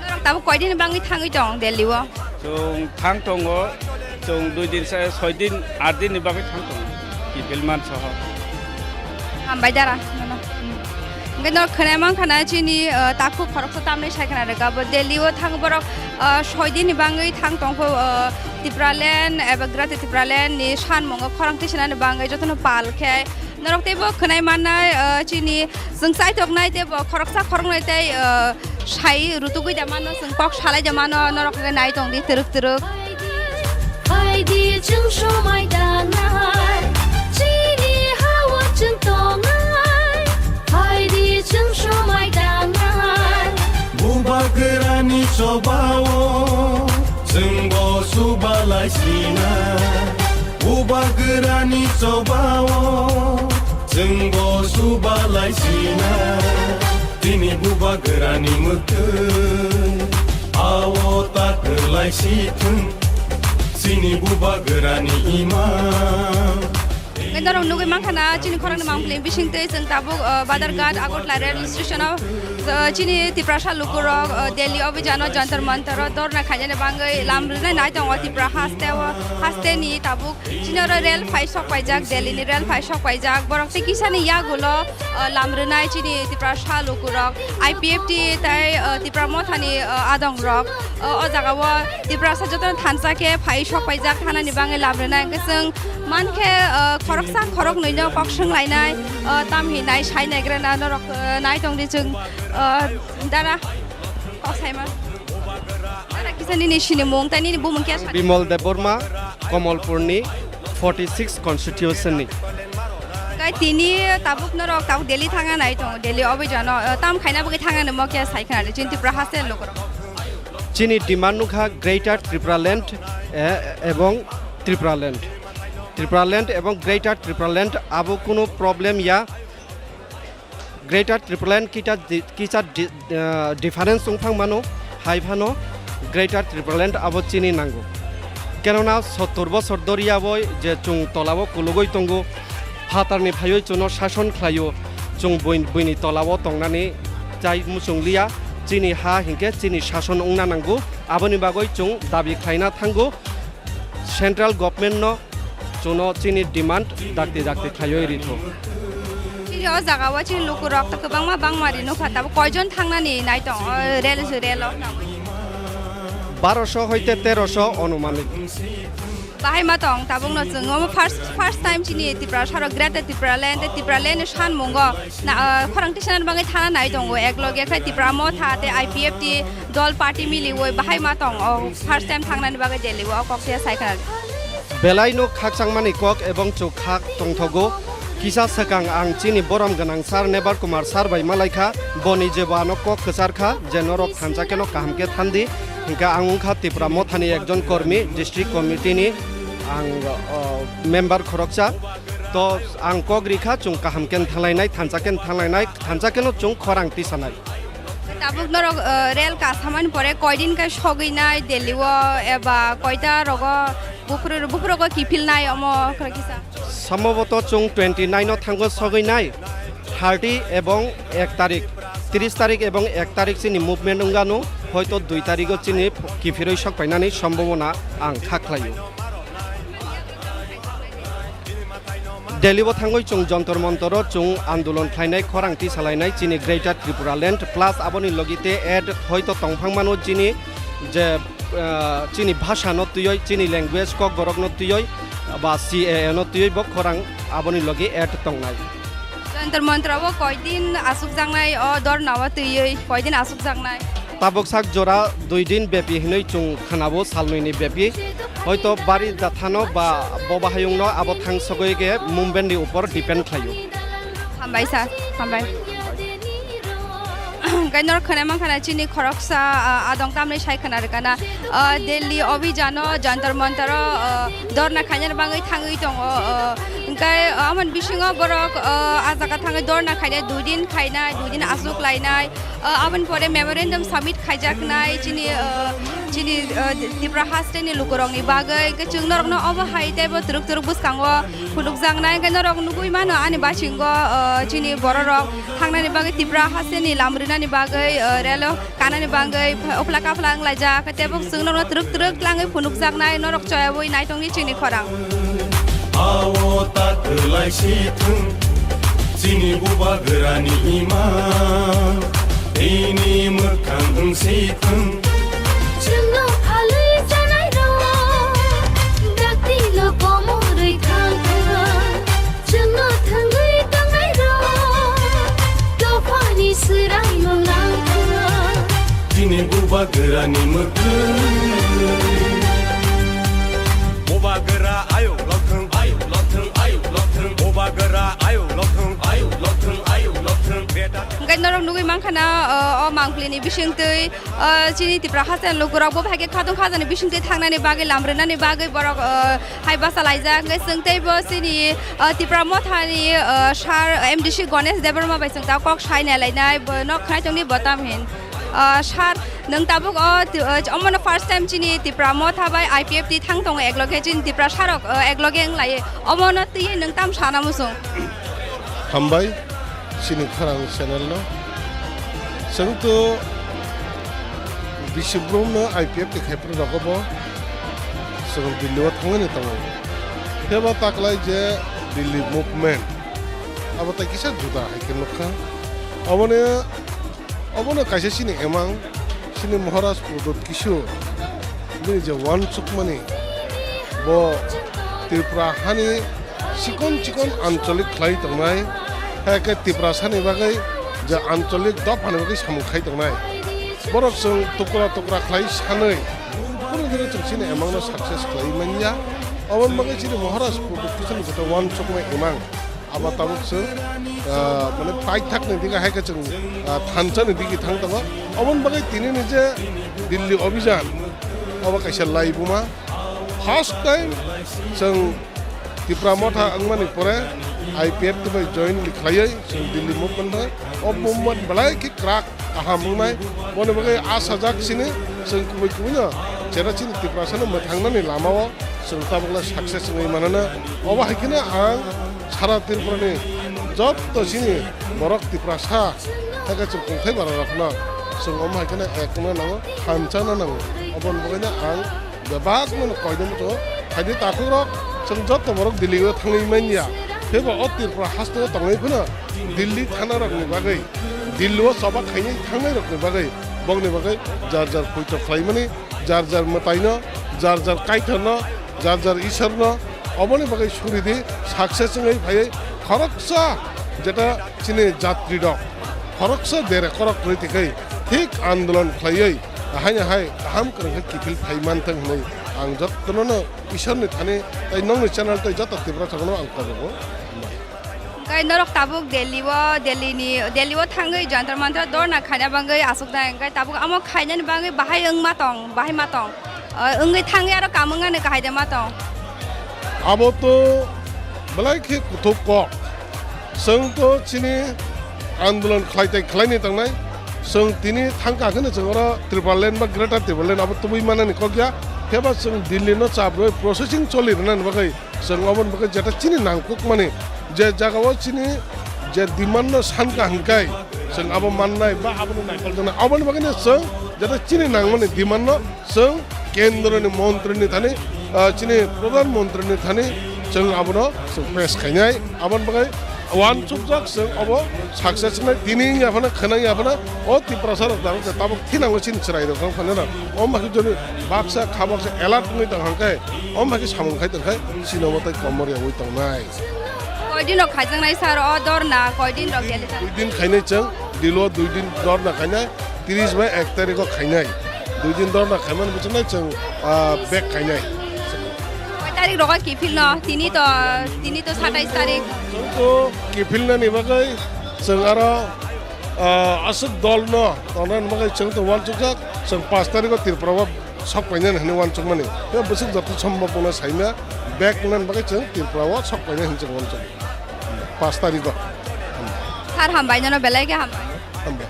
Norok tabuk koidini bagwi thangwi tong Delhi o? Chwng thang tongo, chwng dui din sa, soi din, aat din ni bagwi thang tongo. Kiphilman soho. Hambai dara, nono. Hwnkhe norok khwnai mankha na chini, uh, takhuk khoroksa tamni sai khna rwkha bo Delhi o thang borok, uh, soi din ni bagwi thang tongkho, uh, Tipraland eba Greater Tipraland ni sanmungo khorang tisanani bagwi jotono pal khe. Norok teibo khwnai mannai, uh, chini chwng chaithoknai teibo khoroksa khoroknwi tei, uh, sai rutugwi da mano, chwng kok salai da mano, norok hwnkhe nai tongdi twrwk twrwk. Phaidi chwng somai danai, chini ha-o chwng tongnai. Phaidi chwng somai danai. Sina, bubagrani chobao, chwngbo subalai sina, tini bubagrani mwktwi, ao takwlai sithwng, chini bubagrani imang. Norok nugwi mankha na chini khorang ni mangpili bising twi chwng tabuk, uh, Badharghat Agartala rail station o, uh, chini Tiprasa lukurok, uh, Delhi obijano Jantar Mantar o dorna khainani bangwi lam rwnai nai tongo Tipra haste o, haste ni tabuk chini oro rail phai sok paijak, Delhi ni rail phai sok paijak, borok tei kisa ni yagulo, uh, lam rwnai chini Tiprasa lukurok I P F T tei, uh, Tipra Motha ni, uh, adong rok, uh, o jaga o Tiprasa joto no thansa khe phai sok paijak thanani bangwi lam rwnai hwnkhe chwng mankhe, uh, khoroksa khoroknwi no kok swng lainai, uh, tam hinai sai naigra na norok, uh, nai tong di chwng, uh, dara kok saima. Dara kisa nini sinimung tei nini bumung khe sani. Bimal Debbarma, Komolpurni forty six constitution ni. Kai tini tabuk norok tabuk Delhi thangna nai tongo, Delhi obijano, uh, tam khaina bagwi thangna nimo khe sai khna di chini Tipra haste lukurok. Chini demand nukha Greater Tripura Land, eh, ebong Tripura Land. Tripura Land ebong Greater Tripura Land abo kunu problem ya. Greater Tripura Land kita di-, kisa di-, eh, difference wng phang mano, hai phano Greater Tripura Land abo chini nango. Kenona sottor bosor doriya boi je chwng tolao kulugoi tongo, phatarni phaioi chwngno sason khlaio, chwng bui-, buini tolao tongnani chai muchung liya, chini ha hinkhe chini sason wngna nango, aboni bagwi chwng dabi khlaina thango central government no, chwngno chini demand dakti dakti khlaioi ritho. Chini o jaga o chini lukurok to kwbangma bangma ri nukha, tabuk koijon thangnani nai tong o rel, rel o? Baroso hoite teroso onumanik. Bahai ma tong tabuk no chwng omo first, first time chini Tiprasa rok Greater Tripura Land tei Tripura Land ni sanmungo na, ah, khorang tisanani bagwi thana nai tongo, ek loge khe Tipra Motha tei I P F T dol party miliwi bahai ma tong o first time thangnani bagwi Delhi o kok se sai khna. Belai no khakchangmani kok ebong chwng khak tongthogo. Kisa swkang ang chini borom gwnang sir Nebar Kumar sir bai malaikha, boni jebo ano kok kwchar kha je norok thansa keno kaham khe thandi, hinkhe ang wngkha Tipra Mothani ekjon kormi, district committee ni ang, o, member khoroksa. To ang kok rikha chwng kaham khe thanglainai, thansa khe thanglainai, thansa kheno chwng khorang tisanai. Tabuk norok, eh, rel kasamani pore koidin khe sogwinai Delhi o eba koita rogo buphuru-, buphurogo kiphilnai omo khoro kisa? Samboboto chwng twenty nine o thango sogwinai, thirty ebong ek tarik, tris tarik ebong ek tarik chini movement wngano, hoito dui tarigo chini kiphilwi sokpainani sombobona ang kha khlaio. Delhi o thangwi chwng Jantar Mantar o chwng andolon khlainai, khorang tisalainai chini Greater Tripura Land plus aboni logi te add hoito tongphang mano chini je, ah, chini bhasha no twiwi, chini language kokborok no twiwi ba C A A no twiwi bo khorang aboni logi add tongnai. Jantar Mantar o koidin asukjaknai o dorna o twiwi koidin asukjaknai? Tabuk sak jora dui din bepi hinwi chwng khnabo, salnwi ni bepi. Hoito bari jathano ba bo bahayungno abo thang sogwi khe movement ni upor depend khlaio. Hambai sir, hambai. Hwnkhe norok khwnai mankha na chini khoroksa, ah, adong tamni sai khna rwkha na, ah, Delhi obijano Jantar Mantar o, ah, dorna khainani bagwi thangwi tongo, ah, hwnkhe, ah, amoni bisingo borok, ah, ah jaga thangwi dorna khainai, dui din khainai, dui din aswk lainai. Ah, aboni pore memorandum submit khaijaknai chini, ah, chini, ah, Tipra haste ni lukurokni bagwi. Hwnkhe chwng norokno obo hai teibo twrwk twrwk bwskango phunukjaknai. Hwnkhe norok nugui mano ani bachingo, ah, chini bororok thangnani bagwi Tipra haste ni lam rinani bagwi, ah, relo kanani bagwi uphla kaphla wnglaijak. Teibo chwng norokno twrwk twrwk tlangwi phunukjaknai, norok choyaui naitongdi chini khorang. Ao ta kwlai si thung, chini bubagrani ima, bini mwkhang wng si thung. Chwngno phalwi janai rok, dakti lo komorwi thang thang. Chwngno thangwi tongnai rok, dophani swraino nang thang. Chini bubagrani mwkhang. Bubagra ayuk lothung, ayuk lothung, ayuk lothung. Bubagra ayuk lothung, ayuk lothung, ayuk lothung. Beta. Norok nugwi mankha na, o, o mangpili ni bisingtwi, o, chini Tipra haste lukurok bo hai khe khatung khajani bisingtwi thangnani bagwi lam rwnani bagwi borok, o, hai basa laijak. Hwnkhe chwng teibo chini, o, Tipra Motha ni, o, sir M D C Ganesh Debbarma bai chwng ta kok sai nai lainai, bo nok khwnai tongni bo tam hin. O, sir, nwng tabuk o, ti-, o, omono first time chini Tipra Motha bai I P F T thang tongo ekloge chini Tiprasa rok, o, ekloge wng lai. Omono twiwi nwng tam sana muchung? Hambai, chini khorang channel no. Chwng to bisi brum no I P F T khai phuru rogo bo. Chwng Delhi o thangwi ni tongo. Pheba taklai je Delhi movement. Abo tai kisa juda hai khe nukha. Aboni Obono kaisa chini emang, chini Maharaj Pradyot Kishore, bini je uansukmani, bo Tripura hani chikon chikon ancholik khlai tongnai, hai khe Tiprasani bagwi je ancholik dophani bagwi samung khai tongnai. Borok chwng tukra tukra khlai sanwi, kunu dino chwng chini emangno success khlai manya. Oboni bagwi chini Maharaj Pradyot Kishoreni jeta uansukmani emang. Abo tabuk chwng, ah, mane paithakni dige hai khe chwng, ah, thansa ni dige thang tongo. Oboni bagwi tini ni je Delhi Abhijan, obo kaisa laibuma. First time chwng Tipra Motha wngmani pore I P F T bai join khlaiwi chwng Delhi movement o. O movement belai khe kwrak kaham wngnai. Boni bagwi asajak chini chwng kubui kubui no jera chini Tiprasa no mwthangnani lama o chwng tabukle success wngwi manana. Obo hai kheno ang sara Tripura ni jotto chini borok Tiprasa hai khe chwng tongthai bara rok no chwng omo hai kheno ek wngna nango, thansa na nango. Oboni bagwi no ang Bebak no koi de muchungo, phaidi takhuk rok, chwng jotto borok Delhi o thangwi manya. Phiba o Tripura haste o tongwi phano Delhi thana rok ni bagwi, Delhi o choba khainai thangnai rok ni bagwi, bokni bagwi jar jar poito khlaimani, jar jar mwtai no, jar jar Kaitor no, jar jar Isor no, oboni bagwi suri di, success wngwi phaiwi khoroksa jeta chini jatri rok, khoroksa dere korok kwrwi tikwi thik andolon khlaiwi, Haino hai kaham kwrwng khe kiphil phai manthang hwnwi ang jotono no Isor ni thani tei nokni channel tei joto Tripura rokno ang kobogo. Hwnkhe norok tabuk Delhi o, Delhi ni, Delhi o thangwi Jantar Mantar dorna khaina bagwi aswk nai, hwnkhe tabuk amo khainani bagwi bahai wngma tong, bahai ma tong, o, wngwi thangwi aro kamung ani kahai de ma tong. Abo to belai khe kuthuk kok. Chwng to chini andolon khlai tai khlaini tongnai. Chwng tini thangka kheno chwng oro Tipraland ba Greater Tipraland abo tubui manani kok ya. Phiya ba chwng Delhi no chabroi processing choli rwnani bagwi chwng oboni bagwi jeta chini nangkukmani je jaga o chini je demand no sanka hwnkhe chwng abo mannai ba abono naikol tongnai. Oboni bagwi no chwng jeta chini nangmani demand no Chwng kendro ni montri ni thani, ah, chini pradhan montri ni thani chwng abono chwng pes khainai. Aboni bagwi uansukjak chwng obo success wngnai. Tini wngya phano, khwnang ya phano, o Tiprasa rok dang khe tabuk thinango chini chwrai rok wng phano rok. Om hakhe joni baksa kha baksa alert wngwi tong hang khe, om hakhe samung khai tong khe chini omo tei komor ya wi tongnai. Koi din rok khaijaknai sir o dorna, koi din rok Delhi thang? Dui din khainai chwng, Delhi o dui din dorna khainai. Tris bai ek tarikh o khainai. Dui din dorna khaimani bwswknai chwng, ah, back khainai. Koi tarik rogo kiphilno? Tini to, tini to satais tarik. Chwng to kiphilnani bagwi chwng aro, ah, aswk dolno tongnani bagwi chwng to uansukjak. Chwng paanch tarikh o Tripura o sok painani hwnwi uansukmani. Tei bwswk joto sombobona saimya back wngnani bagwi chwng Tripura o sok painani hwnwi chwng uansuk. Paanch tarikh o. Sir, hambai, nono belai khe hambai. Hambai.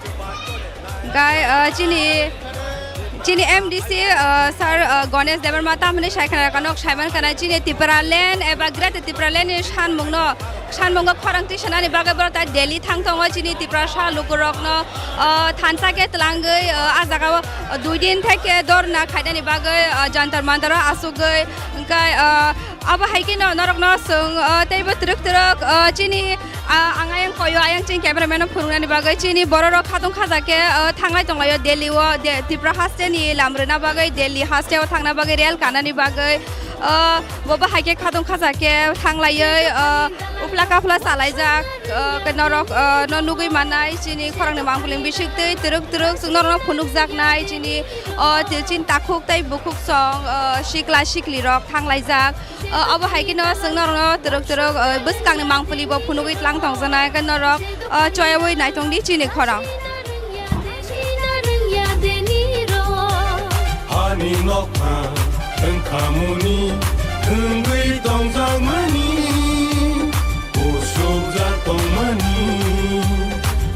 Gai, uh, chini, chini M D C, uh, sir, uh, Ganesh Debbarma tamhini sai khna kanok saiman kana chini Tipraland eba Greater Tipraland ni sanmungno, sanmungo khorang tisanani bagwi borok ta Delhi thang tongo chini Tiprasa lukurokno, uh, thansa khe twlangwi, uh, a jaga o, uh, dui din theke dorna khainani bagwi, uh, Jantar Mantar o asugwi, hwnkhe, uh, Abo hai kheno norokno chwng, o, teibo twrwk twrwk, o, chini, a, ang ayang koyo, ayang chini cameraman no phunuknani bagwi chini bororok khatung khaja khe, o, thanglai tonglaio Delhi o, De-, Tripura haste ni lam rwna bagwi, Delhi haste o thangna bagwi, rel kanani bagwi, o, bobo hai khe khatung khaja khe thanglaioi, o, Phla kaphla chalaijak, uh, ke norok, uh, no nugui mannai chini khorangni mangpili bisik twi twrwk twrwk chwng norokno phunukjaknai chini, uh, chini takhuk tei bukhuk song, uh, sikla sikli rok thanglaijak. Uh, obo hai kheno chwng norokno twrwk twrwk, uh, bwskangni mangpili bo phunugui tlang tongjaknai, ke norok, uh, choyaui naitongdi chini khorang. Hani nokha wngkhamuni wngwi tongjakmani, usukjak tongmani.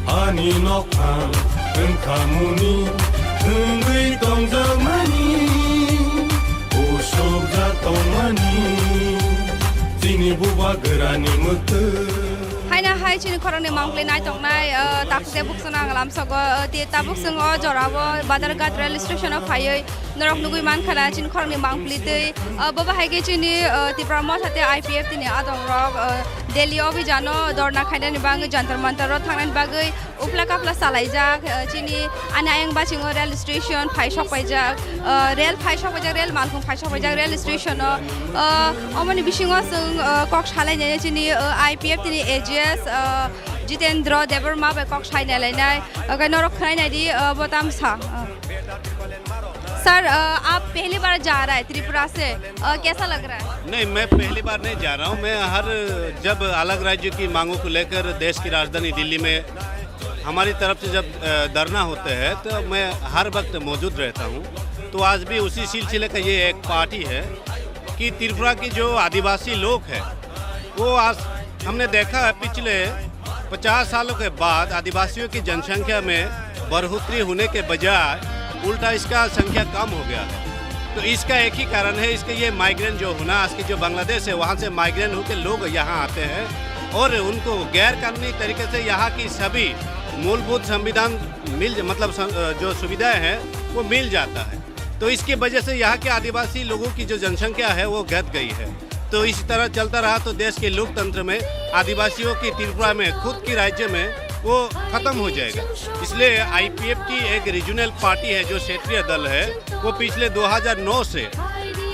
Hani nokha wngkhamuni wngwi tongjakmani, usukjak tongmani. Chini bubagrani mwktwi. Haina hai chini khorangni mangpili naitongnai, uh, takhuk tei bukhuk song lamsogo, uh, ti tabuk chwng o jorao Badharghat rail station o phaiwi norok nugui mankha na chini khorangni mangpili twi, uh, bobo hai khe chini, uh, Tipra Motha tei I P F T ni adongrok, uh, Delhi obhijano dorna khainani bagwi Jantar Mantar o thangnani bagwi uphla kaphla chalaijak, uh, chini ani ayang bachingo rail station phai sokpaijak, uh, rail phai sokpaijak, rail malkhung phai sokpaijak rail station o, uh, omoni bisingo chwng, uh, kok salainai chini, uh, I P F T ni A G S, uh, Jitendra Debbarma bai kok sai nailainai, oke norok khwnai naidi, uh, bo tamsa. Uh. Sir, uh, आप पहली बार जा रहा है त्रिपुरा से, uh, कैसा लग रहा है? नहीं, मैं पहली बार नहीं जा रहा हूँ। मैं हर, जब अलग राज्य की मांगों को लेकर देश की राजधानी दिल्ली में हमारी तरफ से जब, अ, धरना होते हैं, तो मैं हर वक्त मौजूद रहता हूँ। तो आज भी उसी सिलसिले का ये एक पार्टी है कि त्रिपुरा के जो आदिवासी लोग हैं, वो आज हमने देखा है, पिछले पचास सालों के बाद आदिवासियों की जनसंख्या में बढ़ोतरी होने के बजाय उल्टा इसका संख्या कम हो गया है। तो इसका एक ही कारण है, इसके ये माइग्रेंट जो होना, आज के जो बांग्लादेश है, वहाँ से माइग्रेंट होकर लोग यहाँ आते हैं और उनको गैर कानूनी तरीके से यहाँ की सभी मूलभूत संविधान मिल, मतलब सं-, अ, जो सुविधाएं हैं, वो मिल जाता है। तो इसकी वजह से यहाँ के आदिवासी लोगों की जो जनसंख्या है, वो घट गई है। तो इसी तरह चलता रहा तो देश के लोकतंत्र में आदिवासियों की त्रिपुरा में खुद की राज्य में वो खत्म हो जाएगा। इसलिए आईपीएफ की एक रीजनल पार्टी है, जो क्षेत्रीय दल है, वो पिछले दो हज़ार नौ से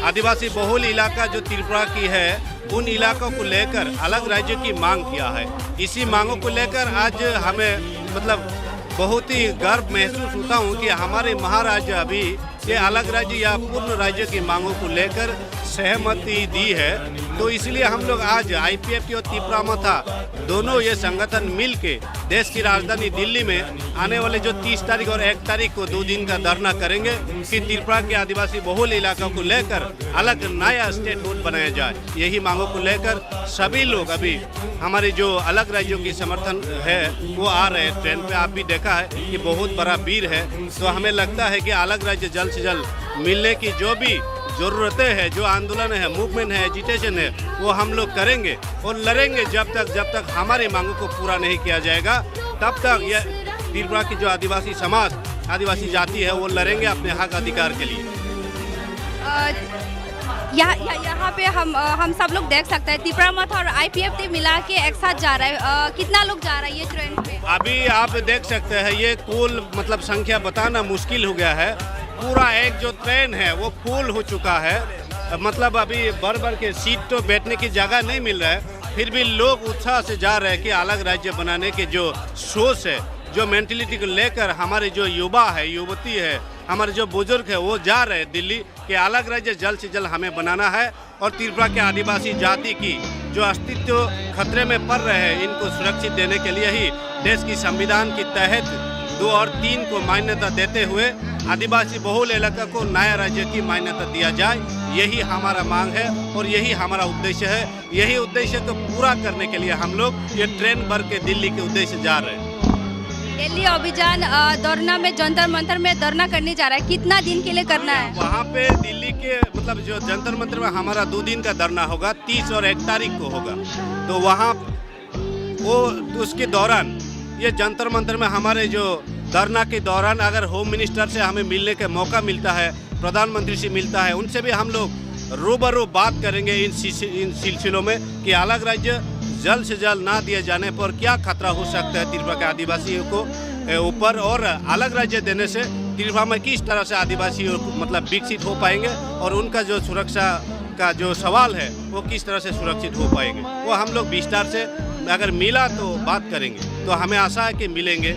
आदिवासी बहुल इलाका जो त्रिपुरा की है, उन इलाकों को लेकर अलग राज्य की मांग किया है। इसी मांगों को लेकर आज हमें, मतलब, बहुत ही गर्व महसूस होता हूँ कि हमारे महाराज अभी ये अलग राज्य या पूर्ण राज्य की मांगों को लेकर सहमति दी है। तो इसलिए हम लोग आज आईपीएफ की और तिपरा मथा दोनों ये संगठन मिल के देश की राजधानी दिल्ली में आने वाले जो तीस तारीख और एक तारीख को दो दिन का धरना करेंगे कि त्रिपुरा के आदिवासी बहुल इलाकों को लेकर अलग नया स्टेटहुड बनाया जाए। यही मांगों को लेकर सभी लोग अभी हमारे जो अलग राज्यों की समर्थन है, वो आ रहे हैं ट्रेन पे। आप भी देखा है कि बहुत बड़ा भीड़ है। तो हमें लगता है कि अलग राज्य जल्द से जल्द मिलने की जो भी ज़रूरतें हैं, जो आंदोलन है, मूवमेंट है, एजिटेशन है, वो हम लोग करेंगे और लड़ेंगे जब तक, जब तक हमारी मांगों को पूरा नहीं किया जाएगा, तब तक ये त्रिपुरा की जो आदिवासी समाज, आदिवासी जाति है, वो लड़ेंगे अपने हक अधिकार के लिए। अ, यहाँ, यहाँ, यहाँ पे हम, अ, हम सब लोग देख सकते हैं, तिपरा मथा और आईपीएफ टी मिला के एक साथ जा रहा है। अ, कितना लोग जा रहा है ये ट्रेन पे? अभी आप देख सकते हैं, ये कुल, मतलब, संख्या बताना मुश्किल हो गया है। पूरा एक जो ट्रेन है, वो फुल हो चुका है। मतलब, अभी भर भर के सीट तो बैठने की जगह नहीं मिल रहा है, फिर भी लोग उत्साह से जा रहे हैं कि अलग राज्य बनाने के जो सोच है, जो मेंटालिटी को लेकर हमारे जो युवा है, युवती है, हमारे जो बुजुर्ग है, वो जा रहे हैं दिल्ली कि अलग राज्य जल्द से जल्द हमें बनाना है और त्रिपुरा के आदिवासी जाति की जो अस्तित्व खतरे में पड़ रहे हैं, इनको सुरक्षित देने के लिए ही देश की संविधान के तहत दो और तीन को मान्यता देते हुए आदिवासी बहुल इलाका को नया राज्य की मान्यता दिया जाए। यही हमारा मांग है और यही हमारा उद्देश्य है। यही उद्देश्य को पूरा करने के लिए हम लोग ये ट्रेन भर के दिल्ली के उद्देश्य जा रहे हैं। दिल्ली अभियान, अ, धरना में, जंतर मंतर में धरना करने जा रहा है, कितना दिन के लिए करना है? वहाँ पे दिल्ली के, मतलब, जो जंतर मंतर में हमारा दो दिन का धरना होगा, तीस और एक तारीख को होगा। तो वहाँ वो, उसके दौरान, ये जंतर मंतर में हमारे जो धरना के दौरान अगर होम मिनिस्टर से हमें मिलने का मौका मिलता है, प्रधानमंत्री से मिलता है, उनसे भी हम लोग रूबरू बात करेंगे इन सिस-, इन सिलसिलों में कि अलग राज्य जल्द से जल्द ना दिए जाने पर क्या खतरा हो सकता है त्रिपुरा के आदिवासियों को, ए, ऊपर, और अलग राज्य देने से त्रिपुरा में किस तरह से आदिवासी, मतलब, विकसित हो पाएंगे और उनका जो सुरक्षा का जो सवाल है, वो किस तरह से सुरक्षित हो पाएंगे, वो हम लोग विस्तार से अगर मिला तो बात करेंगे। तो हमें आशा है कि मिलेंगे।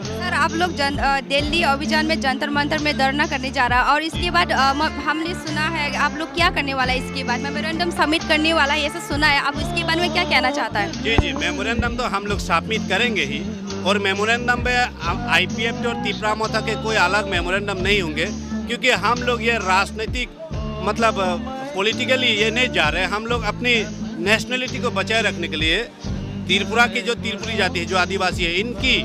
सर, आप लोग जन-, अ, दिल्ली अभियान में जंतर मंतर में धरना करने जा रहा है और इसके बाद, अ, म-, हमने सुना है आप लोग क्या करने वाला है इसके बाद? मेमोरेंडम सबमिट करने वाला है, ऐसा सुना है। आप इसके बारे में क्या कहना चाहता है? जी, जी, मेमोरेंडम तो हम लोग सबमिट करेंगे ही। और मेमोरेंडम में आ-, आईपीएफटी और तिपरा मोर्चा के कोई अलग मेमोरेंडम नहीं होंगे, क्योंकि हम लोग ये राजनीतिक, मतलब, अ, पॉलिटिकली ये नहीं जा रहे। हम लोग अपनी नेशनलिटी को बचाए रखने के लिए, त्रिपुरा की जो त्रिपुरी जाति है, जो आदिवासी है, इनकी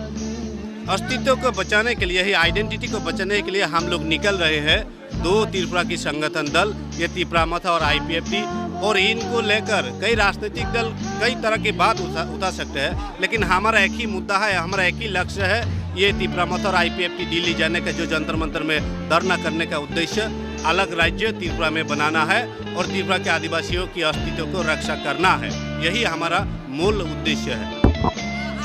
अस्तित्व को बचाने के लिए ही, आइडेंटिटी को बचाने के लिए हम लोग निकल रहे हैं। दो त्रिपुरा की संगठन दल, ये तिपरा मोर्चा और आईपीएफटी, और इनको लेकर कई राजनीतिक दल कई तरह की बात उठा, उठा सकते हैं, लेकिन हमारा एक ही मुद्दा है, हमारा एक ही लक्ष्य है। ये तिपरा मोर्चा और आईपीएफटी दिल्ली जाने का जो जंतर मंतर में धरना करने का उद्देश्य, अलग राज्य त्रिपुरा में बनाना है और त्रिपुरा के आदिवासियों की अस्तित्व को रक्षा करना है, यही हमारा मूल उद्देश्य है।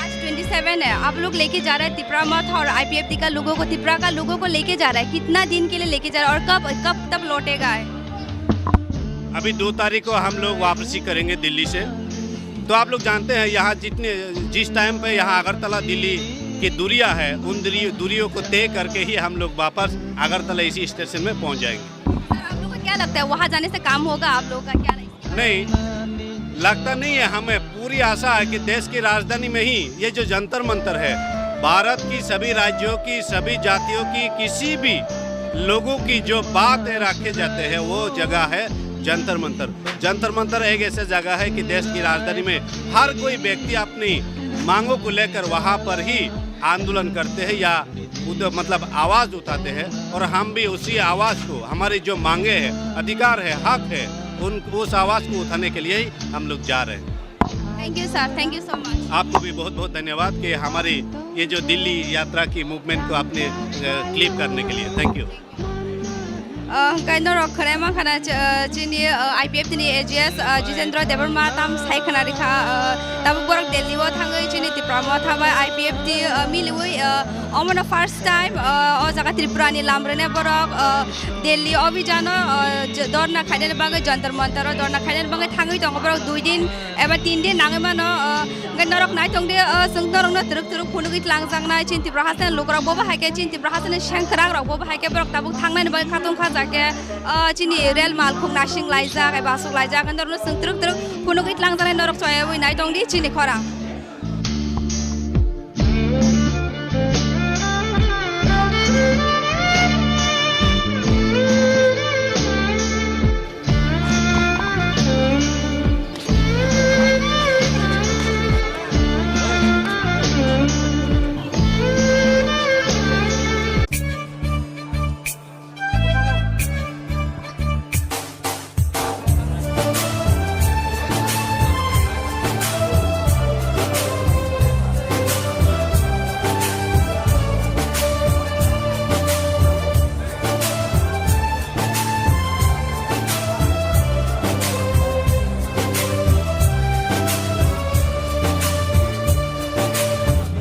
आज ट्वेंटी सेवन है, आप लोग लेके जा रहे हैं तिपरा मोर्चा और आईपीएफटी का लोगों को, त्रिपुरा का लोगों को लेके जा रहे हैं, कितना दिन के लिए लेके जा रहे हैं और कब, कब तब लौटेगा है? अभी दो तारीख को हम लोग वापसी करेंगे दिल्ली से। तो आप लोग जानते हैं, यहाँ जितने, जिस टाइम पे यहाँ अगरतला दिल्ली की दूरियाँ है, उन दूरी-, दूरियों को तय करके ही हम लोग वापस अगरतला इसी स्टेशन में पहुँच जाएंगे। सर, आप लोगों को क्या लगता है, वहाँ जाने से काम होगा आप लोगों का क्या? नहीं, लगता नहीं है। हमें पूरी आशा है कि देश की राजधानी में ही ये जो जंतर मंतर है, भारत की सभी राज्यों की, सभी जातियों की, किसी भी लोगों की जो बात है रखे जाते हैं, वो जगह है जंतर मंतर। जंतर मंतर एक ऐसा जगह है कि देश की राजधानी में हर कोई व्यक्ति अपनी मांगों को लेकर वहाँ पर ही आंदोलन करते हैं या उद-, मतलब आवाज उठाते हैं, और हम भी उसी आवाज को, हमारी जो मांगे हैं, अधिकार है, हक है, उन, उस आवाज को उठाने के लिए ही हम लोग जा रहे हैं। Thank you sir, thank you so much. आपको भी बहुत बहुत धन्यवाद कि हमारी ये जो दिल्ली यात्रा की मूवमेंट को आपने, अ, क्लिप करने के लिए। Thank you. Ah, hwnkhe norok khwnai mankha na, ch-, ah, chini, ah, I P F T ni A G S, ah, Jitendra Debbarma tam sai khwna rikha, ah, tabuk borok Delhi o thangwi chini Tipra Motha bai I P F T, ah, miliwi, ah, omono first time, ah, o jaga Tripura ni lam rwne borok, ah, Delhi o bijano, ah, j-, dorna khainani bagwi Jantar Mantar o dorna khainani bagwi thangwi tongo borok dui din eba tin din nangwi mano, ah, hwnkhe norok nai tong di, ah, chwng norokno twrwk twrwk phunugwi tlangjaknai chini Tipra hasteni lukurok, bobo hai khe chini Tipra hasteni sengkwrak rok, bobo hai khe borok tabuk thangnani bagwi khatung kha ja khe, ah, chini rel mal khuk nasing laijak eba aswk laijak, hwnkhe norokno chwng twrwk twrwk phunugwi tlangjaknai norok choyawi nai tong di chini khorang.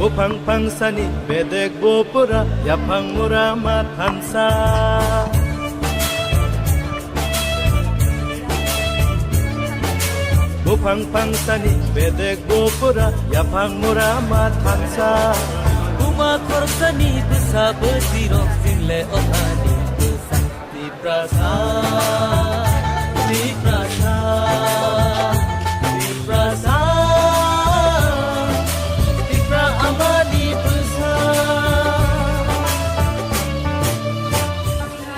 Buphang phangsani bedek bo pura yaphang mura ma thansa. Buphang phangsani bedek bo pura yaphang mura ma thansa. Buma khorsani bwsa bwsirok sinle othani bwsa. Tiprasa, Tiprasa, Tiprasa, Tipra amani bwsa.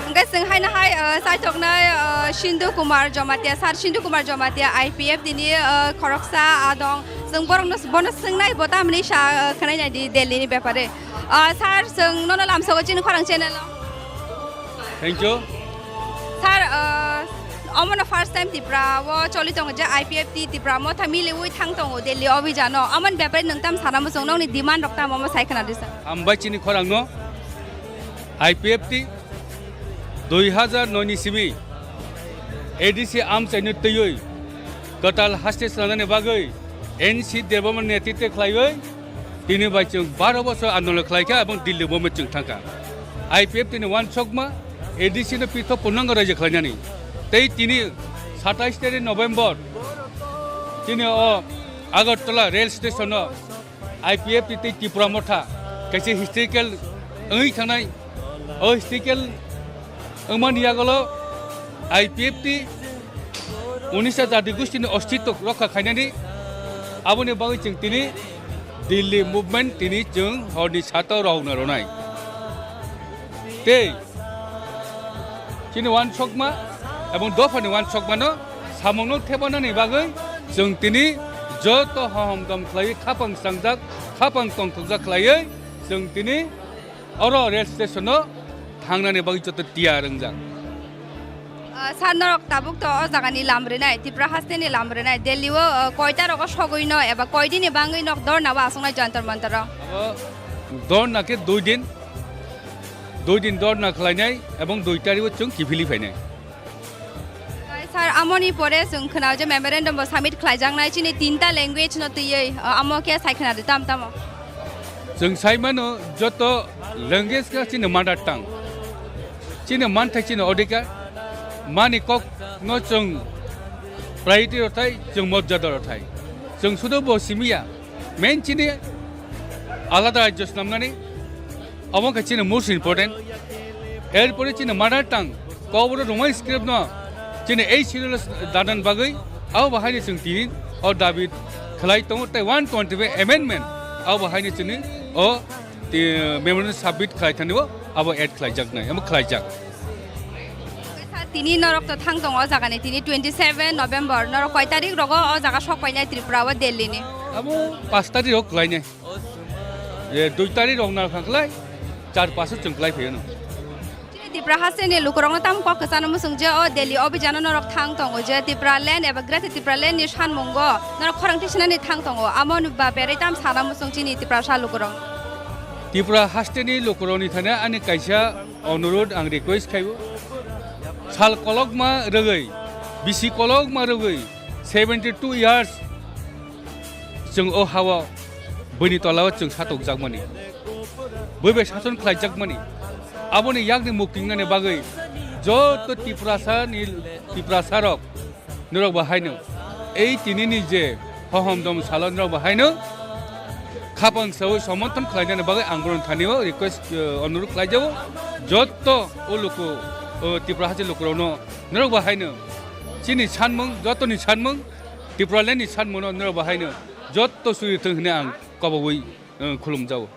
Hwnkhe chwng haino hai, uh, chaithoknai, uh, Sindhu Kumar Jamatia, Sir Sindhu Kumar Jamatia, I P F T ni, uh, khoroksa, ah, dong. Chwng borokno, bono swngnai, bo tamni sa, uh, khwnai nai di Delhi ni bepare. Ah, sir, chwng nono lamsogo chini khorang channel o. Thank you. Sir, ah, omono first time Tripura o choli tongo je I P F T Tipra Motha miliwi thang tongo Delhi o bijano. Amoni bepare nwng tam sana muchung, nokni demand rok tamo, omo sai khwna di sir. Hambai chini khorang no. I P F T dui hazar noi ni simi A D C amchaino twiwi kwtal haste swnamnani bagwi N C Debbarma netritwe khlaiwi tini bai chwng baro bosor andolon khlaikha, aboni Delhi movement chwng thangkha. I P F T ni uansukma A D C no pithok purnango raijak khlainani. Tei tini satais tarik November, tini o Agartala rail station o I P F T tei Tipra Motha kaisa historical wngwi thangnai. O historical wngmani yagulo I P F T unisa jadi gustini ostitw rokha khainani, aboni bagwi chwng tini Delhi movement tini chwng horni sata rokna rwnai. Tei chini uansukma ebong dophani uansukmano samungno thebanani bagwi chwng tini joto hohom dom khlaiwi khapang changjak, khapang tongthokjak khlaiwi chwng tini oro rail station-o thangnani bagwi joto tiyar wngjak. Ah, sir, norok tabuk to o jagani lam rinai, Tripura hasteni lam rinai, Delhi-o, ah, koita rogo sogwi no eba koidini bangwi nok dorna o asongnai Jantar Mantar-o? Abo dorna khe dui din, dui din dorna khlainai ebong dui tarik-o chwng kiphilwi phainai. Sir, amoni pore chwng khwnao je memorandum bo submit khlaijaknai chini tinta language no twiwi, o, amo khe sai khwnadi tam tamo? Chwng sai mano joto language kha chini mother tongue. Chini manthai chini odhikar, mani kok no chwng priority rwthai, chwng morjada rwthai. Chwng sudu bo simiya, main chini alada rajyo snamnani, omo khe chini most important. Erpore chini mother tongue, Kokborok Roman script no chini ei schedule dadan bagwi, abo bahaini chwng tini o dabi khlai tongo tei one twenty-five amendment, abo bahaini chini o ti-, memorandum submit khlai thani o abo add khlaijaknai, abo khlaijak. Sir, tini norok to thang tongo o jagani, tini twenty seven November, norok koi tarik rogo o jaga sok painai Tripura o Delhi ni? Abo pash tarik rok khlainai. E, dui tarik rok na kha khlai, char pash o chwng khlai phaio no. Chini Tripura hasteni lukurokno tamo kok kwchano muchung je o Delhi o bijano norok thang tongo je Tripura land eba Greater Tripura land ni sanmungo norok khorang tisinani thang tongo, amo ba berei tam sana muchung chini Tripura sa lukurok? Tripura hasteni lukurokni thani ani kaisa onurud ang request khaibo. Sal kolokma rwgwi, bisi kolokma rwgwi, seventy two years chwng o ha-o buini tola-o chwng satokjakmani, bui bai sason khlaijakmani, aboni yakni muktingnani bagwi joto Tiprasa ni, Tiprasa rok norok bo haino ei tinini je hohom dom salo norok bo haino khapang sawi somothon khlainani bagwi ang bono thani-o request, eh, onurud khlaijago. Joto o luku, o Tripura hasteni lukurokno norok bo haino chini sanmung, jotoni sanmung, Tipraland ni sanmungno norok bo haino joto suri thung hwnwi ang kobogwi, eh, khulumjago.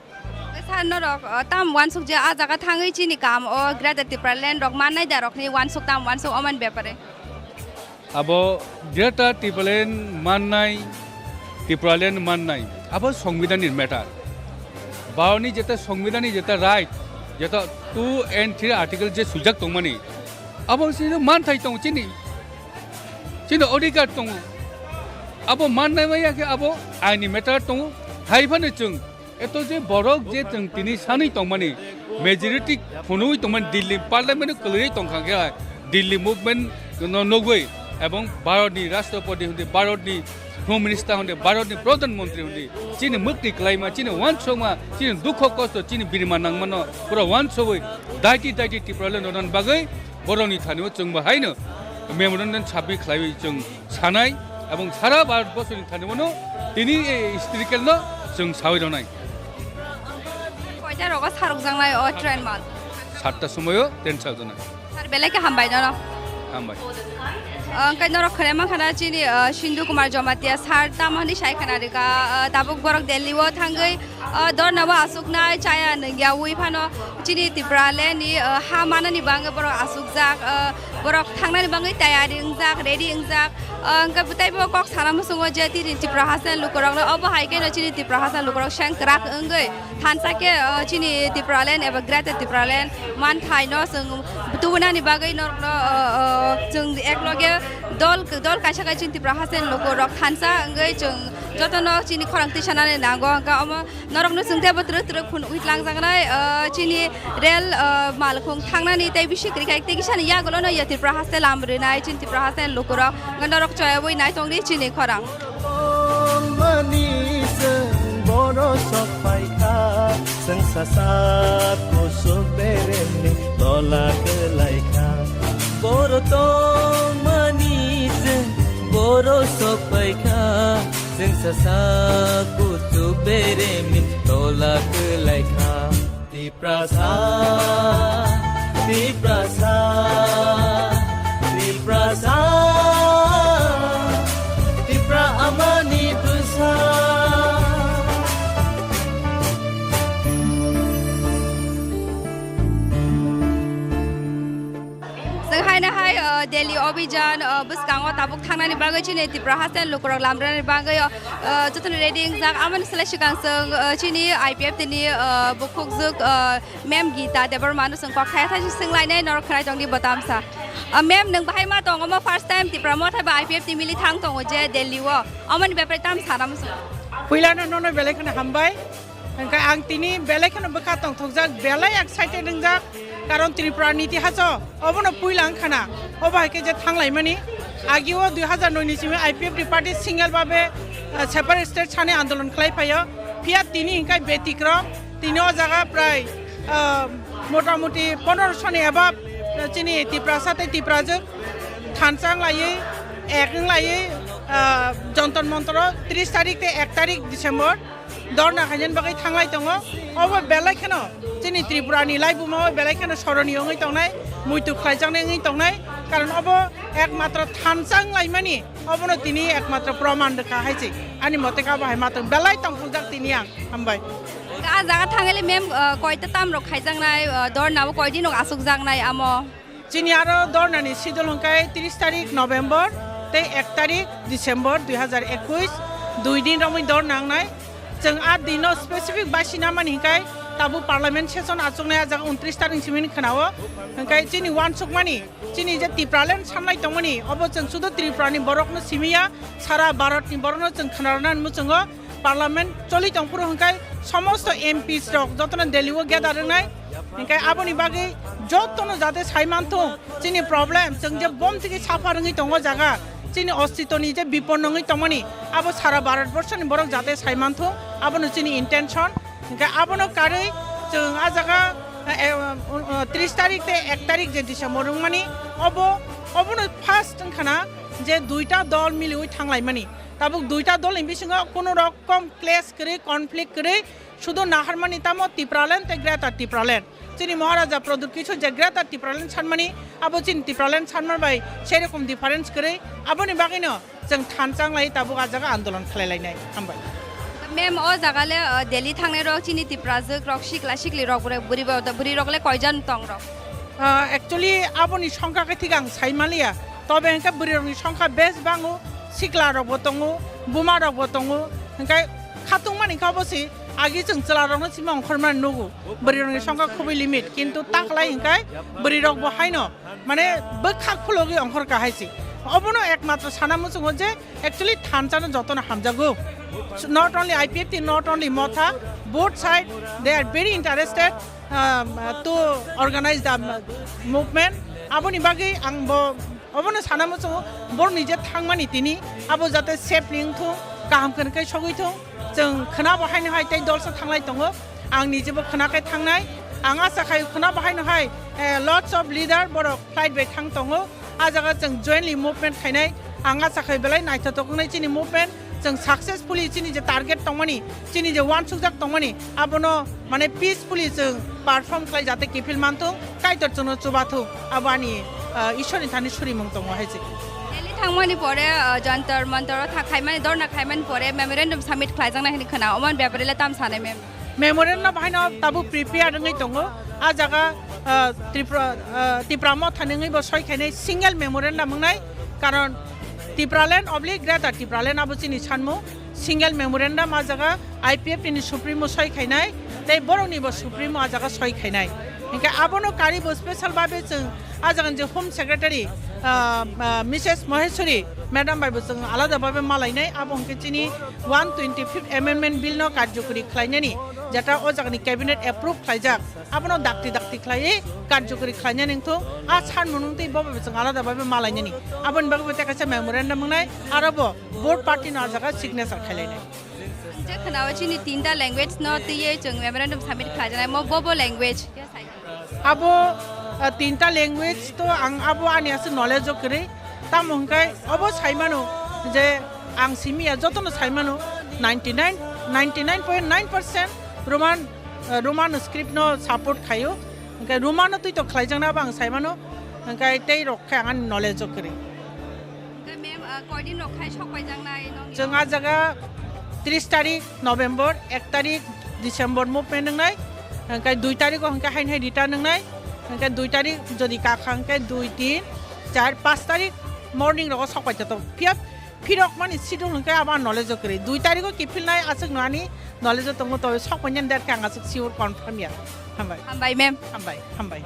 Sir, norok, eh, tam uansuk je a jaga thangwi chini kam o Greater Tipraland rok mannai da rokni uansuk tam uansuk omoni bepare? Abo Greater Tipraland mannai, Tipraland mannai, abo Songbidanni matter. Bharatni jeta Songbidanni jeta right, jeta two and three article je swijak tongmani, abo chini manthai tongo chini, chini odhikar tongo. Abo mannai maya khe abo aini matter tongo. Hai phano chwng eto je borok je chwng tini sanwi tongmani, majority phunugwi tongmani, Delhi parliament kwlwi tongkha khe, Delhi movement no nugwi, ebong Bharatni Rashtrapati hwnwi, Bharatni Home Minister hwnwi, Bharatni Pradhan Mantri hwnwi, chini mwkti kwlaima, chini uansukma, chini dukho kosto, chini birma nangmano pura uansugwi daiti daiti Tipraland rwnani bagwi borokni thani-o chwng bo haino memorandum submit khlaiwi chwng sanai, ebong sara Bharat borsoni thani-o no tini ei historical no chwng sawi rwnai. Koita rogo sarokjaknai o train mal? Satta somoio train sarokjaknai. Sir, belai khe hambai nono. Hambai. Ang kai norok khare mankha na chini, ah, Sindhu Kumar Jamatia sir tamo hinwi sai khana rika, ah, tabuk borok Delhi o thangwi, ah, dorna o asuknai chaya nungya wi phano chini Tipraland ni, ah, ha manani bangwi borok asukjak, ah, borok thangnani bangwi tayari wngjak, ready wngjak. Ah, hwnkhe bwtaibo kok sana muchungo je tini Tripura hasteni lukurokno, obo hai kheno chini Tripura hasteni lukurok sengkrak wngwi thansa khe, ah, chini Tipraland eba Greater Tipraland manthaino chwng tubunani bagwi norokno, ah, ah, chwng ekloge dol, dol kaisa khe chini Tripura hasteni lukurok thansa wngwi chwng jotono chini khorang tisanani nango. Hwnkhe omo norokno chwng teibo twrwk twrwk phunugwi twlangjaknai, ah, chini rel, ah, malkhung thangnani tei bisi kwrwi khai tei kisani yagulono ya Tripura haste lam rinai chini Tripura haste lukurok. Hwnkhe norok choyawi nai tongdi chini khorang. Mani chwng borok sok phaikha, chwng sasak kusuk beremni tola kwlaikha. Boro tongmani chwng boro sokpaikha, chwng sasa kuchuk bere min tola kwlaikha. Tiprasa, Tiprasa, Tiprasa, Tipra amani bwsa. Chwng haino hai, uh, Delhi Abhijan, uh, bwskango tabuk thangnani bagwi chini Tripura haste lukurok lamrani bagwi, uh, jotono ready wngjak. Amoni slai swkang chwng, uh, chini I P F T ni, uh, bukhukjwk, uh, Ma'am Geeta Debbarma no chwng kok thaya thaisi swnglainai norok khwnai tongdi bo tamsa. Uh, ma'am, nwng bahai ma tongo? Omo first time Tipra Motha bai I P F T mili thang tongo je Delhi o. Omoni bepare tam sana muchung. Puilano nono belai kheno hambai. Hwnkhe ang tini belai kheno bwkha tongthokjak, belai excited wngjak, karon Tripura ni itihaso obono puila wngkhana, obo hai khe je thanglaimani. Agio dui hazar noi ni simi I P F T party single babe, ah, separate state sani andolon khlai phaio, phiya tini hwnkhe betikrom, tini o jaga prai, ah, motamuti pondroso ni above, ah, chini Tiprasa tei Tiprajwk thansa wnglaiwi, ek wnglaiwi, ah, Jantar Mantar o tris tarik tei ek tarik December, dorna khainani bagwi thanglai tongo. Obo belai kheno chini Tripura ni laibuma o belai kheno soroni wngwi tongnai, muitu khlaijaknai wngwi tongnai, karon obo ekmatro thansa wnglaimani, obono tini ekmatro proman rwkha hai se. Ani mote khe abo hai ma tong belai tongthokjak tini ang. Hambai. A jaga thangele ma'am, uh, koita tam rok khaijaknai, uh, dorna bo koidin rok asukjaknai amo? Chini aro dornani sidol hwnkhe tris tarik November tei ek tarik December dui hazar ekush, dui din romwi dorna wngnai. Chwng a dino specific baisina mani hwnkhe tabuk parliament session achuknai, a jaga untris tarik simi khwnao. Hwnkhe chini uansukmani, chini je Tipraland sanlai tongmani, obo chwng sudu Tripura ni borokno simiya, sara Bharat ni borokno chwng khwnarwna muchungo. Parliament choli tongphuru hwnkhe somosto M Ps rok jotono Delhi o gather wngnai, hwnkhe aboni bagwi jotono jate sai manthung chini problem, chwng je bom thiki suffer wngwi tongo jaga, chini ostitoni je bipon wngwi tongmani, abo sara Bharat borsoni borok jate sai manthung, abono chini intention. Hwnkhe abono karwi chwng a jaga, eh, eh, tris tarik tei ek tarik je December wngmani, obo, obono first wngkhana je duita dol miliwi thanglaimani. Tabuk duita dol ni bisingo kuno rokom clash kwrwi, conflict kwrwi, sudo naharmani tamo Tipraland tei Greater Tipraland. Chini Maharaja Pradyut Kishore je Greater Tipraland sanmani, abo chini Tipraland sanma bai serokom difference kwrwi. Aboni bagwino chwng thansa wnglai tabuk a jaga andolon khlai lainai. Hambai. Ma'am, o jaga le, uh, Delhi thangnai rok chini Tiprajwk rok, sikla sikli rok, bwrwi, bwrwi rok le koijon tong rok? Ah, actually, aboni songkha khe thik ang sai maliya. Tobe hwnkhe bwrwirokni songkha bes bango, siklarokbo tongo, bumarokbo tongo. Hwnkhe khatungmani khe obo se agi chwng chwlarokno sima ongkhormani nugo. Bwrwirokni songkha khubui limit, kintu taklai hwnkhe bwrwirokbo haino, mane, bwkha khulogwi ongkhorkha hai se. Obono ekmatro sana muchungo je actually thansano jotono hamjago. Not only I P F T, not only Motha, both side, they are very interested, um, to organize the movement. Aboni bagwi ang bo, obono sana muchungo, borokni je thangmani tini, abo jate safely wngthung, kaham khe khe sogwi thung. Chwng khwnabo haino hai tei dolsa thanglai tongo. Ang nijebo khwna khe thangnai. Ang acha khai khwnabo haino hai, eh, lots of leader borok flight bai thang tongo. A jaga chwng jointly movement khainai. Ang acha khai belai naithotok wngnai chini movement. Chwng successfully chini je target tongmani, chini je uansukjak tongmani, abono mane peacefully chwng perform khlai jate kiphil manthung, Kaitor chwngno chubathung. Abo ani, ah, Ishwarni thani surimung tongo hai se. Delhi thangmani pore, ah, Jantar Mantar o tha khaimani, dorna khaimani pore memorandum submit khlaijaknai hwnwi khwna. Omo bepare le tam sanai mem? Memorandum haino tabuk prepare wngwi tongo. A jaga, ah, Tripura, ah, Tipra Motha ni wngwi bo soi khainai single memorandum wngnai. Karon Tipraland oblique Greater Tipraland abo chini sanmung. Single memorandum a jaga I P F T ni supremo soi khainai, tei borokni bo supremo a jaga soi khainai. Hingke abono kari bo special babe chwng a jaga ni je Home Secretary, ah, ah, Missus Maheshwari Madam bai bo chwng alada babe malainai, abo hingke chini one twenty-fifth Amendment Bill no karjokori khlainani, jeta o jaga ni Cabinet approve khlaijak, abono dakti dakti khlaiwi karjokori khlainani wngthung, a sanmung wngtwi bo bai bo chwng alada babe malainani. Aboni bagwi bo tei kaisa memorandum wngnai, aro bo both party no a jaga signature khailainai. Je khwnao chini tinta language no twiwi chwng memorandum submit khlaijaknai, mo bo bo language. Abo ah, tinta language to ang abo ani aswk knowledge o kwrwi. Tamo hwnkhe obo saimano je ang simi ya jotono saimano ninety nine, ninety nine point nine percent Roman, ah, Roman script no support khaio. Hwnkhe Roman no twi to khlaijakna abo ang saimano. Hwnkhe tei rok khe ang ani knowledge o kwrwi. Hwnkhe ma'am, ah, koidin rok khai sok paijaknai nokni? Chwng o? Ah jaga tris tarik November, ek tarik December movement wngnai, hwnkhe dui tarik o hwnkhe hain hai return wngnai, hwnkhe dui tarik jodi kakha hwnkhe dui, tin, char, panch tarik morning rogo sok paijak tongo. Phiya phirok mani schedule hwnkhe abo ang knowledge o kwrwi. Dui tarik o kiphilnai aswk no ani knowledge o tongo, tei sok painani date khe ang aswk sure confirm ya. Hambai. Hambai, ma'am. Hambai, hambai.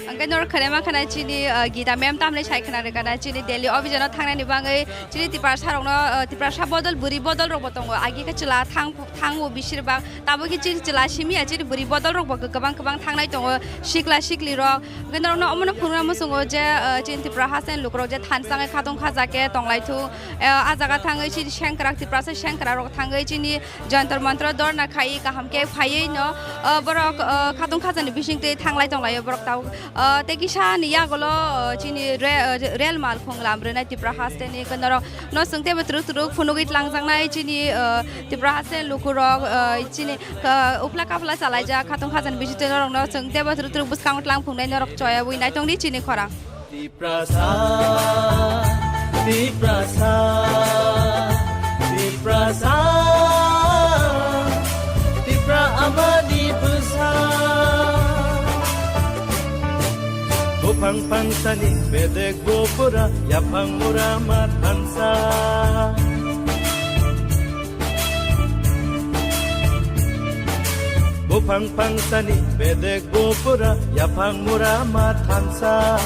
Hwnkhe norok khwnai mankha na chini, uh, Gita ma'am tamni sai khna rwkha na chini Delhi obhijano thangnani bagwi chini Tiprasa rokno, uh, Tiprasa bodol bwrwi bodol rokbo tongo. Agi khe chwla thang, thango bisir bak. Tabuk khe chini chwla simi ya chini bwrwi bodol rokbo kwbang kwbang thangnai tongo. Sikla sikli rok. Hwnkhe norokno omono phunukna muchungo je, uh, chini Tipra haste lukurok je thansa wngwi khatungkha jake tonglai thung. Uh, ah jaga thangwi chini sengkrak Tiprasa sengkrak rok thangwi chini Jantar Mantra dorna khai kaham khe phaiwi no, uh, borok, uh, khatung khajani bisingtwi thanglai tonglaio borok tabuk. Uh, tei kisa ni yagulo, uh, chini re-, uh, rel malkhung lam rwnai Tipra haste ni norok no chwng teibo twrwk twrwk phunugwi tlangjaknai chini, uh, Tipra haste lukurok, uh, chini, uh, upla kapla chalaijak khatung khajani bisingtwi norok no chwng teibo twrwk twrwk bwskango tlang phungnai norok choyawi naitongdi chini khorang. Tiprasa, Tiprasa, Tiprasa, Tipra amani bwsa. Buphang phangsani bedek bupura, yaphang mura ma thansa. Buphang phangsani bedek bupura, yaphang mura ma thansa.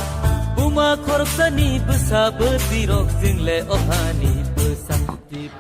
Buma khoroksani bwsa bwtwi rok jingle ohani bwsa.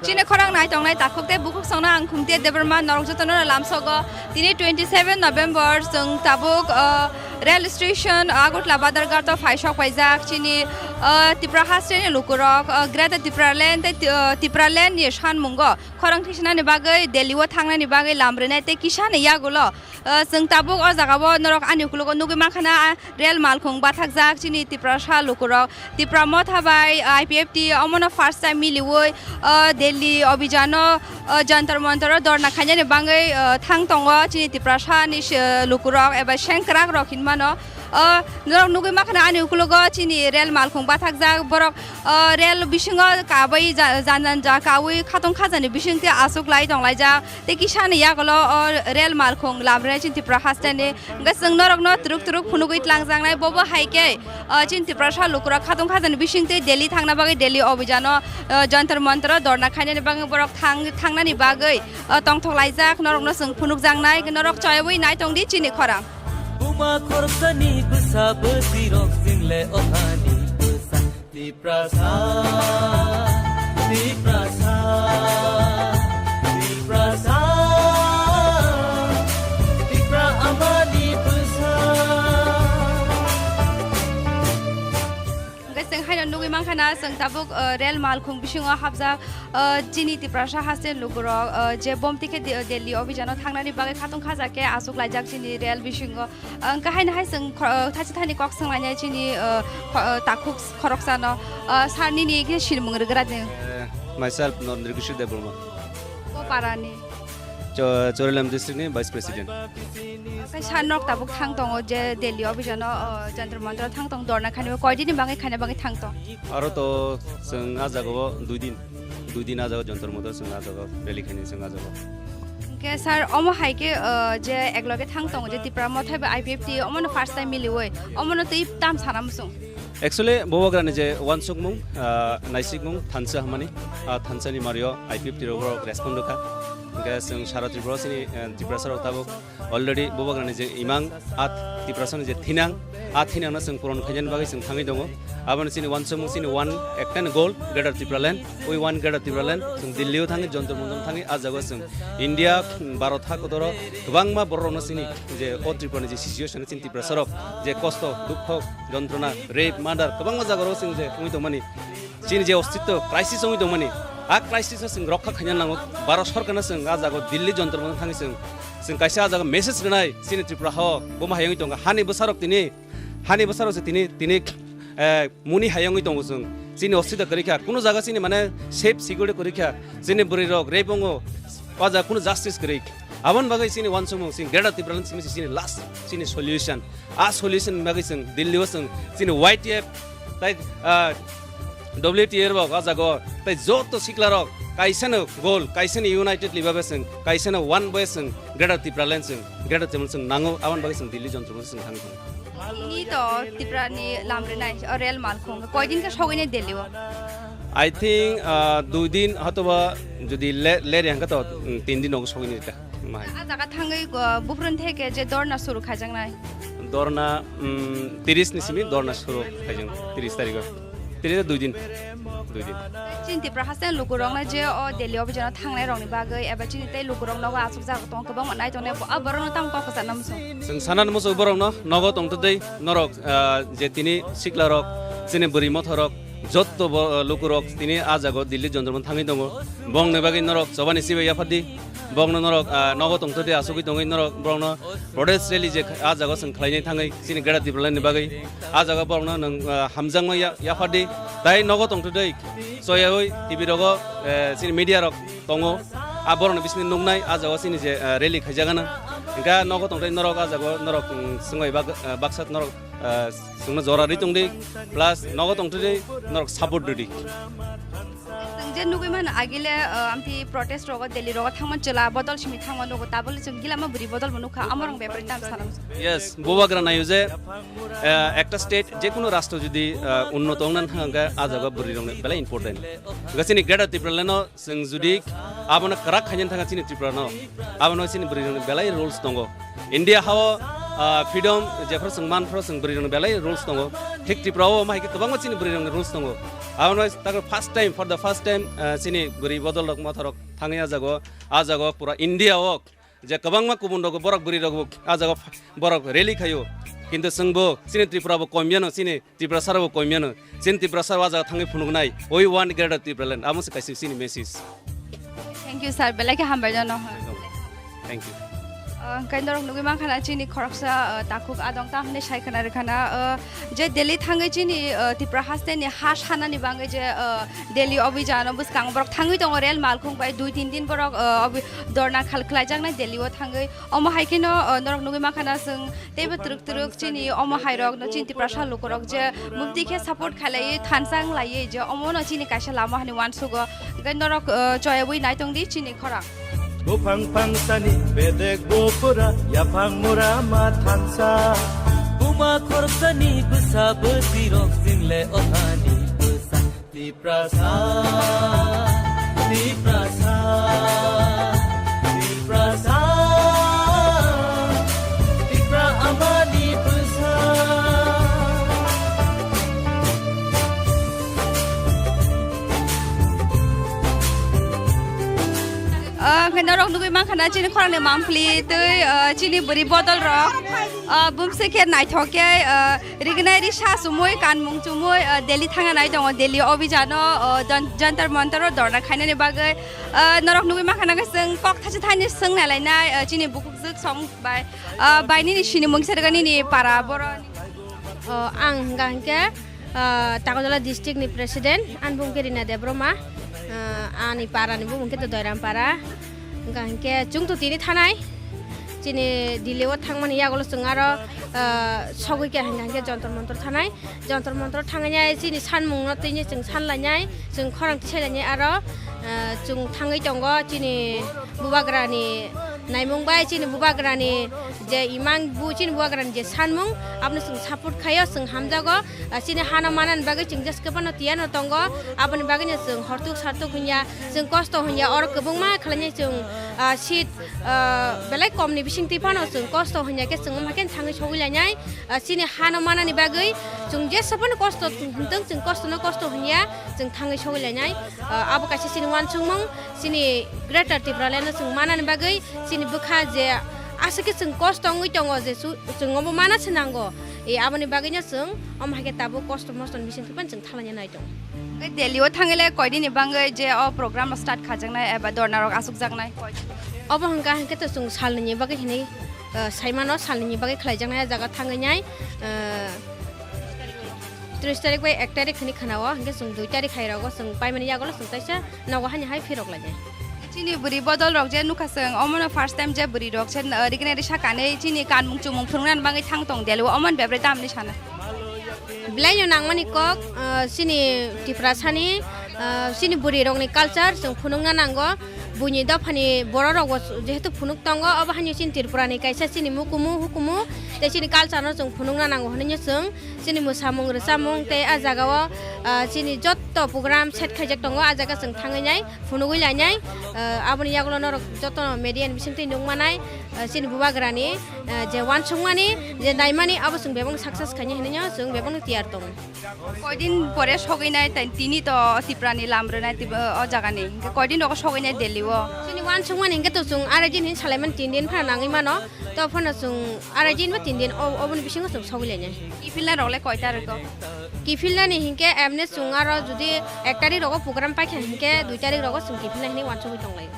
Chini khorang nai tongnai takhuk tei bukhuk songno ang Khumtia Debbarma, norok jotono lamsogo. Tini twenty seven November, chwng tabuk, uh, rail station, Agartala Badarghat o phai sok paijak. Chini, uh, Tipra hasteni lukurok, uh, Greater Tipraland tei, uh, Tipraland ni sanmungo khorang thisinani bagwi Delhi o thangnani bagwi lam rwnai tei kisani yagulo, uh, chwng tabuk o jagao norok ani ukologo nugwi mankha na, ah, rel malkhung bathakjak chini Tiprasa lukurok. Tipra Motha bai I P F T omono first time miliwi, uh, Delhi obhijano, uh, Jantar Mantar o dorna khainani bagwi, uh, thang tongo chini Tiprasa ni, uh, lukurok eba sengkrak rok hinmano. Uh, norok nugwi mankha na ani ukologo chini rel malkhung bathakjak borok, uh, rel bisingo kabai ja-, jan jan ja kawi khatung khajani bisingtwi aswk lai tonglaijak. Tei kisani yagulo o rel malkhung lam rwnai chini Tipra hasteni. Hwnkhe chwng norokno twrwk twrwk phunugwi tlangjaknai. Bobo hai khe, o, chini Tiprasa lukurok khatung khajani bisingtwi Delhi thangna bagwi Delhi obhijano, o, Jantar Mantar o dorna khainani bagwi borok thang-, thangnani bagwi, o, tongthok laijak. Norokno chwng phunukjaknai. Norok choyawi nai tongdi chini khorang. Buma khoroksani bwsa bwtwi rok jingle ohani bwsa. Tiprasa, Tiprasa, Tiprasa, Tipra amani bwsa. Hwnkhe chwng haino nugwi mankha na, chwng tabuk, uh, rel malkhung bisingo hapjak, uh, chini Tiprasa haste lukurok, uh, je bomti khe De-, Delhi obhijano thangnani bagwi khatung khajak khe aswk laijak chini rel bisingo. Ang kahai nahai chwng kho-, thachi thani kok swnglainai chini, uh, kho-, uh, takhuk khoroksano, uh, sir nini khe sinimung rwgra de. Eh, myself, Nondri Kishore Debbarma. Ko parani? Cho-, Chorilam district ni vice president. Kai sir nok tabuk thang tongo je Delhi office no, uh, Jantar Mantar thang tong dorna khani koi dini bangai khani bangai thang tong? Aro to chwng ah jagao dui din, dui din ah jagao Jantar Mantar chwng ah jagao rally khani chwng ah jagao. Hwnkhe sir, omo hai khe, uh, je ekloge thang tongo je Tipra Motha bai I P F T, omono first time miliwi, omono twi tam sana muchung? Actually, Bubagrani je uansukmung, uh, naisikmung, thansa hwnmani, uh, thansani mario I P F T rok borok respond rwkha. Hwnkhe chwng sara Tripura sini, uh, Tiprasa rok tabuk already Bubagrani je imang, ah Tiprasani je thinang, ah thinangno chwng puron khainani bagwi chwng thangwi tongo. Aboni chini uansukmung chini one act and goal, Greater Tipraland. We want Greater Tipraland. Chwng Delhi-o thangwi, Jantar Mantar thangwi, ah jagao chwng India, Bharat ha kotoro kwbangma bororokno chini je o Tripurani je situation, chini Tiprasarok je kosto, dukho, jontrona, rape, murder, kwbangma jagarok chwng je wngwi tongmani. Chini je ostitto crisis wngwi tongmani, ah crisis-o chwng rokha khaina nango. Bharat sorkarno chwng ah jagao Delhi Jantar Mantar thangwi chwng, chwng kaisa ah jagao message rwnai, chini Tripura hao buma hai wngwi tongo, hani bwsarok tini Hani bwsarok se tini, tini, eh, muni hai wngwi tongo chwng. Chini ostito kwrwi kha. Kuno jaga chini mane safe security kwrwi kha. Chini bwrwi rok rape wngo. O jaga kuno justice kwrwi. Aboni bagwi chini uansukmung chini Greater Tipraland chini, chini last chini solution. A solution ni bagwi chwng Delhi o chwng chini Y T F tai, ah, W T F rok o jaga o tai joto sikla rok kaisa no goal, kaisa no united libabe chwng, kaisa no one way chwng Greater Tipraland chwng, Greater Tipraland chwng nango, aboni bagwi chwng Delhi jontro chwng thangwi tongo. Nini to Tripura ni lam rinai, o rel malkhung, koidin khe sogwi nai Delhi o? I think, ah, dui din hotoba jodi le-, leri hangkha to, mm, tin din nogo sogwi nai ta. Mahai. A jaga thangwi, ah, buphuruni theke je dorna suru khaijaknai? Dorna, mm, tiris ni simi dorna suru khaijak, tiris tarikh o. Tiris dui din. Dui din. Chini Tripura haste lukurokno je o Delhi o bijano thangnai rokni bagwi eba chini tei lukurok nogo aswk jaga tongo kwbangma naitongnai bo-, a borokno tamo kok kwchangna muchung? Chwng sana muchung borokno nogo tongtwtwi norok, ah, je tini sikla rok, chini bwrwi motha rok, jotto bo, ah, lukurok tini a jaga o Delhi jontro thangwi tongo. Bongni bagwi norok chobani sibai yaphardi. Bokno norok, ah, nogo tongtwtwi asugwi tongwi norok borokno protest rally je a jaga o chwng khlainai thangwi chini Greater Tipraland ni bagwi a jaga borokno nwng, ah, hamjakma ya-, yaphardi. Tai nogo tongtwtwi choyawi T V rogo, eh, chini media rok tongo. A borokni bisingni nuknai a jaga o chini je, ah, rally khaijak gana. Hingkha nogo tongtwtwi norok a jaga o norok, mm, swngbai bak-, ah, baksa norok, ah, chwngno jora rwi tongdi. Plus nogo tongtwtwi norok support rwdi. Chwng je nugwi mano agile, uh, amtwi protest rogo Delhi rogo thangmani chwla bodol simi thangmani nugo, tabole chwng gilama bwrwi bodol bo nukha, amorok bepari tam sana muchung. Yes, bubagra nayo je, uh, ekta state je kuno rastro jodi, uh, unnoto wngna thang khe a jaga bwrwi rokni belai important. Hwnkhe chini Greater Tipraland no chwng jodi abono kwrak khaina thang khe chini Tripura no, abono chini bwrwi rokni belai rules tongo. India hao, ah, freedom jephru chwng manphru chwng bwrwi rokni belai rules tongo. Thik Tripura o omo hai khe kwbangma chini bwrwi rokni rules tongo. Abono takhuk first time, for the first time, ah, chini bwrwi bodol rok motha rok thangwi a jaga o, a jaga o pura India o je kwbangma kubun rok borok bwrwi rok bo a jaga o borok rally khaio. Kintu chwng bo chini Tripura bo koimyano chini Tiprasa rok bo koimyano, chini Tiprasa rok a jaga thangwi phunuknai, "We want Greater Tipraland," amo se kaisa chini message. Thank you, sir. Belai khe hambai jano. Thank you. Uh, hwnkhe norok nugwi mankha na chini khoroksa, uh, takhuk adong tam hinwi sai khna rwkha na, uh, je Delhi thangwi chini, uh, Tripura haste ni ha sanani bangwi je, uh, Delhi obijano bwskango borok thangwi tongo rel malkhung bai dui tin din borok, uh, obi-, dorna khal khlaijaknai Delhi o thangwi. Omo hai kheno, uh, norok nugwi mankha na chwng Teibo twrwk twrwk chini omo hairok no chini Tiprasa lukurok je mubti khe support khailaiwi thansa wnglaiwi je omo no chini kaisa lama hani uansugo. Hwnkhe norok, uh, choyawi naitongdi chini khorang. Buphang phangsani bedek bupura yaphang mura ma thansa. Buma khoroksani bwsa bwswirok single othani bwsa. Tiprasa, Tiprasa, Tiprasa, Tipra amani bwsa. Ah, hwnkhe norok nugwi mankha na chini khorangni mangpli tei, ah, chini bwrwi bodol rok, ah, bumse khe naithok khe, ah, Rignai risa chumui, kanmung chumui, ah, Delhi thangna nai tongo, Delhi obijano, ah, Jan-, Jantar Mantar o dorna khainani bagwi, ah, norok nugwi mankha na khe chwng kok thachi thani swng nalainai, ah, chini bukhuk jwk song bai, ah, bai nini sinimung se rwgani ni para boroni. Oh, ang hwnkha hwnkhe, ah, Takojola district ni president, ani bumung khe Rina Debbarma, ah, ani para ni bumung khe to Doiram para. Hwnkha hwnkhe chwng to tini thanai, chini Delhi o thangmani yagulo chwng aro, ah, sogwi kha hwnkha hwnkhe Jantar Mantar thanai. Jantar Mantar thangwi nai chini sanmung no tini chwng sanlainai, chwng khorang tisailainai aro, ah, chwng thangwi tongo chini bubagra ni naimung bai chini bubagra ni je imang bu chini bubagra ni je sanmung abono chwng support khaio, chwng hamjago. Ah, chini hano manani bagwi chwng jeske phano tiyano tongo, aboni bagwino chwng hortuk sartuk hwnya, chwng kosto hwnya, oro kwbangma khlainai chwng, ah, seat, ah, belai komni bisingtwi phano chwng kosto hwnya khe chwng wngma khe thangwi sogwi lainai. Ah, chini hano manani bagwi chwng jesa phano kosto hwntwng, chwng kostono kosto hwnya, chwng thangwi sogwi lainai. Ah, abo kaisa chini uansukmung, chini Greater Tipraland no chwng manani bagwi chini bwkha je aswk khe chwng kosto wngwi tongo je su-, chwng obo mana se nango. E, aboni bagwino chwng omo hai khe tabuk kosto mostoni bisingtwi phano chwng thanglaina nai tongo. Tei Delhi o thangwi le koidini bangwi je o program start khajaknai eba dorna rok achukjaknai? Obo hwnkha hwnkhe to chwng salnwini bagwi hinwi, eh, saimano, salnwini bagwi khlaijaknai o jaga thangwi nai, eh, Tris tarik bai ek tarik hwnwi khwnao, hwnkhe chwng dui tarik hai rogo chwng paimani yagulo chwng kaisa nogo hani hai phirok lainai. Chini bwrwi bodol rok je nukha chwng, omono first time je bwrwi rok se, uh, rignai risa kanwi chini kanmung chumung phwrwngna bagwi thang tong Delhi o, omono bebrai tamni sana. Belai no nangmani kok, uh, chini Tiprasani, uh, chini bwrwi rokni culture chwng phunukna nango. Buini dophani borok rok bo jehetu phunuk tongo, obo haino chini Tripura ni kaisa chini mukumu hukumu tei chini culture no chwng phunukna nango hwnwi no chwng chini mwsamung rwchapmung tei ah jagao, ah, chini jotto program set khaijak tongo, ah jaga chwng thangwi nai, phunugwi lainai, ah, aboni yagulo norok jotono media ni bisingtwi nukmanai, ah, chini bubagrani, ah, je uansukmani, je naimani, abo chwng bebakno success khainai hinwi no chwng bebakno tiyar tongo. Koidin pore sogwi nai, tei tini to Tripura ni lam rwnai, tib-, o jaga ni. Hingke koidin rogo sogwi nai Delhi o? Chini uansukmani hingke to chwng arai din hin salaimani tin din phano nangwi mano. To phano chwng arai din ba tin din o-, oboni bisingo chwng sogwi lainai. Kiphilna rok le koita rwgo? Kiphilnani hingke emne chwng aro jodi ek tarik rogo program paikha hingke dui tarik rogo chwng kiphilna hinwi uansugwi tonglaio.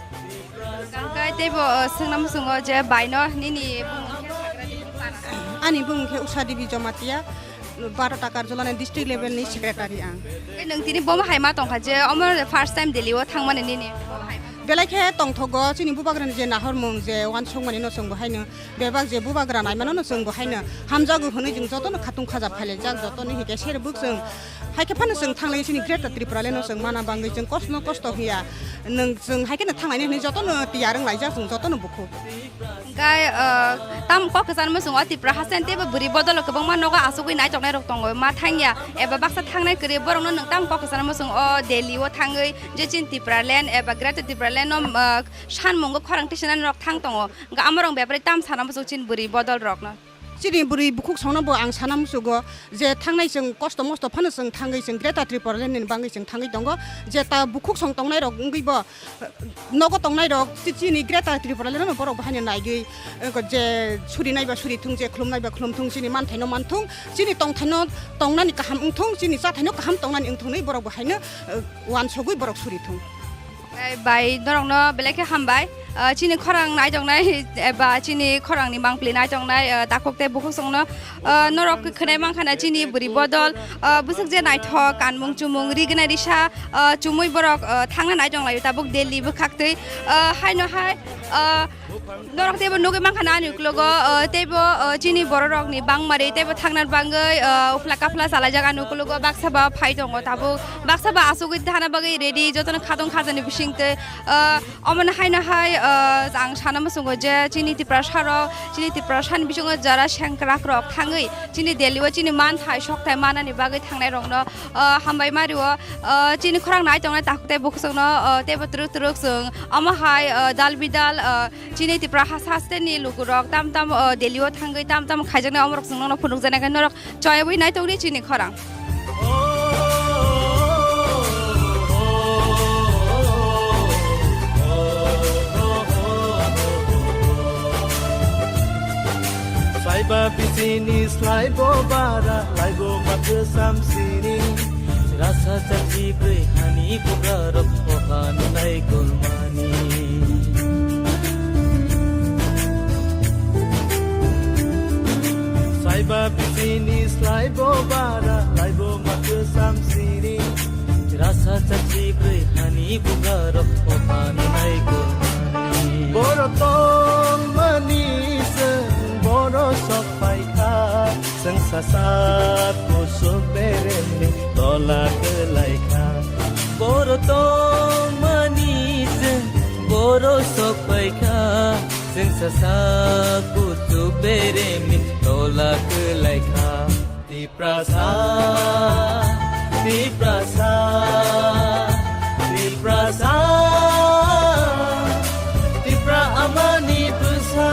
Hingke teibo, uh, swngna muchungo je baino nini bumung khe Sagrani Para. Ani bumung khe Usha Devi Jamatia, baro ta Karjolani district level ni secretary ang. Tei nwng tini bomo hai ma tongkha je omo first time Delhi o thangmani nini? Belai khe tongthogo chini bubagrani je nahormung je uansukmani no chwng bo haino bebak je bubagra naimano no chwng bo haino hamjago hwnwi chwng jotono khatung khaja phailaijak, jotono hike serbuk chwng hai khe phano chwng thanglai chini Greater Tripura le no chwng mana bangwi chwng kosto no kosto hiya nwng chwng hai kheno thanglaini hwnwi jotono tiyar wnglaijak chwng jotono bukhuk. Hingke, uh, tam kok kwchangma chwng o Tripura haste teibo bwrwi bodolo kwbangma nogo achugwi naitoknai rok tongo, ma thangya eba baksa thangnai kwrwi borokno nwng tam kok kwchangma chwng o Delhi o thangwi je chini Tipraland eba Greater Tipraland no, uh, sanmungo khorang tisanani rok thang tongo, hingke amorok bebrai tam sana muchung chini bwrwi bodol rokno. Chini bwrwi bukhuk songno bo ang sana muchugo je thangnai chwng kosto mosto phano chwng thangwi chwng Greater Tripura Land ni bangwi chwng thangwi tongo, je ta bukhuk song tongnai rok wngwi bo nogo tongnai rok chi-, chini Greater Tripura Land no borok bo haino naigwi, eh, je suri nai ba suri thung, je khulum nai ba khulum thung, chini manthai no man thung, chini tongthai no tongnani kaham wng thung, chini chathai no kaham tongnani wng thung hinwi borok bo haino, eh, uansugwi borok suri thung. Eh, bai, norokno belai khe hambai. Ah, chini khorang nai tongnai, eba chini khorangni mangpili nai tongnai, ah, takhuk tei bukhuk songno, ah, norok khe khwnai mankha na chini bwrwi bodol, ah, bwswk je naithok, kanmung chumung, rignai risa, ah, chumui borok, ah, thangna nai tonglaio tabuk Delhi bwkhaktwi, ah, haino hai, ah, Norok teibo nugwi mankha na ani uklogo, uh, teibo, uh, chini bororokni bangmari teibo thangna bagwi, uh, uphla kaphla chalaijak ani uklogo baksa ba phai tongo tabuk baksa ba achugwi thana bagwi ready jotono khatong khajani bisingtwi, uh, omono haino hai, uh, ang sana muchungo je chini Tiprasarok, chini Tiprasani bisingo jara sengkrakrok thangwi chini Delhi o chini manthai sokthai manani bagwi thangnairokno, uh, hambai mario, uh, chini khorang nai tongnai takhuk tei bukhuk songno, uh, teibo twrwk twrwk chwng omo hai, uh, dal bidal, uh, Chini Tripura hasteni lukurok tam tam, o, Delhi o thangwi tam tam khaijaknai omorok chwng nono phunukjaknai khe norok choyawi naitokdi chini khorang. Saiba bisini slaibo bara, laibo mathwsam sini. Rasa chachi bwrwi hani bugarok oha nunai kulmani. Saiba bisini slaibo bara, laibo mathwsam sini. Rasa chachi bwrwi hani bugarok oha nunai kulmani. Boro tongmani chwng boro sok phaikha. Chwng sasak kusuk beremni tola kwlaikha. Boro tongmani chwng boro sok phaikha. Chwng sasak kusuk beremni tola kwlaikha. Tiprasa, Tiprasa, Tiprasa, Tipra amani bwsa.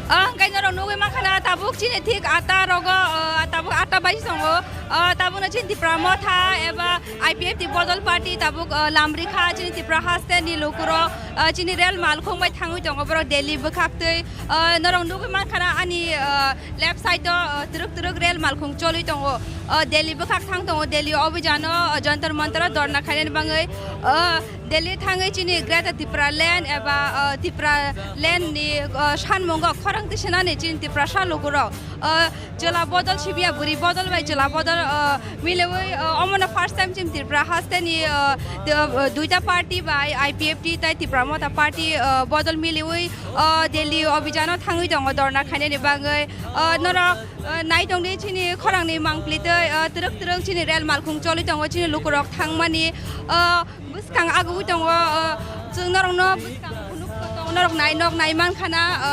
Ah, hwnkhe norok nugwi mankha na tabuk chini thik ata rogo, ah, tabuk ata Pai tongo, ah, tabukno chini Tipra Motha eba I P F T bodol party tabuk, ah, lamrikha chini Tipra haste ni lukurok, ah, chini rel malkhung bai thangwi tongo borok Delhi bwkhaktwi, ah, norok nugwi mankha na ani, ah, left side o, ah, twrwk twrwk rel malkhung choli tongo, ah, Delhi bwkhak thang tongo, Delhi obijano, ah, Jantar Mantar o dorna khainani bangwi, ah, Delhi thangwi chini Greater Tipraland eba, ah, Tipraland ni, ah, sanmungo khorang tisanani chini Tiprasa lukurok, ah, Chwla bodol sibya bwrwi bodol bai chwla bodol, ah, miliwi, ah, omono first time chini Tripura hasteni, ah, d-, ah, duita party bai I P F T tai Tipra Motha party, ah, bodol miliwi, ah, Delhi obijano thangwi tongo dorna khainani bagwi. Ah, norok, ah, nai tongdi chini khorangni mangpli tei, ah, twrwk twrwk chini rel malkhung choli tongo chini lukurok thangmani, ah, Bwskang agwi tongo, o, chwng norokno bwskang phunuk tongo, norok nai, nok nai mankha na, o,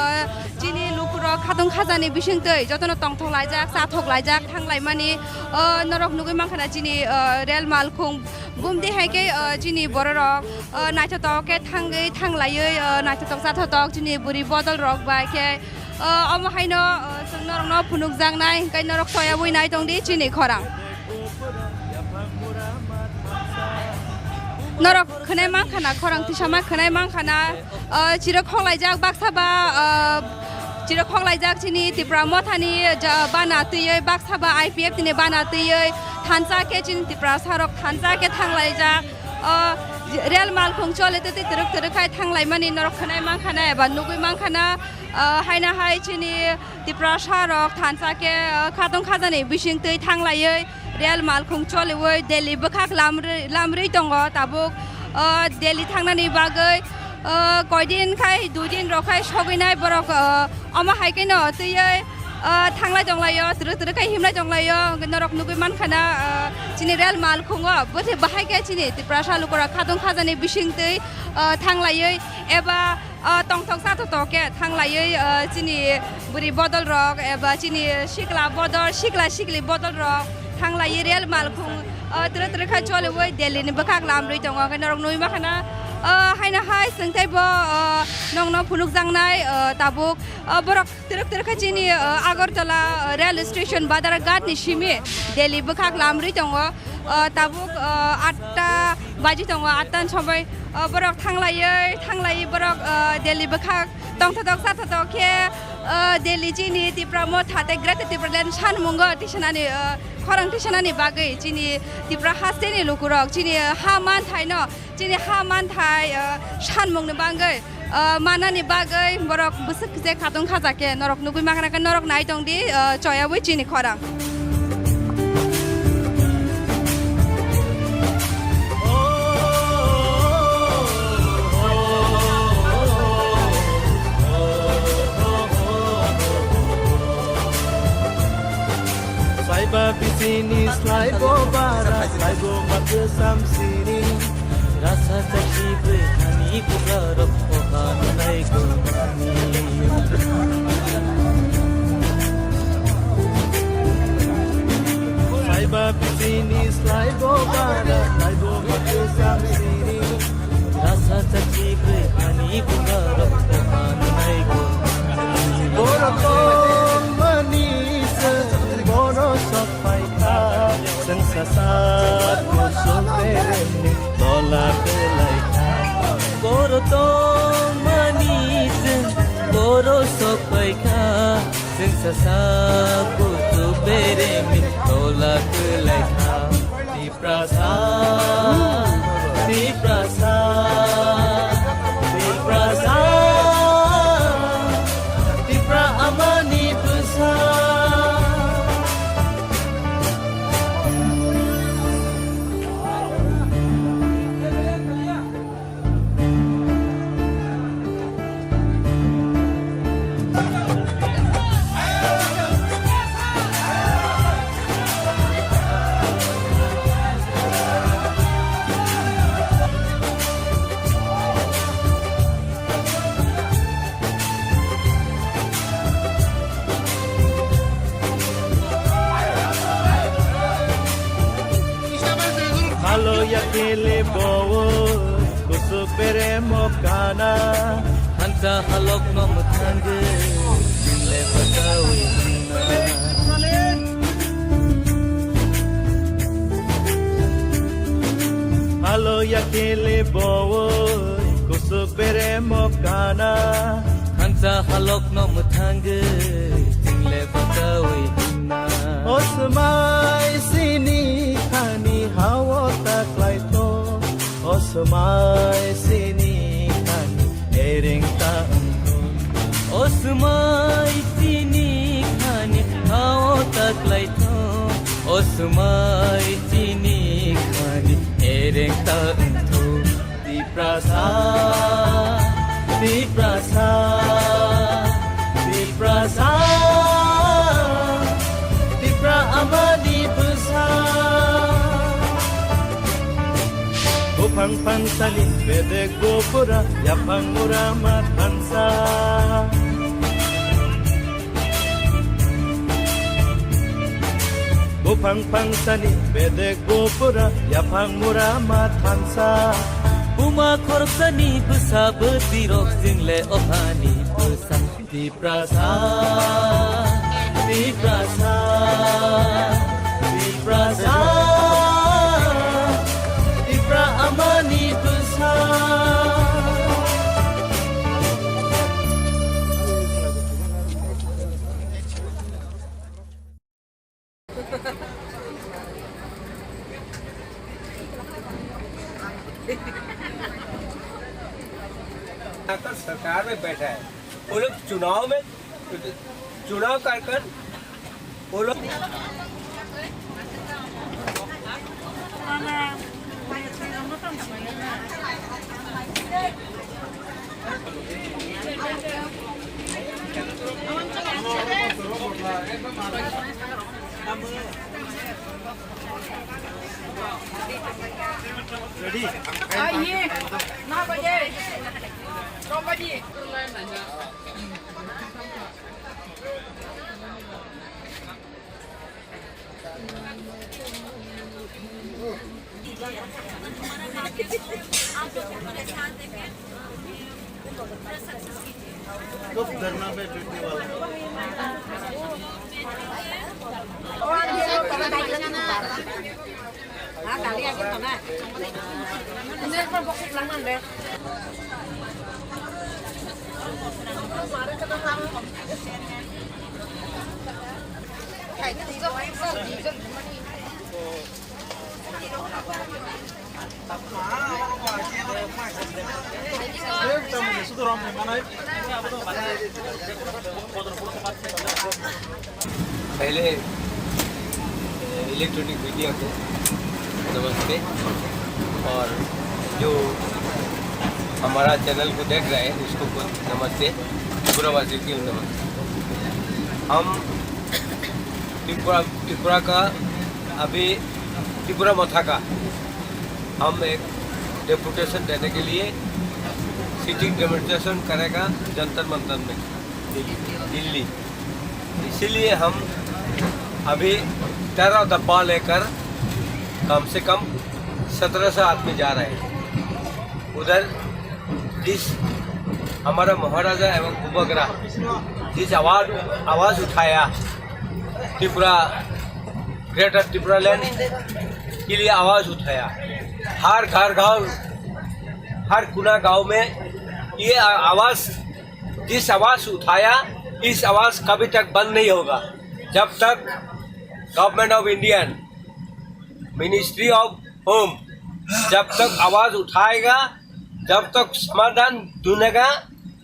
chini lukurok khatung khajani bisingtwi jotono tongthok laijak, chathok laijak, thang laimani, o, norok nugwi mankha na chini, o, rel malkhung bumdi hai khe, o, chini bororok, o, naithotok khe thangwi, thang laiwi, o, naithotok chathotok chini bwrwi bodol rok bai khe, o, omo haino, o, chwng norokno phunukjaknai, hwnkhe norok soyabwi nai tongdi chini khorang. Norok khwnai mankha na, khorang tisama khwnai mankha na, ah, chirok khoklaijak baksa ba, ah, chirok khoklaijak chini Tipra Mothani ja-, bana twiwi baksa ba I P F T ni bana twiwi thansa khe chini Tiprasa rok thansa khe thanglaijak. Ah, rel malkhung chole tei tei twrwk twrwk khai thanglaimani norok khwnai mankha na eba nugwi mankha na, ah, haina hai chini Tiprasa rok thansa khe, ah, khatung khajani bisingtwi thanglaiwi rel malkhung choliwi Delhi bwkhak lamri-, lamri tongo tabuk, ah, Delhi thangnani bagwi, ah, koidin khai dui din rok khai sogwinai borok, ah, omo hai kheno twiwi, ah, thanglai tonglaio, twrwk twrwk khai himlai tonglaio, hwnkhe norok nugwi mankha na, ah, chini rel malkhungo bwthe bahai khe chini Tiprasa lukurok khatung khajani bisingtwi, ah, thanglaiwi eba, ah, tongthok chathotok khe thanglaiwi, ah, chini bwrwi bodol rok eba chini sikla bodol, sikla sikli bodol rok thanglaiwi rel malkhung, ah, twrwk twrwk kha choliwi Delhi ni bwkhak lamrwi tongo. Hwnkhe norok nugwi mankha na, ah, haino hai chwng teibo, ah, nokno phunukjaknai, ah, tabuk, ah, borok twrwk twrwk kha chini, ah, Agartala, ah, rail station Badarghat ni simi Delhi bwkhak lamrwi tongo. Ah, tabuk, ah, atta baji tongo, atta ni somoi, ah, borok thanglaiwi, thanglaiwi borok, ah, Delhi bwkhak tongthotok chathotok khe, ah, Delhi chini Tipra Motha tei Greater Tipraland sanmungo tisanani, ah, khorang tisanani bagwi chini Tipra hasteni lukurok chini, ah, ha manthaino, chini ha manthai, ah, sanmungni bagwi, ah, manani bagwi borok bwswk khe khatung khaja khe norok nugwi mankha khe norok nai tongdi, ah, choyawi chini khorang. Saiba bisini slaibo bara, slaibo makwsam sini. Rasa chakhi bwkhani bugarok kohan nai gulmani. Saiba bisini slaibo bara, slaibo makwsam sini. Rasa chakhi bwkhani bugarok kohan nai gulmani. Borok tongmani se borok sok phaikha, chwng sasak kuchuk beremni tola kwlaikha. Borok tongmani chwng borok sok phaikha, chwng sasak kuchuk beremni tola kwlaikha. Tiprasa, Tiprasa, Tiprasa, Tipra amani bwsa. Bhalo ya kele bowo, kusu pere mo kana. Hanta halok no mwthangwi, jinle batawi hwnna. Kele bowoi kusuk beremo kana. Thansa halokno mwthangwi jingle bwtawi himna. O swmai sini khani hao ta klaitho. O swmai sini khani ereng ta wngkho. O swmai sini khani hao ta klaitho. O swmai sini khani ereng ta wngkho. Tiprasa, Tiprasa, Tiprasa, Tipra amani bwsa. Buphang phansani bedek bupura, yaphang mura ma thansa. Buphang phansani bedek bupura, yaphang mura ma thansa. Buma khoroksani bwsa bwtwirok jingle ophani bwsa. Tiprasa, Tiprasa, Tiprasa, Tipra amani bwsa. सरकार में बैठा है, वो लोग चुनाव में, चुनाव कार्यक्रम, वो लोग आइए, नौ बजे, नौ बजे। पहले इलेक्ट्रॉनिक मीडिया को नमस्ते, और जो हमारा चैनल को देख रहे हैं उसको बहुत नमस्ते, त्रिपुरावासियों को नमस्ते। हम त्रिपुरा, त्रिपुरा का, अभी त्रिपुरा मोथा का हम एक डेपुटेशन देने के लिए सिटिंग डेमोन्स्ट्रेशन करेगा जंतर मंतर में, दिल्ली, दिल्ली। इसीलिए हम अभी तेरह डब्बा लेकर कम से कम सत्रह सौ आदमी जा रहे हैं उधर। जिस हमारा महाराजा एवं बुबागरा जिस आवाज, आवाज उठाया, त्रिपुरा, ग्रेटर त्रिपुरा लैंड के लिए आवाज उठाया, हर घर गांव, हर कोना गांव में ये आ-, आवाज, जिस आवाज उठाया, इस आवाज कभी तक बंद नहीं होगा। जब तक government of Indian ministry of home जब तक आवाज उठाएगा, जब तक समाधान ढूंढेगा,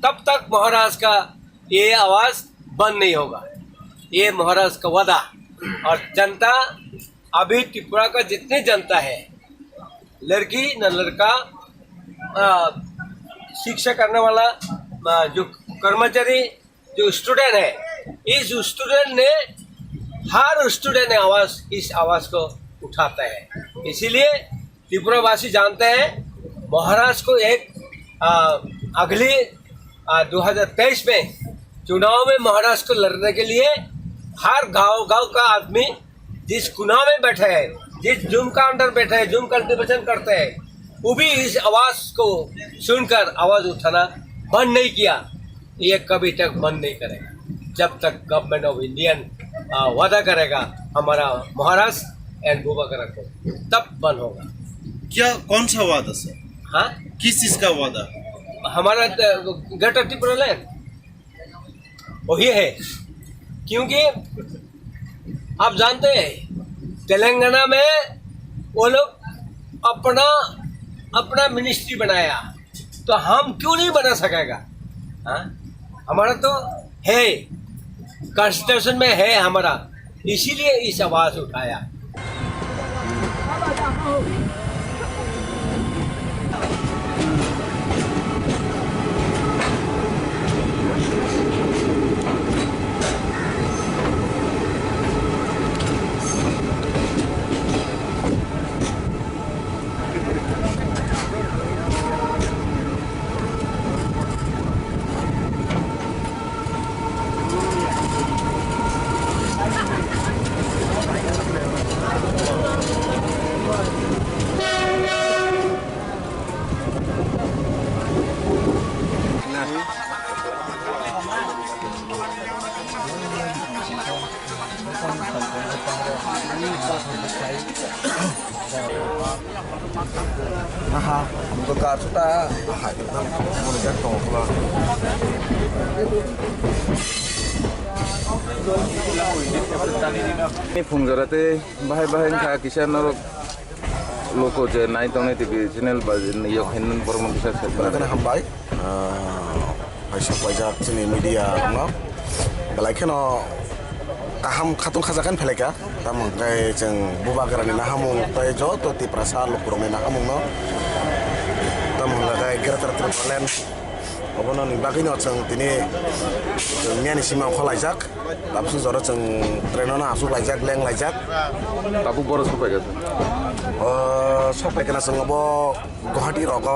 तब तक महाराज का ये आवाज बंद नहीं होगा। ये महाराज का वादा। और जनता, अभी त्रिपुरा का जितनी जनता है, लड़की न लड़का, आ, शिक्षा करने वाला, आ, जो कर्मचारी, जो स्टूडेंट है, इस स्टूडेंट ने, हर स्टूडेंट ने आवाज, इस आवाज को उठाता है। इसीलिए त्रिपुरावासी जानते हैं, महाराज को एक, आ, अगली, आ, दो हज़ार तेईस में चुनाव में महाराज को लड़ने के लिए हर गांव गांव का आदमी जिस कोना में बैठे हैं, जिस जूम का अंदर बैठे हैं, जूम कल्टीवेशन करते हैं, वो भी इस आवाज को सुनकर आवाज उठाना बंद नहीं किया। ये कभी तक बंद नहीं करेगा। जब तक गवर्नमेंट ऑफ इंडियन, आ, वादा करेगा हमारा महाराज एंड बुबागरा को, तब बंद होगा। क्या, कौन सा वादा सर? हाँ? किस चीज का वादा? हमारा, अ, ग्रेटर टिप्रालैंड वही है, क्योंकि आप जानते हैं, तेलंगाना में वो लोग अपना, अपना मिनिस्ट्री बनाया, तो हम क्यों नहीं बना सकेगा? हाँ, हमारा तो है, कॉन्स्टिट्यूशन में है हमारा, इसीलिए इस आवाज उठाया। Aha, ang to ka chuta, aha, ekdam, moni jak tongo pula. Ni phung jora tei bahai bahai wngkha kisa norok loko je nai tongnai T V channel ba yok hinwi borok no kisa sai. Hambai. Ah, paisa paijak chini media rokno belai kheno kaham khatung khajakani phelaikha. Tamo hwnkhe chwng Bubagrani nahamung tei joto Tiprasa lukurokni nahamungno tamo hwnkhe Greater Tipraland obono ni bagwino chwng tini chwng miyani sima kholaijak. Tabuk jora chwng traino aswk laijak, leng laijak. Tabuk boro sopaikha chwng. O sopaikha chwng obo Guwahati rogo.